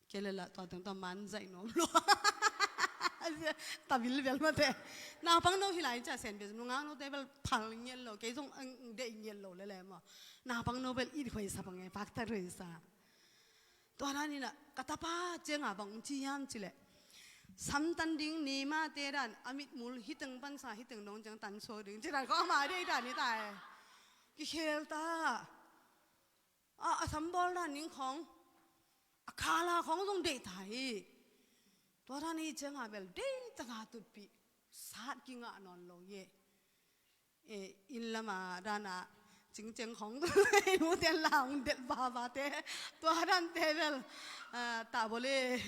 Kei le lah tua teng tua man zaih nuam lo. Ta bilbel mate. Naupang no hi lai cia sen bia nungak note bel phal ngiat lo, kei zong ang deih ngiat lo lele maw. Naupang no bel it huai sa bang e, paktat huai sa. Tua dan inah ka tapa cianga bang ci hiam cileh, samtan ding ni mate dan a mitmul hiteng pansa hiteng dong ciang tan so ding ci dan khawng ama deih dan hi ta e. Kikhel ta. A, a sambawl dan ding khawng, a khala khawng zong deih ta hi. Tua dan hi cianga bel deih taka tutpih sat kingah nawn lo hi. E, inn lama dana cingceng khawng i nute la hong delh vavate, tua dante bel, a, ta bole.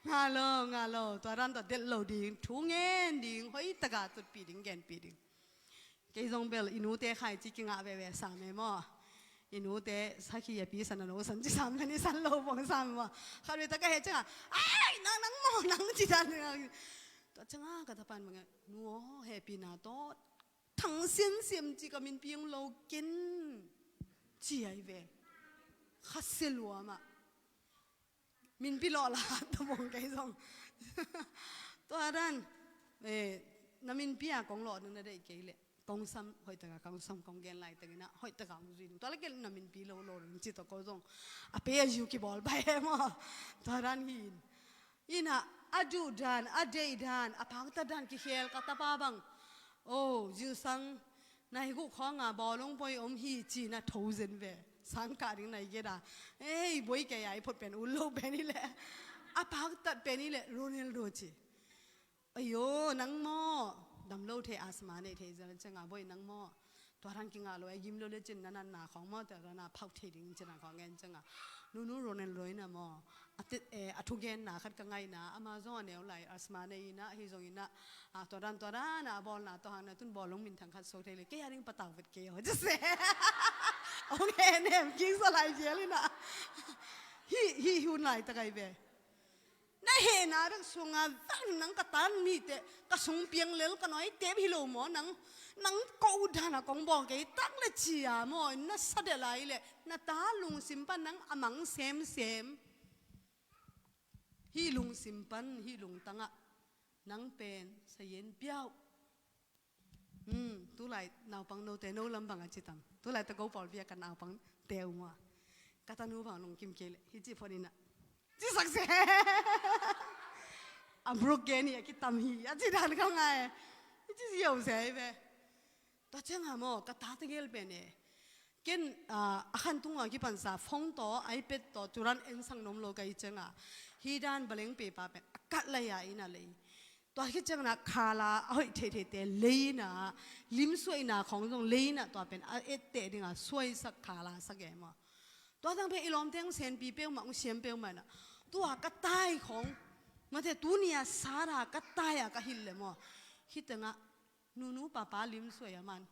Nga lo, nga lo, tua dan tua delh lo ding, thu ngen ding, hoih taka tutpih ding, genpih ding. Kei zong bel i nute khaici kingah veve sam e maw. I nute sakhi a pi san a no san ci sam, kan i san lo bong sam maw. Khat ve ta ka he cianga, ai, nang, nang maw, nang ci dan. Tua cianga ka tapan bang e, nu aw, hehpihna tawh thang siansiam ci ka minpi hong lo ken ci ai ve. Khasia luamah. Minpi lawh la ta bong kei zong. Tua dan, eh, na minpi a kong lawh na na deih kei leh, kong sam hoih taka kong sam kong gen lai tengina hoih taka hong zui ding. Tua la ken na minpi lo lo ding ci tawh ko zong a pe a ziu kibawl bai e maw. Tua dan hi in. Inah a duh dan, a deih dan, a paktat dan kikhel ka tapa bang. O, zingsang nai guk khawnga bawlung poi om hi ci na tho zen ve. Sangkah ding nai geda. Ei, boi kei a i phot pen ul lo pen i leh. A paktat pen i leh Ronaldo ci. Ayo, nang maw, dam lo thei, asma nei thei zel cianga boi nang maw. Tua dan kingah lo e, gim lo le cin na natna khawng maw, tua dan a phauh thei ding cin a khawng ngen cianga. Nunu Ronaldo ina maw. A tet, eh, a thugenna khat ka ngaihna, ama zong a neu lai, asma nei ina, hi zong ina, a, tua dan, tua dan a bawlna, tua hang na tun bawlung minthang khat so thei le, kei a ding patau vet kei aw, ci se. Ong he nem, kingsa lai vial ina. Hi, hi hun lai takai ve. Na hehna bek sunga vang nang ka tan mite, ka sung piang lel ka nuai tep hi lo maw nang, nang ko dana kong bawl kei tak le cia maw, na sa de lai le, na ta lungsim pan nang a mang semsem. Hi lungsim pan, hi lungtangah, nang pen, sayen piau. Hmm, tulai naupang note no lam bang a ci tam. Tulai ta go pawl bia ka naupang te um a. Ka tanu bang lungkim kei le. Hi ci phot ina. Ci sak se. A bruk ke ni a kitam hi. A ci dan ka ngai. Hi ci ziau se ve. Tua cianga maw, ka tate gel pen e. Ken, ah, a khan tunga kipansa, phone tawh, iPad tawh, turan en sang nom lo ka hi cianga. Hi dan baleng pepa pen, a kat lai a ina lei. Tua khit ciangin ah khala a hoih theihtheihte leina, limsuaina khawng zong leina tua pen a etteh dinga suaisak khala sak e maw. Tua tang pen i lawmte hong senpi peuhmah, hong siam peuhmah inah. Tua ka tai khawng, mate tuni a sara ka tai a ka hilh le maw. Khitengah nunu papa limsuai a man.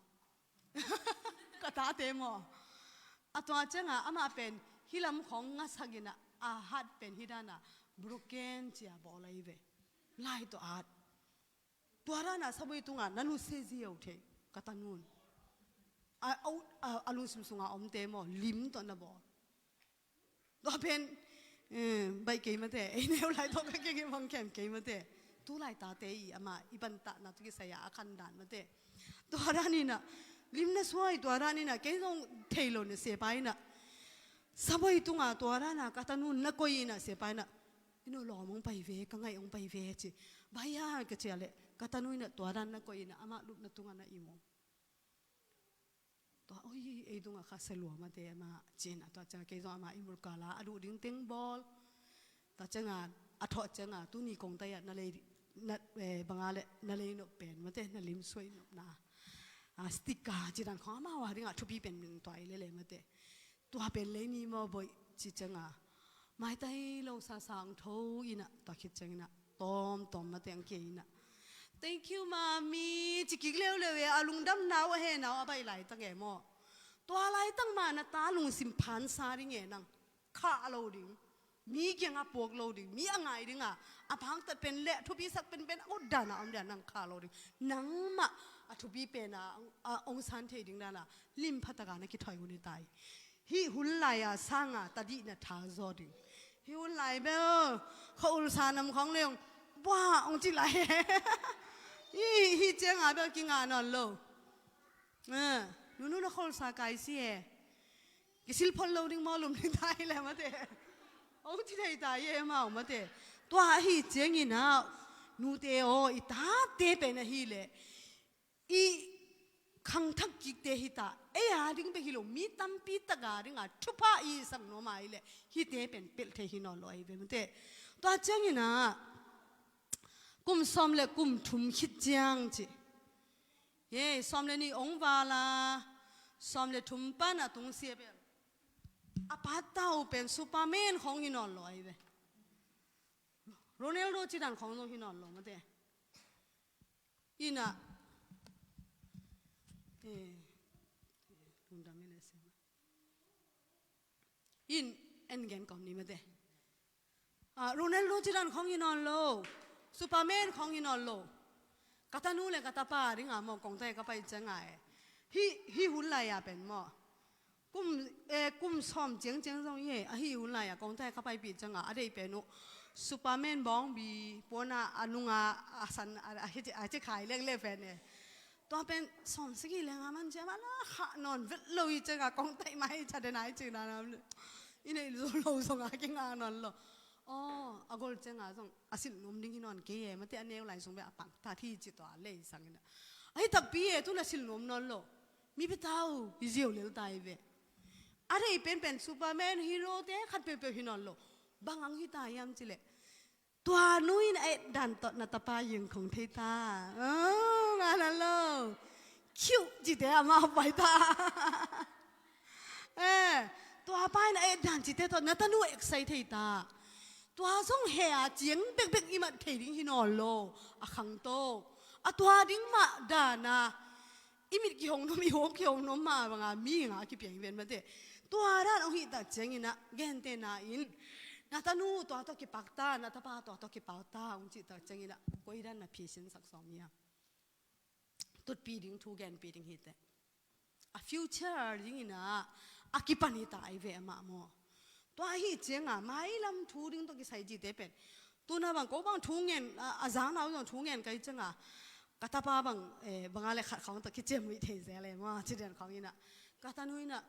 Ka tate maw. A tua cianga amah pen hilam khawng ngasak inah a hat pen hi dana broken cia bawl ahi ve. Lai tawh at. Tua dana sabui tunga na nusia ziau thei ka tanun. A, a, a, a lungsim sunga omte maw lim tawh na bawl. Tua pen, eh, baih kei mate, ei neu lai tawh ka kengim hong kem kei mate. Tulai tate i ama i pantahna tawh kisai a a khan dan mate. Tua dan inah, lim na suai tua dan inah, kei zong thei lo na sepa inah. Sabui tunga tua dana ka tanu na koih inah sepa inah. I no lawm hong pai ve, ka ngaih hong pai ve ci. Baih a ka cia leh, ka tanu inah tua dan na koih inah, amah lupna tunga na i mong. Tua, oi, ei tunga kha sa lua mate ama, cin a tua cia kei zong ama i mulkala, a duh ding teng bawl. Tua cianga, a thawh cianga, tuni kong tai a na lei, na, eh, banga le, na lei nop pen, mate, na lim suai nopna. A, sticker, ci dan khawng ama wa dinga, thupi pen min tua i lele, mate. Tua pen lei ni maw boih, ci cianga. Maitai lo sa sang tho inah, tua khit ciang inah, tawm, tawm mate ang kei inah. Thank you, mami, ci kik leuleu e, a lungdamna uh a hena uh a baih laitang e maw. Tua laitang ma na ta lungsim phansa ding e nang. Khah lo ding. Mi kiangah puak lo ding. Mi a ngai dinga. A phangtat pen le, thupisak penpen, a ut dana om dia nang khah lo ding. Nangmah a thupi pen a, a ong san thei ding dan a lim pha taka na kithoih hun hi ta hi. Hih hun lai a sanga tadih na tha zaw ding. Hih hun lai bel khuaulsa nam khawng le ong bua ong ci lai. Hih, hih cianga bel kingah nawn lo. Eh, nunu na khuaulsa kai si e. Kisil phot lo ding maw, lum ding ta hi le mate. Ong ci thei ta hi e mau mate. Tua ahi ciangin ah nute aw, i tate pen ahih leh i khangthak kikte hi ta. Ei a ding bek hi lo, mi tampi tak a ding a thupha i sak nuam ahih leh hihte pen pelh thei hi nawn lo ahi ve mate. Tua ciangin ah kum sawm le kum thum khit ciang ci. Ye, sawm le nih ong val a, sawm le thum pan a tungsia bel a pattau pen Superman khawng hi nawn lo ahi ve. Ronaldo ci dan khawng zong hi nawn lo mate. Ina, eh, lungdam in e sema. In, en gen kawm ni mate. Ah, Ronaldo ci dan khawng hi nawn lo. Superman khawng hi nawn lo. Ka tanu le ka tapa ding a maw, kongtai ka pai cianga e. Hih, hih hun lai a pen maw. Kum, eh, kum sawm ciangciang zong hi e, ahi hun lai a kongtai ka paipih cianga a deih pen uh Superman bawngbi puana a nunga a san a, a, a, a ci khai leng le pen e. Tua pen sawm sagih le nga man ciang a la khah nawn vet lo hi cianga kongtai mai ca den ai ci na na. I neih zo lo zong a kingah nawn lo. Aw, a gol cianga zong a silh nuam ding hi nawn kei e, mate a neu lai sung ve a pang ta thi ci tua lei sangin a. Ahi takpi e, tun a silh nuam nawn lo. Mi pe tau, i ziau lel ta hi ve. A deih penpen Superman hero te khat peuhpeuh hi nawn lo. Bang ang hi ta hiam ci leh. Tua nu in a et dan tawh na tapa yeng khong thei ta. Oh, nga na lo. Cute cite amah pai ta. Eh, tua pa in a et dan cite tawh na tanu excite thei ta. Tua zong he a ciang bekbek i mat thei ding hi nawn lo. A khangto. A tua ding mah dan a. I mit kihong nuam, i hawm kihong nuam mah banga mi nga kipiang i ven mate. Tua dan ong hih tak ciangin ah, gentehna in, na tanu tua tawh kipak ta, na tapa tua tawh kipak ta, ong cih tak ciangin ah, koi dan na phisin sak sawm hiam? Tutpih ding, thu genpih ding hi teh. A future dingin ah, a kipan hi ta ahi ve amah maw. Tua ahi cianga, mailam thu ding tawh kisai cite pen. Tuna bang ko bang thu ngen, a, a zangna uh zong thu ngen kai cianga. Ka tapa bang, eh, banga le khat khawng tawh kiciam uh thei zel e maw, ci den khawng inah. Ka tanu inah,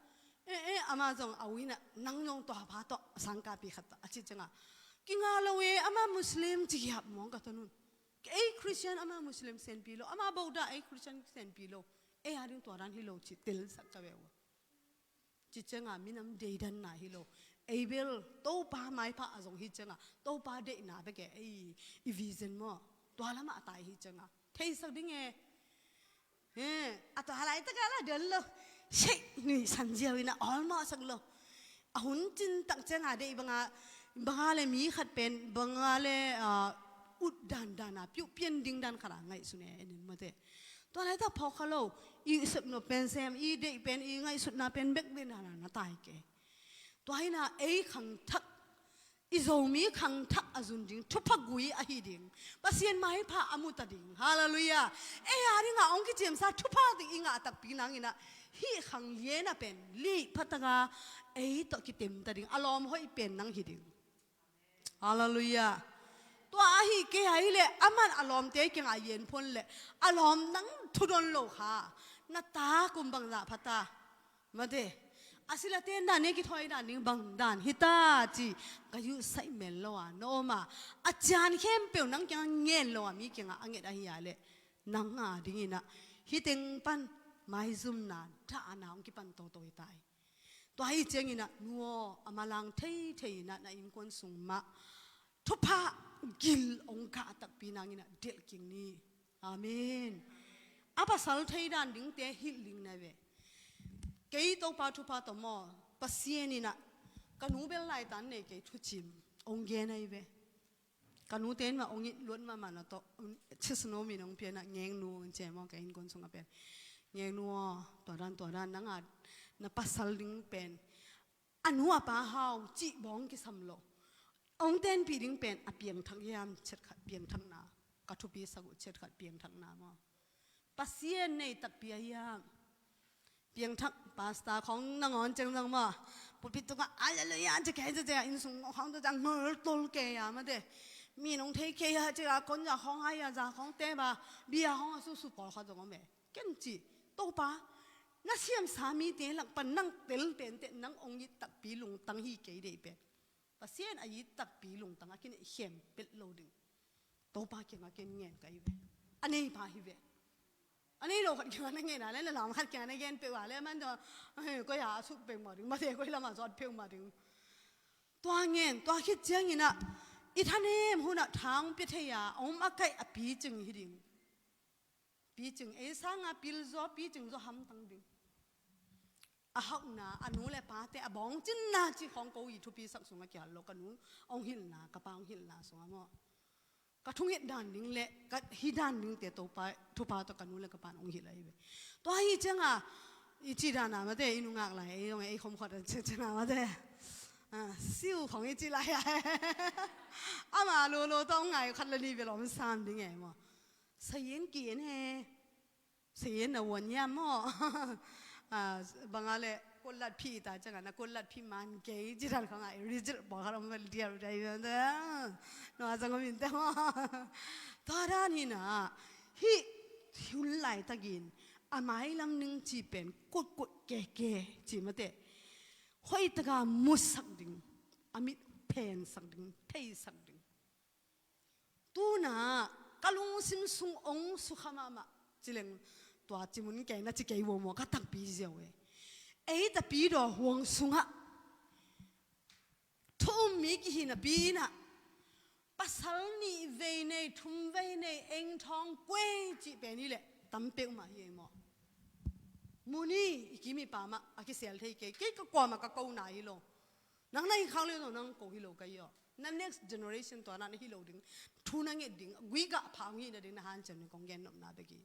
eh, eh, ama zong a u inah, nang zong tua pa tawh, sangkapi khat tawh, a ci cianga. Kinga lo e, ama Muslim ci hiap mawng ka tanun. Ei Christian ama Muslim senpi lo, ama Buddha ei Christian senpi lo. Ei a ding tua dan hi lo ci telsak ka ve uh. Ci cianga minam deidanna hi lo. Ei bel Topa maipha a zong hi cianga Topa deihna bek e ei i vision maw. Tua lamah a tai hi cianga theisak ding e. He, a tua laitak a la del lo. Sei nui san ziau ina awlmawh sak lo. A hun cin tak cianga deih banga, banga le mi khat pen, banga le, ah, ut dan dan a piuh pian ding dan khat a ngaihsun e, en in mate. Tua laitak phawk kha lo, i sepnop pen sem, i deih pen, i ngaihsutna pen bek den dan a na tai ke. Tua hina ei khangthak, i Zomi khangthak a zun ding, thupha gui ahi ding. Pasian maipha a muta ding. Halleluiah. Ei a dinga ong kiciamsa thupha ding i ngah takpi nangina, hih khang liena pen, lih phataka, ei tawh kitemta ding, a lawm hoih pen nang hi ding. Halleluiah. Tua ahi kei ahi le, aman a lawmte kiangah a yen phon le, a lawm nang thudon lo kha. Na ta kum bangzah phata. Mate. A silate dan ne kithawi dan ding bang dan hita ci. Ka yuh saih mel lo a, na om a. A cian khempeuh nang kiangah ngen lo a, mi kiangah a nget ahi a le. Nang a dingina. Hiteng pan maizumna, dahna, ong kipan toto hita hi. Tua hi ciangina, nuaw, a malang thei thei ina, na innkuan sung mah. Thupha gil ong kah takpi nangina, delh king ni. Amen. A pasal thei dan dingte hilh ling na ve. Kei Topa thupha tawh maw, Pasian ina, ka nu bel laitan nei kei thucim, ong gen ahi ve. Ka nute in mah ong it luat mahmah na tawh, um, chesno min ong piana, ngengnu ong cia maw, ka innkuan sungah pen. Ngengnu aw, tua dan, tua dan, nanga, na pasal ding pen. A nu a pa hau, cih bawng kisam lo. Ong tenpih ding pen, a piangthak hiam, chet khat piangthakna. Ka thupi sak uh, chet khat piangthakna maw. Pasian nei takpi a hiam? Piangthak pastor khong nangawn ciang zong maw, pulpit tungah halleluiah ci kei ciang, inn sung khong tungah ngol tol kei a mate. Mi nong thei kei a ciang a kon za khong hai a za khong te ba, bia khong a susu pawlkhat zong om e. Ken ci, Topa, na siamsa mite lak pan nang tel pen teh nang ong it takpi lungtang hi kei deih pen. Pasian a it takpi lungtang a kineih khempeuh lo ding. Topa kiangah ken ngen ka hi ve. A neipa hi ve. A nei lo khat kiangah na ngen a le, na lam khat kiangah na gen peuh a le, man tua, eh, koi a suk peuhmah ding, mate koi lamah zawt peuhmah ding. Tua ngen, tua khit ciangin ah, i thanem hunah thang pia thei a, om a kaih a picing hi ding. Picing, ei sanga pil zaw, picing zaw hamtang ding. A hauhna, a nu le pate, a bawngcinna ci khong ko i thupi sak sungah kihal lo, ka nu ong hilhna, ka pa ong hilhna sungah maw. Ka thunget dan ding le, ka hi dan ding te Topa, thupha tawh ka nu le ka pa ong hilh ahi ve. Tua hi cianga, i ci dan a mate, i nungak lai, ei zong ei khom khat a ci cianga mate. Ah, siu khong i ci lai a. Ama lolo tawh ong ngai khat le ni bel om sam ding e maw. Sayen ki en he. Sayen na wan hiam maw? Ah, banga le, kol lat phi ta cianga, na kol lat phi man kei, ci dan khong a, result pawlkhat om vel dial dai vel ta. No a zang om in ta maw? Tua dan hi na, hi, hun laitakin, a mailam ning ci pen, kutkut keke, ci mate. Hoih taka musak ding, a mit phensak ding, theisak ding. Tuna ka lungsim sung ong sukha mahmah. Ci leng tua ci mun kei na ci kei vo maw, ka takpi ziau e. Ei tapidaw huang sungah thu um mi kihi napi inah pasal nih vei nei, thum vei nei, eng thawng kuei cih pen hi leh tam peuhmah hi ei maw? Mun hi i kim i pamah a kisel thei kei, kei ka kuamah ka kona hi lo. Nang na hi khak le zong nang ko hi lo ka hi aw. Na next generation tua na na hi lo ding. Thu na nget ding. Gui gah pha hong hih nading na hanciam ding kong gen nopna bek hi.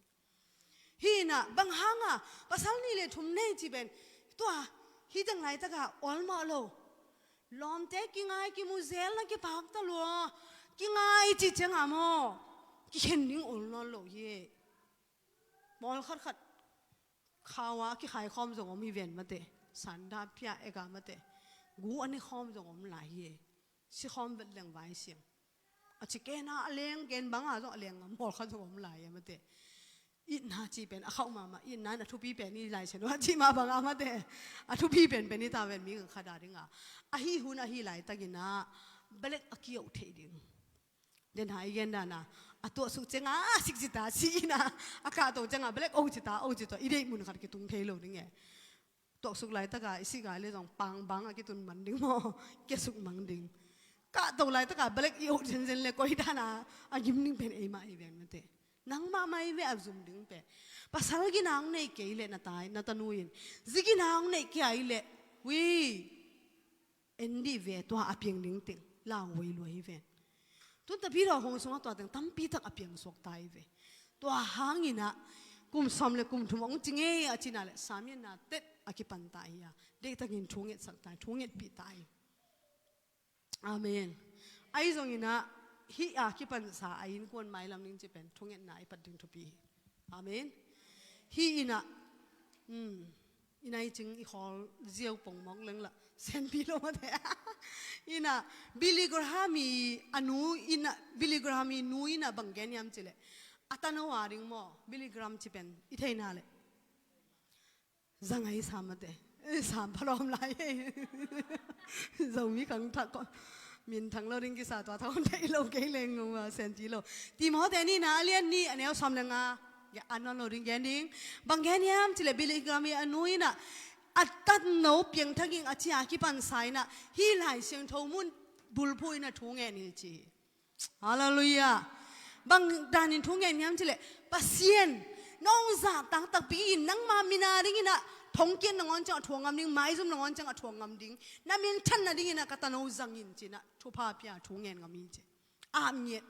Hi na bang hanga pasal nih le thum nei ci pen tua hi teng laitaka olmawh lo. Lawmte kingai kimu zel na kipak ta lua. Kingai ci cianga maw kikhen ding ol nawn lo hi. Mawl khatkhat khau a kikhai khawm zong om hi ven mate. Sanda pia eka mate. Gu a ne khawm zong om lai hi e. Si khawm vet leng vai siang. A ci kena a leng ken banga zong a leng ngam mawl khat zong om lai e mate. Itna ci pen a khauh mahmah, itna in a thupi pen i Lai Siangtho a ci mah banga mate. A thupi pen pen i ta ven mi khat a dinga. A hi hun a hi laitakinah belek a kiauh theih ding. Den ha i gen dana a tuahsuk cianga a sik cita si ina a kahto cianga belek o cita o cita i deih mun khat kitung thei lo ding e. Tuahsuk laitaka i sik a le zong pangbang a kitun man ding maw? Kiasuk mang ding. Kahto laitaka belek i o zenzen le koi dana a gim ding pen eimah i ven mate. Nang mahmah i ve a zum ding pen. Pasal gina hong neih kei le na tai na tanu in zi gina hong neih kei a i le hui. En dih ve tua a piang ding teng lau voi lua hi ven. Tun tapidaw hong sungah tua teng tampi tak a piang suak ta hi ve. Tua hanginah kum sawm le kum thum hong ci ngei a cina le samianna tet a kipan ta hi a deihtakin thu ngetsak ta hi, thu ngetpih ta hi. Amen. Ahi zonginah hih a kipansa a innkuan mailam ning ci pen thu ngetna i pat ding thupi hi. Amen. Hih inah um, i nai cing i khawl ziau pongmawk lengla senpi lo mate. Inah Billy Graham i a nu inah Billy Graham i nu inah bang gen hiam cileh a tano a ding maw Billy Graham ci pen i theina leh zangai sam mate. Sam phalawm lai. Zomi khang thak ko minthang lo ding kisa tua thak hon theih lo kei leng ngua senti lo. Timawte nihna a lian nih a neu sawm le nga. An nawn lo ding gen ding. Bang gen hiam cileh Billy Graham i a nu inah a tatno piangthak ing a cia kipansa inah hih Lai Siangtho mun bulphu inah thu ngen hi ci hi. Halleluiah. Bang danin thu ngen hiam cileh Pasian nong zahtak takpi in nangma mina dinginah thongkiat nangawn ciang a thuang ngam ding, maizum nangawn ciang a thuang ngam ding, na minthan nadinginah ka tano zangin cinah thupha pia thu ngen ngam hi ci. Apngiat.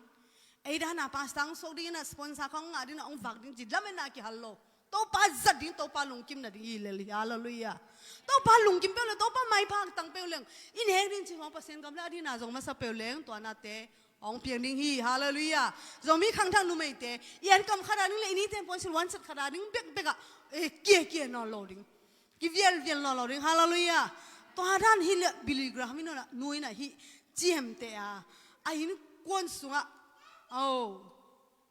Ei dana pasta hong suak dinginah sponsor khong ngah dinginah hong vak ding ci lametna kihal lo. Topa zat ding, Topa lungkim nading hi lel hi. Halleluiah. Topa lungkim peuh leng, Topa maipha tang peuh leng i nek ding ci khong Pasian gam le a dina zong masa peuh leng tuanate hong piang ding hi. Halleluiah. Zomi khangthak numeite i an kam khat a ding le i nite puansil wansat khat a ding bekbek ah, eh, kiakia nawn lo ding, kivialvial nawn lo ding. Halleluiah. Tua dan hi le Billy Graham in a nu in a hih ciamteh a, a innkuan sungah, oh,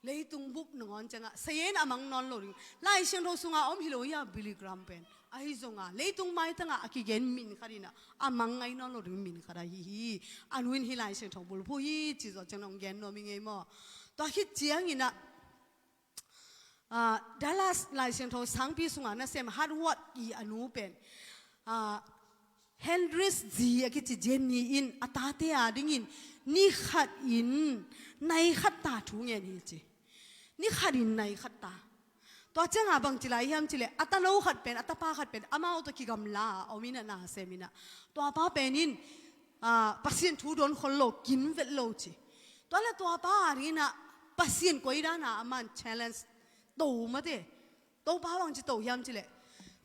leitung bup nangawn ciangah sayin a mang nawn lo ding. Lai Siangtho sungah om hi lo hi a Billy Graham pen. Ahi zongah leitung maitangah a kigen min khat in a, a mang ngai nawn lo ding min khat ahi hi. A nu in hih Lai Siangtho bulphuh hi ci zawh ciang hong gen nuam hi ngei maw. Tua khit ciangin a, ah, Dallas Lai Siangtho sangpi sungah nasem Howard i a nu pen, ah, Heinrich zi a kici Jenny in a tate a dingin ni khat in nai khat ta thu ngen hi ci. Ni khat in nai khat ta. Tua ciangah bangci lai hiam cileh a tano khat pen, a tapa khat pen amau tawh kigamla a om in a nasem in a, tua pa pen in, ah, Pasian thu dawn khol lo, kin vet lo ci. Tua le tua pa a dingin a Pasian koi dan a aman challenge to mate. Topa bangci to hiam cileh,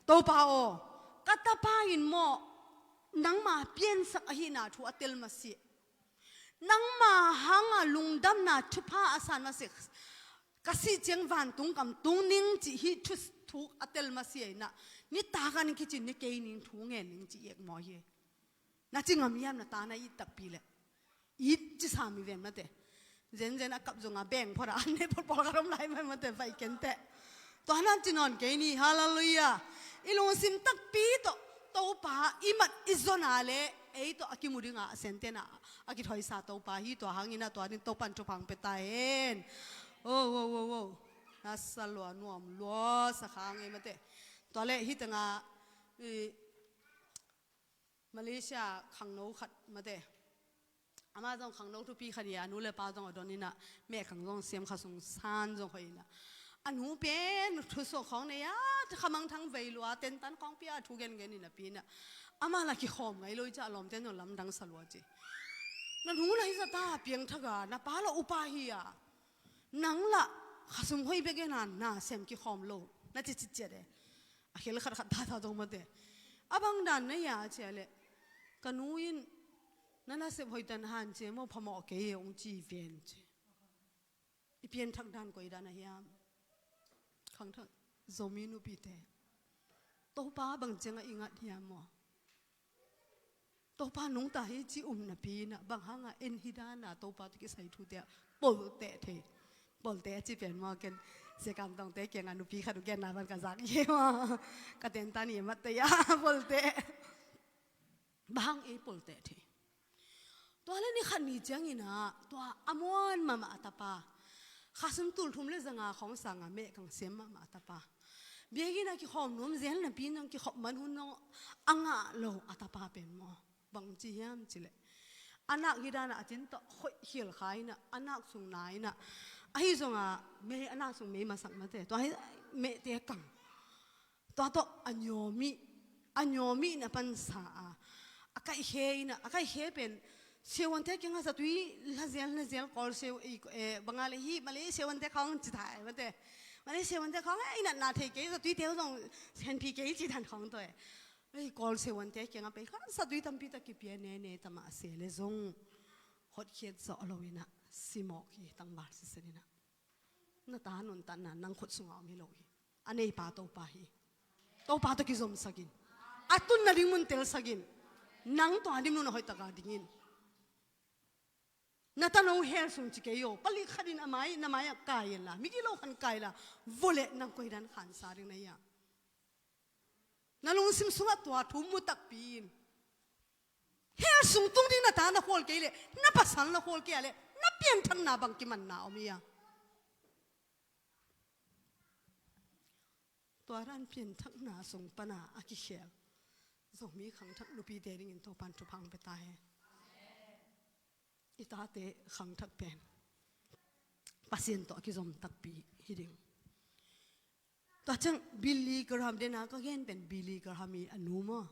Topa aw, ka tapa in maw nangma piansak ahihna thu a tel masiah, nangma hanga lungdamna thupha a san masiah, ka sih ciang vantung kam tung ning cih hih thu, thu a tel masiah in a, nitak an kicin ni kei ning thu ngen ning ci ek maw hi. Na ci ngam hiam na ta na it takpi leh? It ci sa mi ven mate. Zenzen a kap zong a beng phot a an ne phot pawl ka rom lai mai mate vai kenteh. Tua nan ci nawn kei ni, halleluiah. I lungsim takpi tawh Topa i mat i zon a le ei tawh a kimu ding a senten a, a kithoisa Topa hi. Tua hangin a tua din Topan thupha hong pia ta hen. Oh, oh, oh, oh. Na sa lua nuam lua sa kha ngei mate. Tua le hi tengah, i, Malaysia khangno khat mate. Amah zong khangno thupi khat hi a, a nu le pa zong a don in a, mehkhang zong siam, kha sung san zong hoih in a. A nu pen thusuak khawng nei a, kha mangthang vei lua, tentan khawng pia, thu gengen in a pi in a. Amah la kikhawm ngai lo i ca, a lawmten zong lamdang sa lua ci. Na nu la hi zata piangthak a, na pa la upa hi a. Nang lah khasum hoih bek gen a, na sem kikhawm lo, na ci citciat e. A khel khat khat tata zong mate. A bang dan na hia a cia leh, ka nu in na nasep hoih tan han cia maw, phamawh kei e hong ci ven ci. I pianthak dan koi dan a hiam? Khangthak Zomi nupite, Topa bang ciangah i ngat hiam maw? Topa nungta hi ci um napi in a, bang hanga en hi dana Topa tawh kisai thute ah polteh thei. Polteh a ci pen maw, ken Sekam Tongte kiangah nupi khat uh genna van ka zak hi maw. Ka tentan i matte a polteh. Bang hang ei polteh thei? Tua le ni khat ni ciangin a, tua a muan mahmah a tapa, khasum tul thum le zanga khawng sanga mehkhang siam mahmah a tapa, biakinn a kikhawm nuam zel napi in a kikhop man hun zong a ngah lo a tapa pen maw, bang ci hiam cileh, a nak hi dana a tin tawh khoih khial kha in a, a nak sung na in a, ahi zonga mei, a nak sung mei masak mate, tua hi mehte kang. Tua tawh a nyawmih, a nyawmih na pansa a, a kaihkhe in a, a kaihkhe pen siavuante kiangah zatui la zel, la zel, Kawl siav, eh, banga le hi, Malay siavuante khawng ci thai mate. Malay siavuante khawng, eh, i natna thei kei, zatuite uh zong henphi kei ci dan khawng tawh e. Ei, Kawl siavuante kiangah pai khan zatui tampi tak kipia nene tama a se le zong hotkhiat zawh lo in a, simawh hi tangval sisen in a. Na ta nuntatna nang khut sungah om hi lo hi. A neipa Topa hi. Topa tawh kizomsak in. A tun nading mun telsak in. Nang tua dim nun a hoihtaka dingin. Na tano hell sung ci kei aw. Palik khat in a mai, na mai ah kai in la, migilo khan kai la, vua leh nang koi dan khansa ding na hia? Na lungsim sungah tua thu mu takpi in. Hell sung tung ding na ta na khual kei leh, na pasal na khual kei a leh, na pianthakna bang kimanna om hia? Tua dan pianthakna sung pana a kikhel Zomi khangthak nupite dingin Topan thupha hong pia ta hen. I tate khangthak pen Pasian tawh a kizom takpi hi ding. Tua ciang Billy Graham, dena ka gen pen Billy Graham i a nu maw?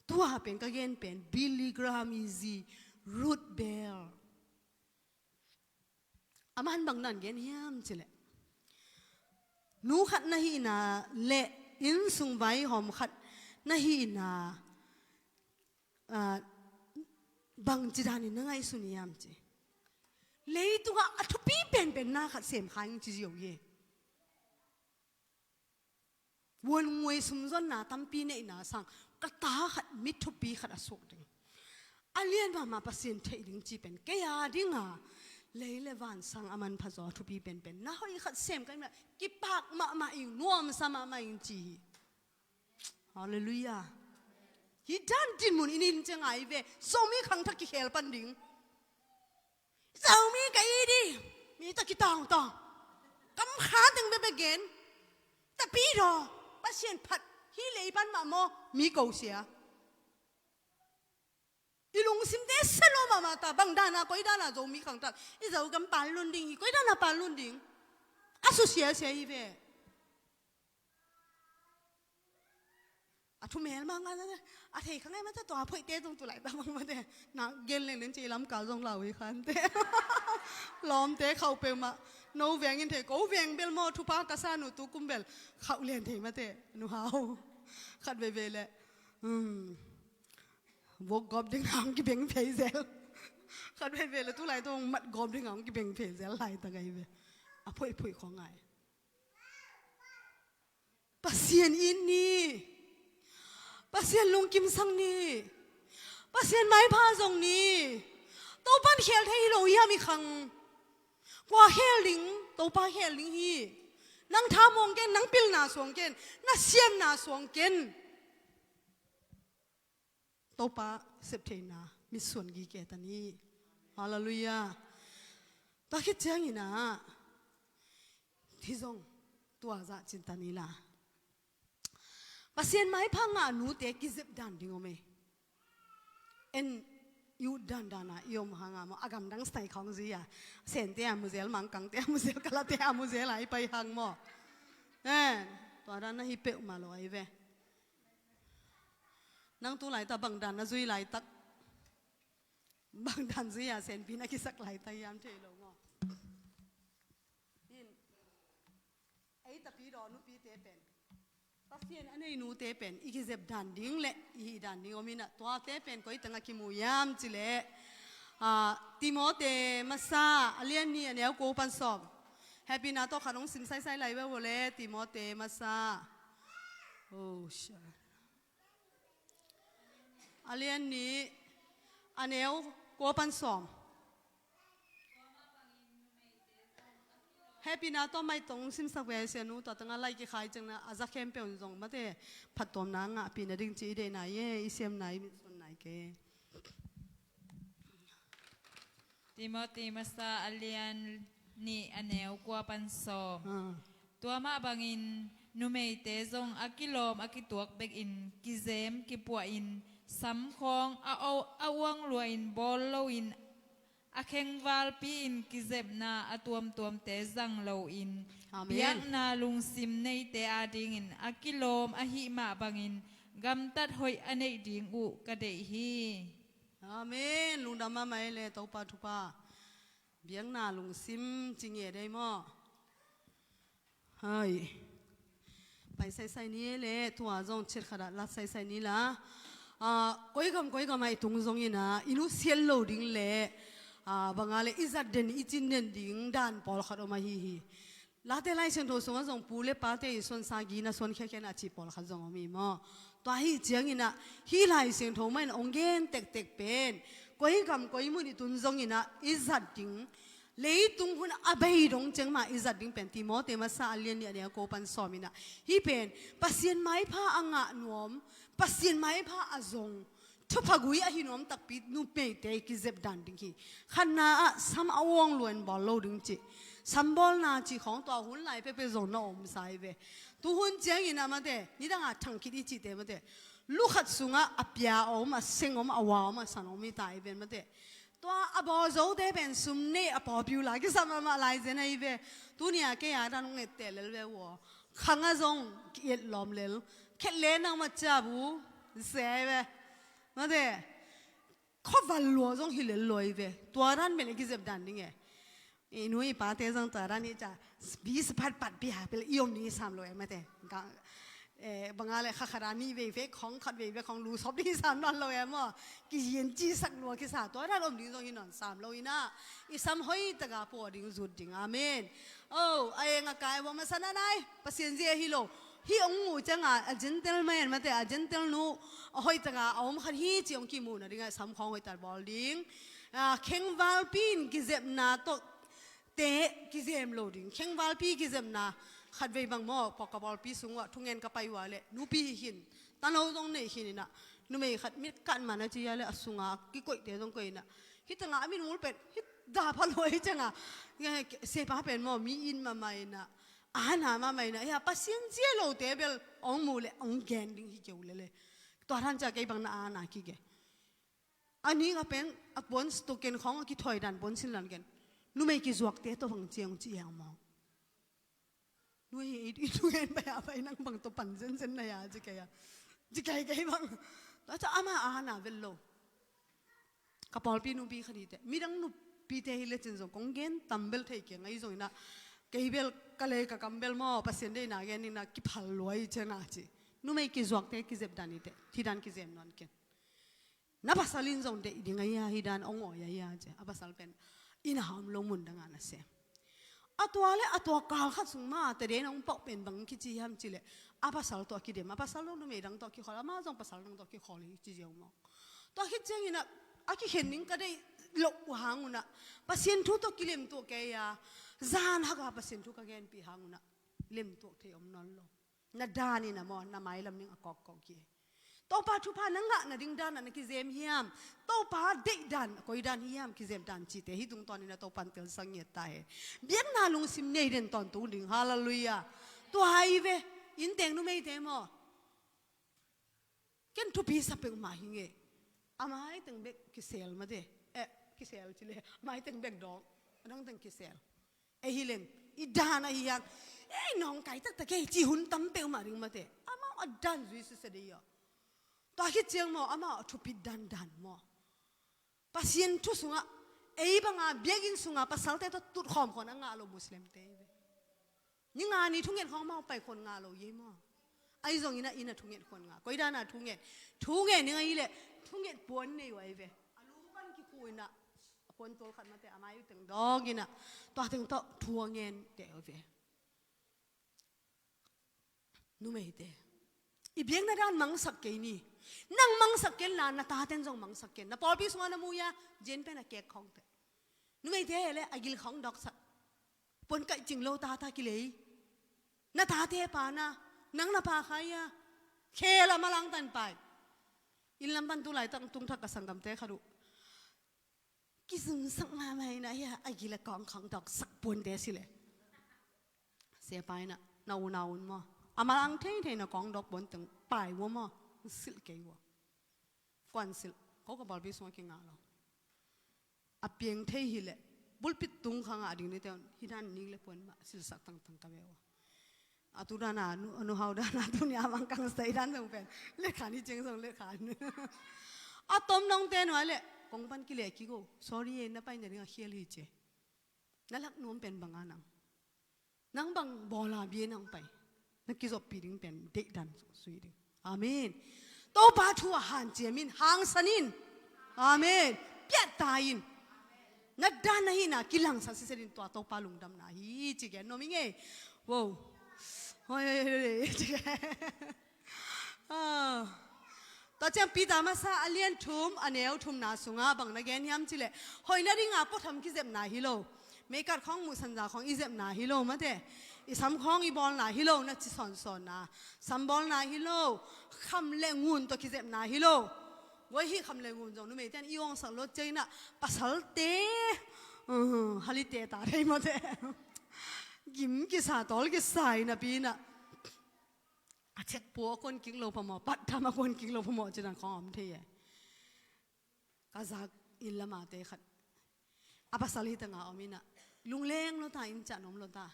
Tua pen ka gen pen Billy Graham i zi Ruth Bell. Aman bang nan gen hiam cileh, nu khat na hihna le innsung vaihawm khat na hihna, ah, bangci danin na ngaihsun hiam ci. Leitungah a thupi penpen na khat sem kha ing ci ziau hi. Vuannguai sumzonna tampi neihna sang ka ta khat mit thupi khat a suak ding, a lian mahmah Pasian theih ding ci pen kei a dinga lei le van sang a manpha zaw a thupi penpen na hoih khat sem ka hih manin kipak mahmah ing, nuamsa mahmah ing ci hi. Halleluiah. Hih dan dinmun i neih ciang a hi ve, Zomi khangthak kikhel pan ding. Zomi ka hi di, mi tawh kitawngtawng. Kam kha teng bekbek gen. Tapidaw, Pasian phat, hih lei pan mah maw, mi ko sia. I lungsimte sa lo mahmah ta, bang dana, koi dana Zomi khangthak i Zogam pan lun ding hi, koi dana pan lun ding. A susia sia hi ve. A thumel mah ngal a thei kha ngai mate, tua phoihte zong tu laitak bang mate. Na gen leng den ci lamkal zong lau hi khante. Lawmte khauh peuhmah. No veng in thei, ko veng bel maw, thupha ka sa nu tu kum bel khauh lian thei mate. Nu hau. Khat veivei le. Hmm. Vok gawp ding hang kibeng phei zel. Khat veivei le tu lai tong mat gawp ding hang kibeng phei zel laitak ahi ve. A phoihphoih khong ngai. Pasian it ni. Pasian lungkimsak ni. Pasian maipha zong ni. Topan khel thei hi lo hiam i khang? Kua khel ding? Topa khel ding hi. Nang thamuang ken, nang pilna suang ken, na siamna suang ken. Topa septheihna mitsuan gige ta ni. Halleluiah. Tua khit ciangin ah, hih zong tua zah cin ta ni la. Pasian maipha ngah nute kizep dan ding om e. En i ut dandan a i om hang a maw, a gamdang style khawng zui a. Sente a muzel, Mangkangte a muzel, Kalate a muzel a i pai hang maw. En, tua dan na hi peuhmah lo ahi ve. Nang tu laitak bang dan na zui laitak, bang dan zui a senpi na kisak laitak hiam thei lo maw. In, ei tapidaw nupite pen, Pasian a nei nute pen i kizep dan ding le i hih dan ding om in ah, tuate pen koi tengah kimu hiam cih leh, ah, Timote masa a lian nih a neu kua pan sawm. Happy na tawh khat hong sim saisai lai ve vo le, Timote masa. Oh, sure. A lian nih a neu kua pan sawm. Happy na tawh maitong simsak ve sia nu, tua tengah lai kikhai ciangin a za khempeuh in zong mate phattuamna ngahpih nading ci i deihna hi e, i siamna i mitsuanna hi kei. Timoti masa a lian nih a neu kua pan sawm. Ah. Tua mah bangin numeite zong a kilawm a kituak bekin kizem kipuahin samkhawng a, a uang luahin bawl loin a khengvalpi-in kizepna a tuamtuamte zang loin, Amen, biakna lungsim neite adingin a kilawm ahih mah bangin gamtat hoih a neih ding uh ka deih hi. Amen. Lungdam mahmah e le Topa thupha. Biakna lungsim ci nge dei maw? Hai. Pai saisai ni e le, tua zong chiat khat ah lat saisai ni la. Ah, koi gam koi gam ah i tung zongin ah i nusiat lo ding le, ah, bang a le i zat den i cin den ding dan pawlkhat om ahi hi. Late Lai Siangtho sungah zong pu le pate i suansa gina suan khiakhian a cih pawlkhat zong om hi maw? Tua ahih ciangin ah hih Lai Siangtho mah in hong gen tektek pen koi gam koi mun i tun zongin ah i zat ding, leitung hun a bei dong ciang mah i zat ding pen Timote masa a lian nih a neu kua pan sawm in ah, hih pen Pasian maipha a ngah nuam, Pasian maipha a zong, thupha gui ahi nuam takpi numeite kizep dan ding hi. Khatna ah sam a uang luahin bawl lo ding cih, sam bawlna cih khawng tua hun lai peuhpeuh zong na omsa hi ve. Tu hun ciangin ah mate, nidang a thang khit i cihte mate, lu khat sungah a pia a om, a seng om, a wa om, a san om hi ta hi ven mate. Tua a bawl zote pen sum nei a pawlpi uh la kisam mahmah lai zen ahi ve. Tuni a kei a dan hong etteh lel ve uh aw. Khang ah zong ki-et lawm lel. Khet le nang ma ciap uh, se ahi ve. Mate, khuaval lua zong hi lel lua hi ve. Tua dan pen i kizep dan ding e. I nu i pate zong tua dan i ca, bi saphat pat pi hak pi le i om ding i sam lo e mate. Ka, Eh, bang a leh kha khat a nih vei vek khawng, khat vei vek khawng, lu sawp ding sam nawn lo e maw. Kiyin cisak lua kisa, tua dan om ding zong hi nawn sam lo in ah, i sam hoih takin pua ding, zut ding. Amen. Oh, a eng a kai, bawm a san a nai, Pasian zia hi lo. Hih hong muh ciangin a gentle man, mate, a gentle nu, a hoih takin a om khat hi ci hong kimuh nadingin sam khawng hoih takin bawl ding. Ah, khengvalpi in kizepna tawh te kizem lo ding. Khengvalpi kizepna, khatvei bang maw, pawlkhat pawlpi sung uah thungen ka pai uh a leh, nupi hi khin, tano zong nei khin in ah, numei khat mit kat man a ci a leh, a sungah a kikoihte zong koih in ah, hih tangah a mit mul pen hih dah pha lua hi ciangin, eh, sepa pen maw, mi it mahmah in ah, a na mahmah in ah, ya, Pasian zia lote bel hong muh leh hong gen ding hi kei uh lel e. Tua dan ciang kei bang na a na kik e. A ning a pen a puan stuk ken khawng a kithawi dan puan sin lan ken. Numei kizuakte tawh bang ci hong ci hiam maw? Numei i, i thungen pai a pai, nang bang tawh pan zenzen na hia ci kei a. Ci kei kei bang. Tua ciang amah a na vel lo. Ka pawlpi nupi khat hi teh. Midang nupite hi lecin zong kong gen tam bel thei keng ahi zongin ah, kei bel ka lei ka kam bel maw, Pasian deihna gen in ah kiphal lua hi ciang a ci. Numei kizuakte kizep dan hi teh. Hih dan kizem nawn ken. Na pasal in zong deih ding a hia, hih dan hong awi a hia ci. A pasal pen inn a om lo mun dangah na sem. A tua leh a tua kal khat sung mah Tedim hong pawh pen bang kici hiam cih leh, a pasal tawh kidem, a pasal lo numei dang tawh kikhawl, amah zong pasal dang tawh kikhawl hi ci ziau maw. Tua khit ciangin ah, a kikhen ding ka deih loh uh hang un ah, Pasian thu tawh kilemtuah kei a, zan hak a Pasian thu ka genpih hang un ah, lemtuah thei om nawn lo. Na dan in ah maw, na mailam ding a kawkkawk hi. Topa thupha na ngah nading dan ah na kizem hiam? Topa deih dan, koi dan hiam kizem dan cihte hih tungtawnin ah Topa'n telsak ngiat ta hen. Biakna lungsim nei den tawntung ding, halleluiah. Tua hi ve, innteng numeite maw. Ken thupi sa peuhmah hi ngei. A maiteng bek kisel mate. Eh, kisel ci leh, a maiteng bek dawng. A dangteng kisel. Ei hi leng, i dan ahi hang. Ei, nawngkai taktak ei ci hun tam peuhmah ding mate. Amau a dan zui sese dei aw. Tua khit ciang maw, amau a thupit dandan maw. Pasian thu sungah, ei banga biakinn sunga pasalte tawh tutkhawm khawng a ngah lo Muslimte hi ve. Ni nga ni thunget khawng amau pai khawng ngah lo hi maw. Ahi zongin ah inn ah thunget khawng ngah. Koi dan a thunget. Thunget ning ahi leh, thunget puan nei uh ahi ve. A lu pan kikhu in ah, a puan tawl khat mate, a mai uh teng dawk in ah, tua teng tawh thu a ngen teh uh ve. Numeite, i biakna dan mangsak kei ni. Nang mangsak ken la, na taten zong mangsak ken. Na pawlpi sungah na mu hia, zen pen a kek khawng teh. Numeite leh a gil khawng dawksak. Puan kaih cing lo tata kilei. Na tate pa na, nang na pa kha hia. Khel a malang tan pai. Inn lam pan tu laitak tung thak ka sanggamte khat uh. Kizumsak mahmah in ah hia, a gil a kawng khawng dawksak puante si leh. Sepa in ah, na u na un maw. A malang theithei na kawng dawk puan teng pai ua maw. Silh kei ua. Kuan silh. Ko ka pawlpi sungah kingah lo. A piang thei hi leh. Pulpit tung khawng a ding nite un. Hih dan nik leh puan mah silhsak tangtang ka ve ua. A tu dan a, nu, nu hau dan a, tuni a mangkang sai dan zong pen. Let khan hi ciang zong let khan. A tom nong te nuai leh, kong pan kileh kik o. Sorry e, na pai nading a khial hi ci. Na lak nuam pen bang a nang. Nang bang bawl a bia nang pai. Na kizoppih ding pen, deih dan sui ding. Amen. Topa thu ah hanciam in, hangsan in. Amen. Piatta in. Na dan ahihna kilangsak sitset in, tua Topa lungdamna hi ci gen nuam ing ei. Wow. Hoi, hoi, hoi, hoi. Ah. Tua ciang Peter masa a lian thum, a neu thumna sungah bang na gen hiam cih leh, hoih nadinga puatham kizepna hi lo. Meikat khawng muh, sanza khawng i zepna hi lo mate. I sam khawng i bawlna hi lo, na ci sawnsawnna. Sam bawlna hi lo. Kham le ngun tawh kizepna hi lo. Voi, hih kham le ngun zong numeite'n i awngsak lo ciangin ah, pasalte, uh, halite ta thei mate. Gim kisa, tawl kisa hi napi in ah, a cekpua a kuan kik lo phamawh, patham a kuan kik lo phamawh ci dan khawng a om thei e. Ka zak inn lamate khat, a pasal hih tangah om in ah, lungleng lo ta, inn ciah nuam lo ta.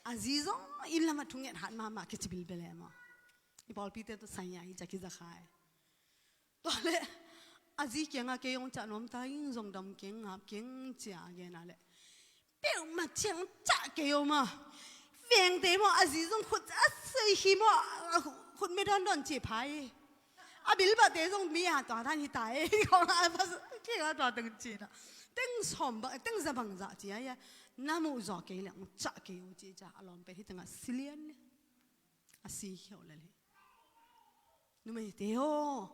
A zi zong inn lamah thunget hat mahmah, kici bilbel e maw. I pawlpite tawh sai a, i ciah kiza kha e. Tua leh a zi kiangah, kei hong ciah nuam ta ing, zong dam keng, ngap keng, ci a gen a leh, peuhmah ciang ciah kei om a, Vengte maw, a zi zong khut a sei hi maw, a khut me dawn dawn ci pha hi. A bilbate zong mi a tua dan hi ta e. Kong a pas keng a tua teng ci na. Teng sawm ba, teng za bang za ci a ia. Na muh zaw kei leng cah kei u ci ca a lawm pen hi teng a si lian ni. A si khiau lel hi. Numeite aw.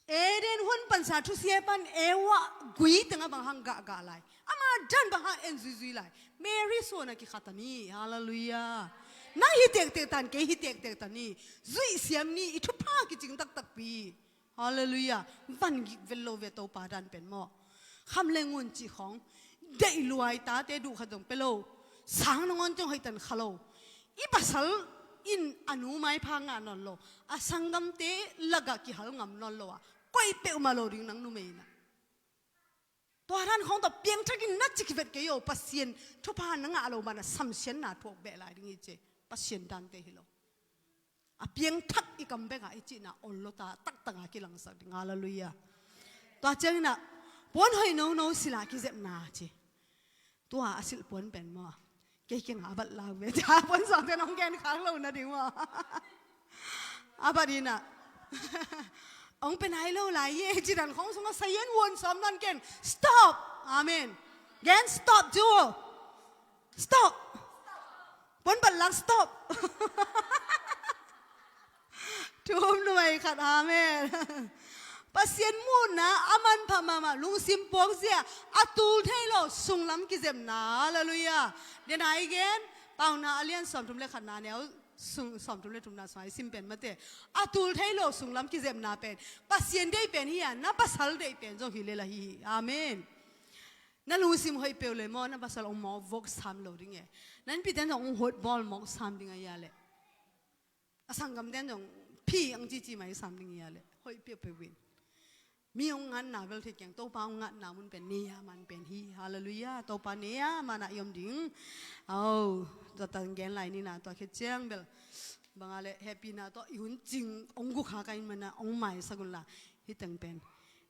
Eden huan pansa thusia pan Eva gui tengah bang hang gahgah lai. Ama dan bang hang en zuizui lai. Mary suan a kikhat a ni. Halleluiah. Nang hi tektek tan, kei hi tektek tan ni. Zuih siam ni, i thupha kicing taktakpi. Halleluiah. Van gik vel lo ve Topa dan pen maw. Kham le ngun cih khawng. Deih luai tate duh khat zong pe lo. Sang nangawn ciang hoih tan kha lo. I pasal in a nu maipha ngah nawn lo. A sanggamte lakah kihal ngam nawn lo a. Koih peuhmah lo ding nang numei in ah. Tua dan khawng tawh piangthakin na cik vet kei aw, Pasian thupha na ngah lo banah samsiatna thuak beh lai ding hi ci. Pasian dante hi lo. A piangthak i kam bekah i cihna ol lo ta, taktaka kilangsak ding. Halleluiah. Tua cianginah puan hoih nono sila kizepna ci. Tua a silh puan pen maw. Kei kiangah a bat lak ve. Cia puan suangte nong gen khak lo na ding maw. A bat inah. Ong pe nai lo lai ye, ci dan khawng sungah sayan wuan sawm nan ken. Stop. Amen. Gen stop cu. Stop. Puan bat lak stop. Thum numei khat, amen. Pasian muhna a manpha mahmah, lungsim puakzia, a tul thei lo sunglam kizepna. Halleluiah. Dena i gen, Pauna a lian sawmthum le khatna neu sung, sawmthum le thumna sungah i sim pen mate. A tul thei lo sunglam kizepna pen Pasian deih pen hi a, na pasal deih pen zong hi lela hi hi. Amen. Na lungsim hoih peuh le maw, na pasal ong mawk vok sam lo ding e. Nan piten zong ong hot bawl mawk sam ding a ia le. A sanggamten zong phi ang cici mai sam ding ia le. Hoih peuhpeuh in. Mi ong ngatna bel thei keng, Topa ong ngatna mun pen neia man pen hi. Halleluiah. Topa neia manah i om ding. Au, tua tan gen lai nina tua khe ciang bel. Banga le happy na tua i hun cing ong gukha ka in mana ong maisak un la. Hi teng pen.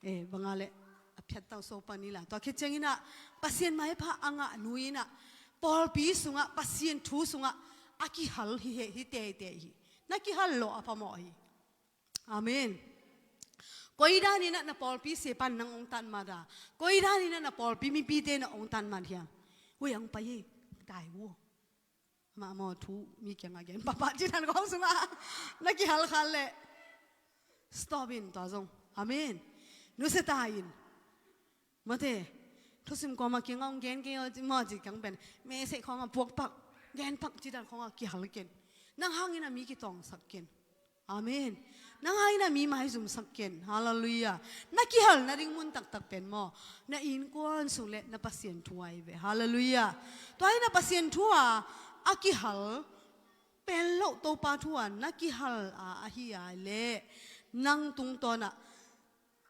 Eh, banga le a phiat tau so pa ni la. Tua khe ciang ina Pasian maipha a ngah nu ina. Pawlpi sungah, Pasian thu sungah a kihal hi he, hi teitei hi. Na kihal lo a phamawh hi. Amen. Koi dan ina na pawlpi sepan nang ong tan mada. Koi dan ina na pawlpi mipite na ong tan mad hiam. Ui ang pai hi. Tai wo. Mah maw thu mi kiangah gen papa ci dan khawng sungah na kihal khal leh. Stop in tua zong. Amen. Nusia ta in. Mate. Thusim kawmah kiangah ong gen kei aw maw ci kiang pen. Message khawngah puak pak. Gen pak ci dan khawngah kihal ken. Nang hangin a mi kitawngsak ken. Amen. Nang a ina mi maizumsak ken. Halleluiah. Na kihal nading mun taktak pen maw. Na innkuan sung le na Pasian thu a hi ve. Halleluiah. Tua ina Pasian thu a a kihal pen loh Topa thu a na kihal a ahi a le nang tungtawnah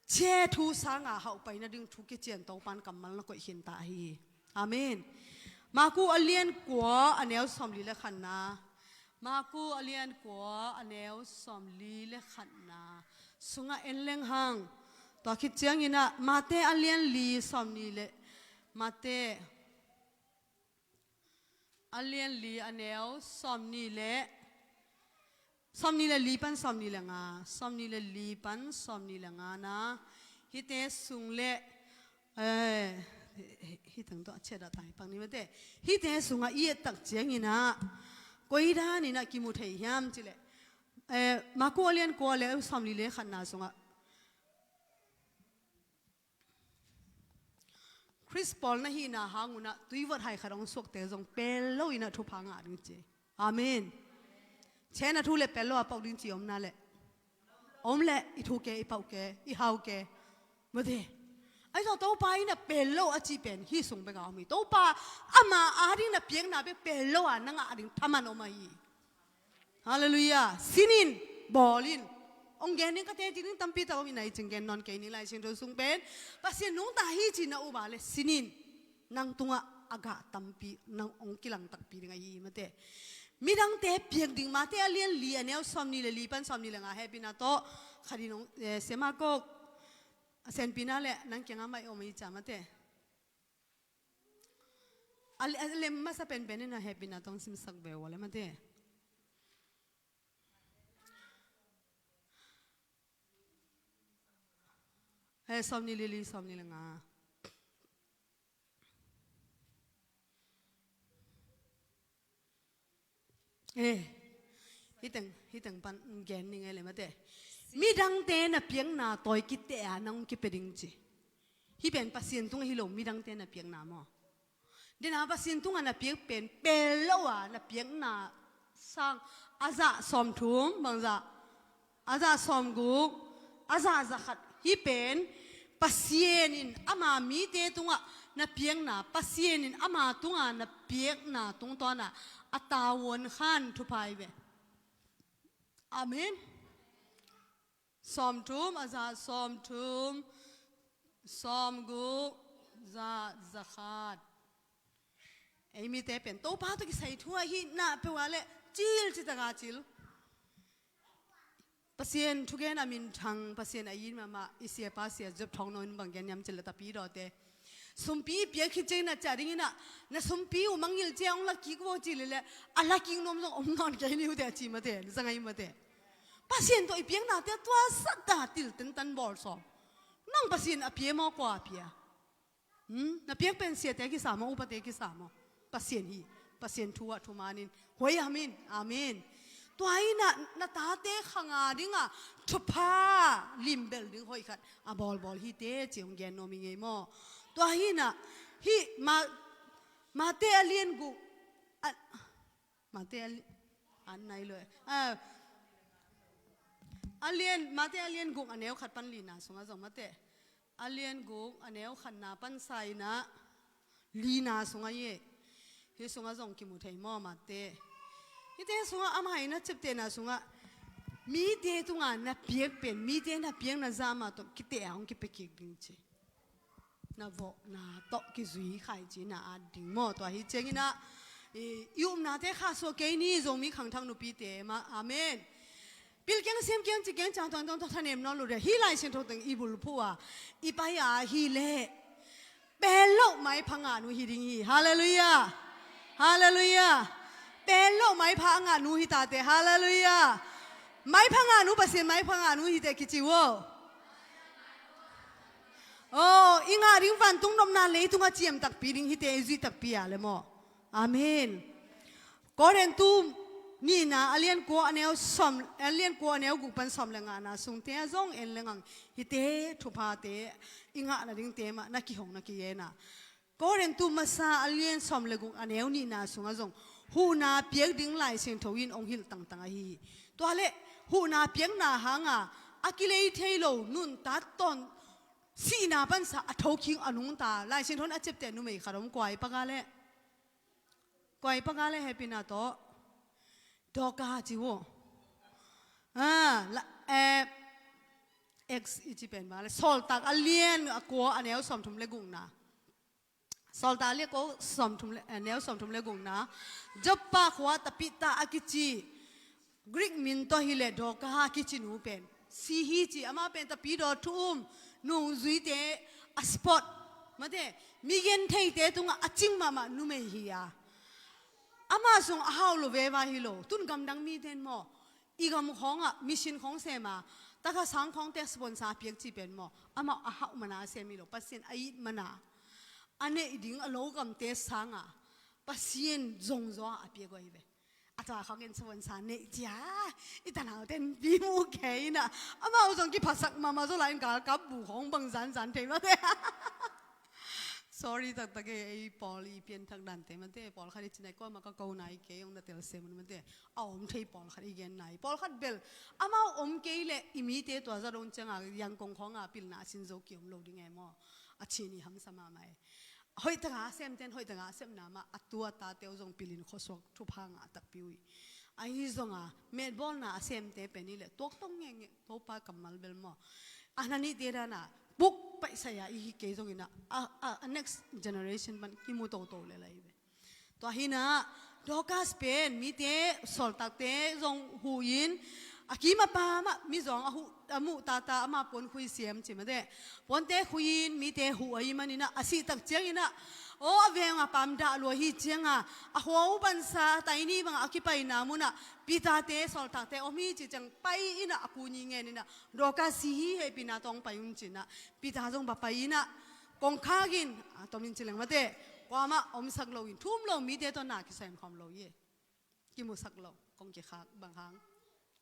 Che thu sanga hauh pai nading thu kician Topan kammal na koih khin ta hi. Amen. Maku a lian kua a neu sawmli le khatna. Maku a lian kua a neu sawmli le khatna. Sungah en leng hang. Tua khit cianginah Mate a lian li sawmni le Mate a lian li a neu sawmni le sawmni le li pan sawmni le nga, sawmni le li pan sawmni le nga na hite sung le, eh, hi tang tawh a chiat a tai pang ni mate. Hite sungah i et tak cianginah koi daninah kimu thei hiam cileh, eh, Maku a lian kua le sawmli le khatna sungah Khrist pawl na hihna hangunah tuivot hai khat hong suakte zong pel loinah thupha ngah ding ci. Amen. Chena thu le pel lo a pauk ding ci omna le om le i thu ke, i pauk ke, i hau ke. Mate. Ai zong Topa inah pel lo a ci pen hi sung beka om hi. Topa ama ading na piakna bek pel lo a na ngah ding thaman om ahi. Halleluiah. Sinin, bawlin. Ong gen ding ka te ci ding tampi tak om inah i cing gen nawn kei ni Lai Siangtho sung pen. Pasian nungta hi ci na uba le sinin. Nang tungah a gah tampi, nang ong kilang takpi ding ahi mate. Midangte piak ding Mate a lian li a neu sawmni le li pan sawmni le nga hepina tawh. Khadin ong, eh, sema kok. A senpina le nang kiangah mai om i ca mate. A le-, a lem masa penpen in a hehpihna tawh simsak ve uh a le mate. Eh, sawmnih le li, sawmnih le nga. Eh, hih teng, hih teng pan gen ning e le mate. Midangte na piakna tawi kite a nang kipia ding ci. Hih pen Pasian tung ahi lo, midangte na piakna maw. Dena Pasian tunga na piak pen, pel lo a na piakna sang a zah sawmthum, bang zah, a zah sawmguk, a zah zakhat. Hih pen Pasian in ama mite tungah na piakna, Pasian in ama tunga na piakna tungtawna a tavuan khan thupha hi ve. Amen. Sawmthum, a zah sawmthum, sawmguk, zah zakhat. Ei mite pen Topa tawh kisai thu ahi na peuh a le cil citaka cil. Pasian thugen a minthang, Pasian a it mahmah, i siapa Sia Job Thawng Nawn in bang gen hiam cih leh, tapidawte sumpi i piak khit ciangin a ciah dingin ah, na sumpi uh mangngilh ciang hong lakik uh aw cih leh leh, a lakik nuam zong om nawn kei ni uh teh a ci mate, na zang ahi mate. Pasian tawh i piaknate tua sata til tentan bawl sawm. Nang Pasian a pia maw, kua a pia? Hmm? Na piak pen siate kisa maw, upate kisa maw? Pasian hi. Pasian thu ah thumanin huai amin. Amen. Tua hi na, na tate khanga dinga thupha limbel ding hoih khat a bawlbawl hi teh ci hong gen nuam hi ngei maw. Tua hi na, hih ma, Mate a lian guk a, Mate a li-, an nai lo e. A, a lian, Mate a lian guk a neu khat pan lina sungah zong mate. A lian guk a neu khatna pan sa in ah lina sungah hi. Hih sungah zong kimu thei maw, Mate. Hihte sungah ama in a ciaptehna sungah mite tunga na piak pen, mite na piak na zah mah tawh kite a hong kipia kik ding ci. Na vawhna tawh kizui khaici na at ding maw. Tua hi ciangin ah i, i upnate khahsuah kei ni, Zomi khangthak nupite mah. Amen. Pil keng, siam keng, ci keng, ciang tuang tuang tuang thanem nawn lo dia. Hih Lai Siangtho teng i bulphuh a i pai a hi leh, pel loh maipha ngahnu hi ding hi. Halleluiah. Halleluiah. Pel loh maipha a ngahnu hi tate. Halleluiah. Maipha ngahnu, Pasian maipha ngahnu hi teh kici uh aw. Oh, i ngah ding vantung nopna leitungah ciam takpi ding hi teh, i zuih takpi a le maw. Amen. Korintu nihna a lian kua a neu sawm, a lian kua a neu guk pan sawm le ngana sungte ah zong en leng ang hihte thuphate i ngah nadingte mah na kihong na kigen a. Korintu masa a lian sawm le guk a neu nihna sungah zong huhna piak ding Lai Siangtho in hong hilh tangtang ahi hi. Tua leh huhna piakna hanga a kilei thei lo nuntak tawn sihna pansa a thokhing a nungta Lai Siangtho in a ciapteh numei khat om, kua hi paka leh. Kua hi paka leh, hehpihna tawh. Dorka ci uh. Ah, la, eh, Acts i ci pen bang leh, Sawltak a lian a kua a neu sawmthum le gukna. Sawltak a lian kua sawmthum le, eh, neu sawmthum le gukna. Joppa khua Tabita a kici Greek min tawh hi leh Dorka a kici nu pen si hi ci, amah pen tapidaw thu um, nungzuite a support, mate, mi gentheite tungah a cing mahmah numei hi a. Amah zong a hau lo veva hi lo. Tun gamdang mite in maw, i gam khawngah mission khawng sem a, taka sang khawngte sponsor a piak ci pen maw, amah a hauh mana a sem hi lo, Pasian a it mana a neih ding a lo gamte sanga Pasian zongzaw a piak uh ahi ve. A ta khawng in sponsor neih cia i tanaute in pi mu kei in ah, amau zong kiphasak mahmah zaw lai in, galkap bu khawng bang zanzan thei mate. Sorry taktak e, ei pawl i pianthak dante mate, pawlkhat i ci nai, kuamah ka ko nai, kei hong na telsiam un mate. A om thei pawlkhat i gen nai, pawlkhat bel amau om kei leh i mite tua zat hong cianga Yangon khawnga pilna a sin zo ki om lo ding e maw. A cin i hamsa mahmah e. Hoihtaka a semten hoihtaka a sepna mah a tu a tate uh zong pilin khuasuak thupha ngah takpi uh hi. Ahi zonga metbawlna a semte pen hi leh tuaktawng ngekngek, Topa kammal bel maw. A na nihte dana puk paihsaia i hi kei zongin ah, a, a, a next generation pan kimu toto lel ahi ve. Tua hi na, Dorcas pen mite, sawltakte zong huh in, A kim a pam ah mizawng a huh, a muh tata ama puan khui siam ci mate. Puante khui-in mite huh ahih manin ah, a sih tak ciangin ah, aw, a veng a pam dah lua hi ciang a, a khua uh pansa taini bang a kipaina mun ah Peter-te, sawltakte om hi cih ciang pai in ah, a kuni ngen in ah, Dorcas si hi, hehpihna tawh hong pai un ci-in ah, Peter zong va pai in ah, kongkhak in, a tomin ci leng mate, kuamah omsak loin, thu um lo mite tawh na kisem khawm lo hi. Kimusak lo, kong kikhak, bang hang,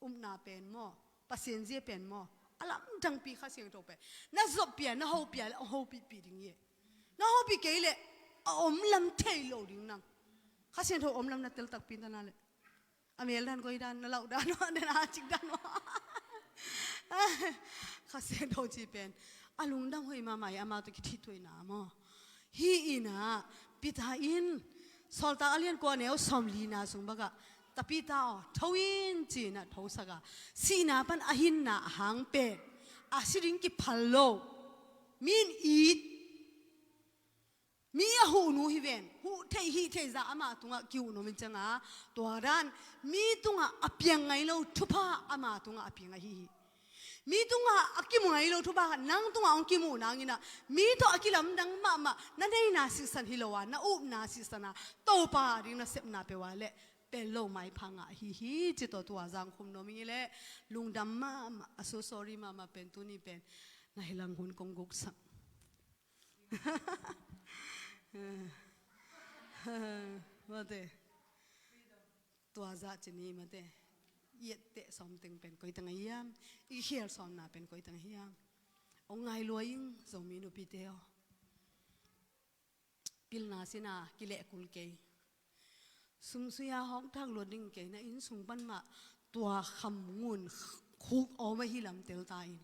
upna pen maw, Pasian zia pen maw, a lamdangpi Kha Siangtho pen na zop pia, na hopih pia leh hong hopihpih ding hi. Na hopih kei leh a om lam thei lo ding nang. Kha Siangtho om lam na tel takpi ta na leh, a mel dan, goi dan, na lauh dan maw, na cik dan maw. Kha Siangtho ci pen a lungdam hoih mahmah hi, amah tawh kithithuaina maw. Hih in ah, Peter in, Sawltak a lian kua, a neu sawmlina sung bang ah, "Tabita aw, tho in," ci-in ah thosak a, sihna pan a hinna a hang pen, a si ding kiphal lo, mi in it, mi a huh nu hi ven, huh theih hih theih zah ama tungah kihuh nuam hi ciang a, tua dan, mi tungah a piang ngai lo thupha ama tungah a piang ahi hi. Mi tungah a kimu ngai lo thupha nang tungah hong kimuh nangin ah, mi tawh a kilamdang mahmah, na neihna sisan hi lo a, na upna sisan a, Topa ding na sepna peuh a leh pel lo maipha ngah ahi hi, ci tawh tua zang khum nuam ing hi leh, lungdam mahmah, a so sorry mahmah pen tuni pen na hilang hun kong guksak. Mate. Tua zah ci ni mate. I etteh sawm teng pen koi teng a hiam? I khial sawmna pen koi teng a hiam? Hong ngai lua ing, Zomi nupite aw. Pilna sina kilehkul kei. Sumsuya hawkthak luat ding kei, na inn sung pan mah tua kham ngun khuk awm ahi lam tel ta in.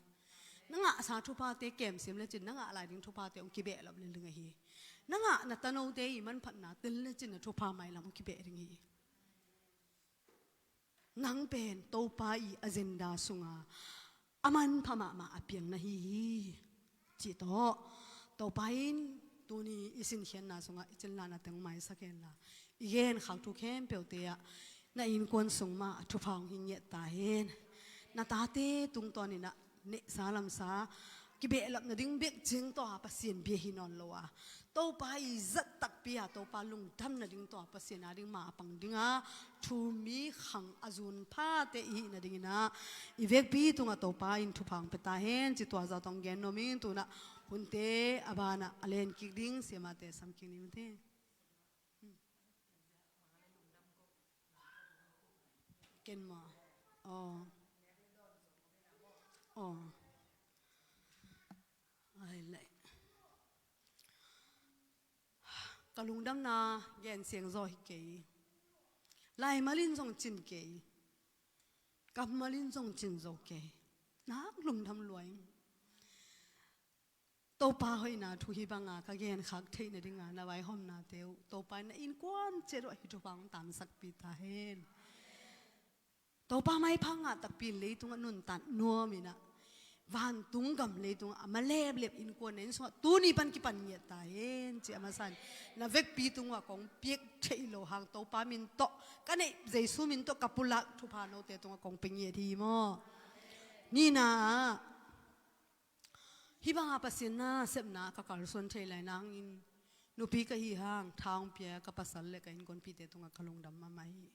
Na ngahsa thuphate kemsim lecin, na ngah lai ding thuphate hong kibehlap lel ding ahi. Na ngah na tanote i manphatna tel lecin, na thupha mailam hong kibeh ding hi. Nang pen Topa i agenda sunga a manpha mahmah a piang na hi hi, cih tawh Topa in tuni i sinkhiatna sungah i cinlahna teng maisak henla, i genkhak thu khempeuhte ah na innkuan sung mah a thupha hong hi ngiat ta hen. Na tate tungtawn in ah neihsa lamsa kibehlap nading bek cing tawh a Pasian bia hi nawn lo a, Topa i zat takpi a Topa lungdam nading tawh a Pasian ading mapang dinga thu mi khang a zun phate i hih nadingin ah, i vekpi tungah Topa in thupha hong pia ta hen, ci tua zah tawh hong gen nuam ing. Tu-in ah hunte a banah a len kik ding siamate sam kik ni mate. Ken maw? Aw. Aw. Ai leh. Ka lungdamna gen siang zaw hi kei. Laimal in zong cin kei. Kammal in zong cin zo kei. Nak lungdam lua ing. Topa hoihna thu hih banga ka genkhak theih nadinga na vaihawmnate uh Topa in na innkuan ciat uh ah hih thupha hong tangsakpi ta hen. Topa maipha ngah takpi in leitungah nuntak nuam in ah, vantung gam leitungah a maleplep innkuan na inn sungah tuni pan kipan ngiat ta hen, ci a masa in na vekpi tungah kong piak theih loh hang Topa min tawh ka neih, Jesu min tawh ka pulak thupha note tungah kong pia ngiat hi maw. Nihna ah, hih banga Pasian nasepna ka kalsuan thei lai nangin, nupi ka hi hang tha hong pia ka pasal le ka innkuanpihte tungah ka lungdam mahmah hi.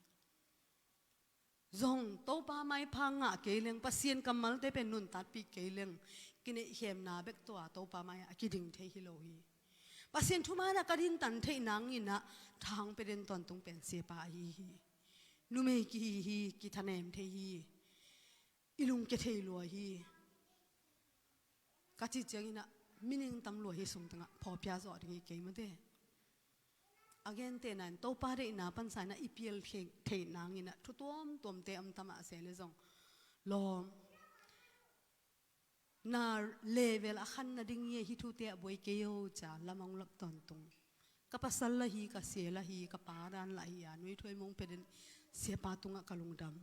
Zong Topa maipha ngah kei leng, Pasian kammalte pen nuntakpih kei leng, kineihkhemna bek tawh a Topa mai-ah a kiding thei hi lo hi. Pasian thuman ah ka dintan theih nangin ah tha hong pia den tawntung pen siapa ahi hi. Numei kihi hi, kithanem thei hi. I lungkia thei lua hi. Ka cih ciangin ah mi ning tam lua hi sung tengah phawkpia zawh ding hi kei mate. A gentehna in Topa deihna pansa in ah i pial theih, theih nangin ah thu tuamtuamte om ta mah se leh zong, lawm, na level a khan nading hi a, hih thute ah buai kei o, ci a lam hong lak tawntung. Ka pasal la hi, ka sia la hi, ka pa dan la hi a, nuithuai mong pia den siapa tungah ka lungdam.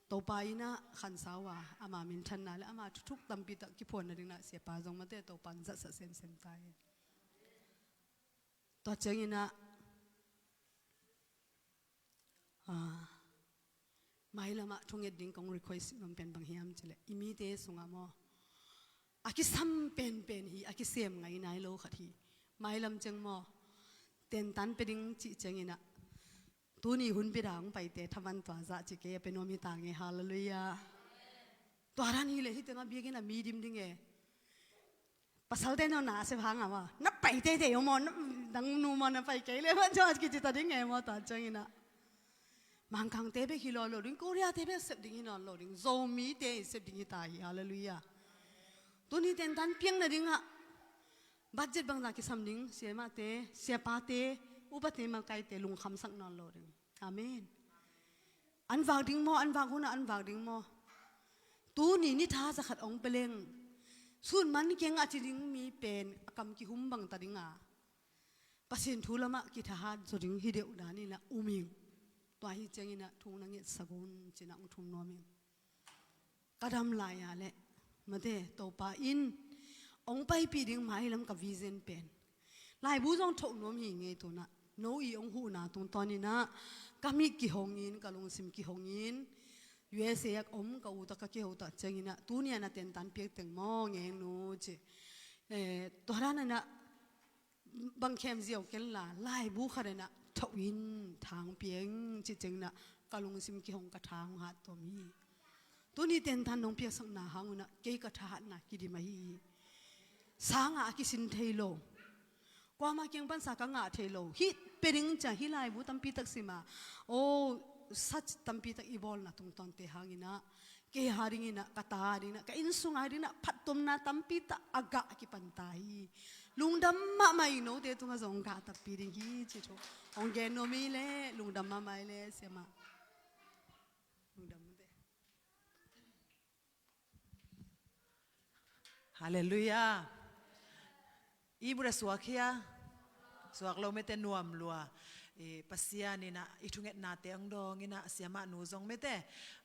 Topa in ah khansa uh a, ama minthanna le ama thuthuk tampi tak kiphuan nading in ah siapa zong mate Topa in zatsah semsem ta hen. Tua ciangin ah, ah, Mailamah thunget ding kong request nuam pen bang hiam cileh, i mite sungah maw, a kisam penpen hi, a kisem ngai nai lo khat hi. Mailam ciang maw, tentan pe ding cih cianginah, tuni hun bida hong paite thaman tua zah ci kei a pe nuam hi ta nge. Halleluiah. Tua dan hileh hih tengah biakinn a mi dim ding e. Pasalte naw na a sep hang a maw, na pai teitei aw maw, na, nang nu maw na pai kei le maw, tua kici ta ding e maw, tua cianginah. Mangkangte bek hi lawn lo ding, Koreate bek sep ding hi nawn lo ding, Zomite i sep ding hi ta hi. Halleluiah. Tuni tentan piang nadingah budget bangzah kisam ding, siamahte, siapate, upate, makaite lungkhamsak nawn lo ding. Amen. An vak ding maw, an vak hunah an vak ding maw? Tuni ni tha zakhat hong peleng sun man keng a ci ding mi pen a kam kihum bang ta dinga, Pasian thu lamah kithahat zaw ding hi deuh daninah um ing. Tua hi cianginah thu na ngetsak un cinah hong thum nuam ing. Ka dam lai-ah leh mate, Topa in hong paipih ding mailam ka vision pen laibu zong thoh nuam hi ngei tunah. No i hong huhna tungtawninah ka mit kihongin, ka lungsim kihongin, U S A ah om ka u tawh ka kiho tah cianginah, tuni-a na tentan piak teng maw ngengnu ci. Eh, tua daninah bang khem ziau kenla, laibu khat inah thoh in, thang piang ci cianginah ka lungsim kihong, ka tha hong hat tuam hi. Tuni tentan nong piaksakna hangunah kei ka thahatna kidim ahi hi. Sangah a kisin thei lo, kuama kiang pansa ka ngah thei lo, hih pe ding cia, hih laibu tampi tak sima, o, such tampi tak i bawlna tungtawnte hanginah kei a dinginah, ka ta dinginah, ka innsung a dinginah phattuamna tampi tak a gah a kipan ta hi. Lungdam mahmah ing, note tungah zong gah takpi ding hi ci thu hong gen nuam hi leh, lungdam mahmah hi leh siamah. Lungdam mate. Halleluiah. I bura suak hia? Suak lo mete, nuam lua. I Pasian inah i thungetnate hong dawng inah, siamah nu zong mete,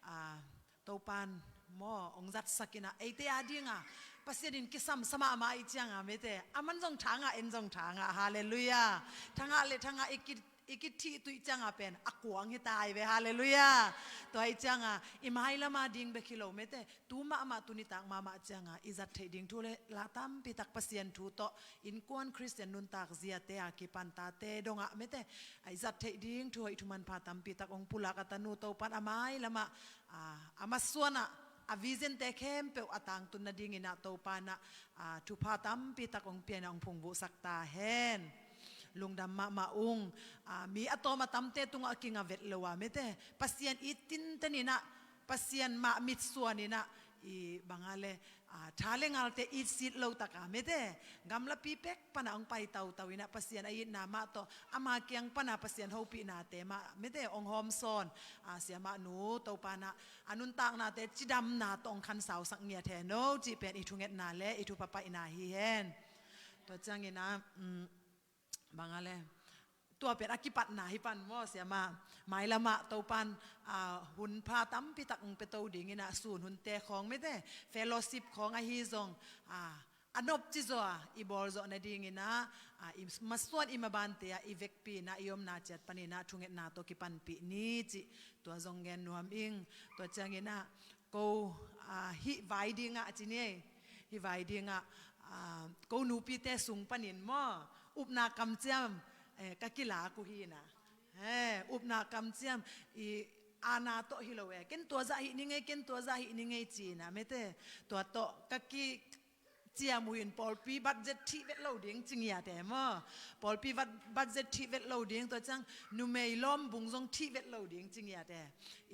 a, Topan maw hong zatsak inah, eite a dinga Pasian in kisam sa mahmah i cianga mete, aman zong thangah, en zong thangah. Halleluiah. Thangah le thangah i ki i kithih tuih cianga pen a kuang hi ta hi ve. Halleluiah. Tua hi cianga i mailama ding bek hi lo mete, tu mahmah, tu nitak mahmah cianga i zat theih ding thu le la tampi tak Pasian thu tawh, innkuan Khristian nuntak ziate a kipan tate dongah mete, a i zat theih ding thu hoih thu manpha tampi tak hong pulak a tanu Topan a mailamah, a, a masuanah a vision-te khempeuh a tangtun nadinginah Topanah, a, thupha tampi tak hong pia inah hong phungvuhsak ta hen. Lungdam mahmah ung. A, mi a tawm a tamte tungah a kinga vet lo a mete, Pasian it tinten inah, Pasian mah mitsuan inah, i banga le, a, tha le ngalte it sit lo taka mete, gamlapi pek panah hong pai tautau inah, Pasian a itna mah tawh, ama kiang pana Pasian hopihnate mah mete hong hawmsawn, a, siamah nu Topanah a nuntaknate cidamna tawh hong khansausak ngiat hen o cih pen i thungetna le i thupha paihna hi hen. Tua cianginah, um, banga le, tua pen a kipatna hi pan maw siamah. Mailamah Topan, a, hun pha tampi tak hong pia to dinginah, sun hunte khawng mete, fellowship khawng ahi zong, a, a nopci zaw a i bawl zawh nadinginah, a, i masuan i mabante ah i vekpi inah, i omna ciat paninah thungetna tawh kipanpih ni cih tua zong gen nuam ing. Tua cianginah ko, a, hih vai dingah a ci ni ei. Hih vai dingah, a, ko nupite sung panin maw, upna kamciam, eh, ka kilak uh hi inah. Eh, upna kamciam i aana tawh hi lo e. Ken tua zah hih ni ngei, ken tua zah hih ni ngei ci inah mete, tua tawh ka ki ciam uh hi in, pawlpi budget thih vet lo ding ci ngiat e maw. Pawlpi vat-, budget thih vet lo ding, tua ciang numei lawm bung zong thih vet lo ding ci ngiat e.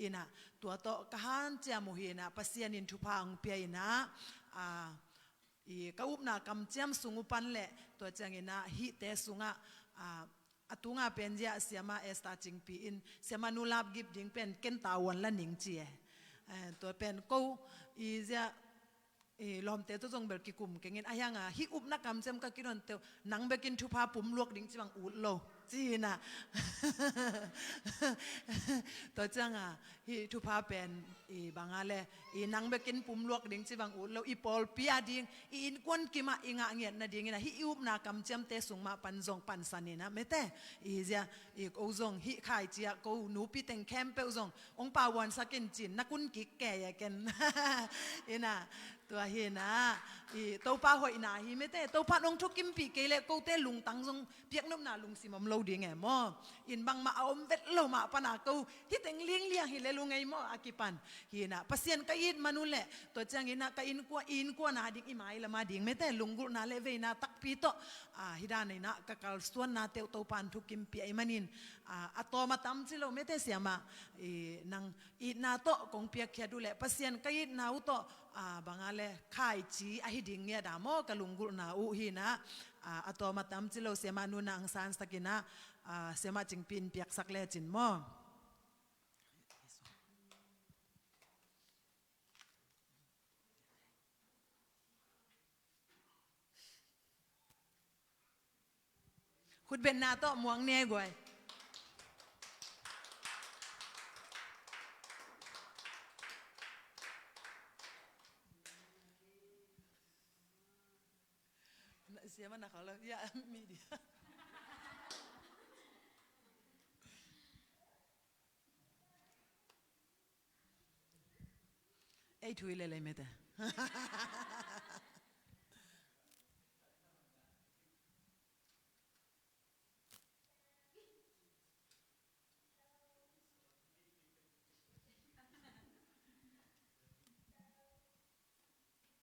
Inah tua tawh ka hanciam uh hi inah, Pasian in thupha hong pia inah, a, i ka upna kamciam sung uh pan le, tua cianginah hihte sungah, a, a tunga pen ziah siamah Esther Cingpi in, siamah nu lapgip ding pen ken tavuan la ning ci e. Eh, tua pen ko i ziah i lawmte tawh zong bel kikum kengin a hianga hih upna kamciam ka kidon teuh nang bekin thupha pumluak ding ci bang ut lo. Ci hi na. Tua cianga hih thupha pen i banga le i nang bekin pumluak ding ci bang ut lo, i pawlpi a ding, i innkuan kimah i ngah ngiat nadingin a hih i upna kamciamte sung mah pan zong pansan hi na mete. I zia i ko zong hih khaici ah ko nupi teng khempeuh zong ong pauansak in cin na kun kik kei a ken. Hi na. Tua hi na, i Topa hoihna hi mete, Topa nong thukimpih kei leh kote lungtang zong piaknopna lungsim om lo ding e maw. In bangmah a om vet lo mah pana ko hih teng lingliang hi le lungei maw a kipan. Hi na, Pasian ka it man uh leh tua ciangin ah ka innkuan, innkuan a ding i mailama ding mete, lunggulhna le veina takpi tawh, a, hi dan in ah ka kalsuanna teuh Topa in thukimpih ahih manin, a, a tawm a tam ci lo mete siamah, i nang itna tawh kong piakkhiat uh leh Pasian ka itna uh tawh, a, banga le khaici ahi ding ngiat a maw ka lunggulhna uh hi na, a, a tawm a tam ci lo siamah nuna ang sansakin ah, a, siamah Cingpi in piaksak lecin maw. Khutbetna tawh muang ne guai. Siama na khawlo ya media. Ei thui lelei mete.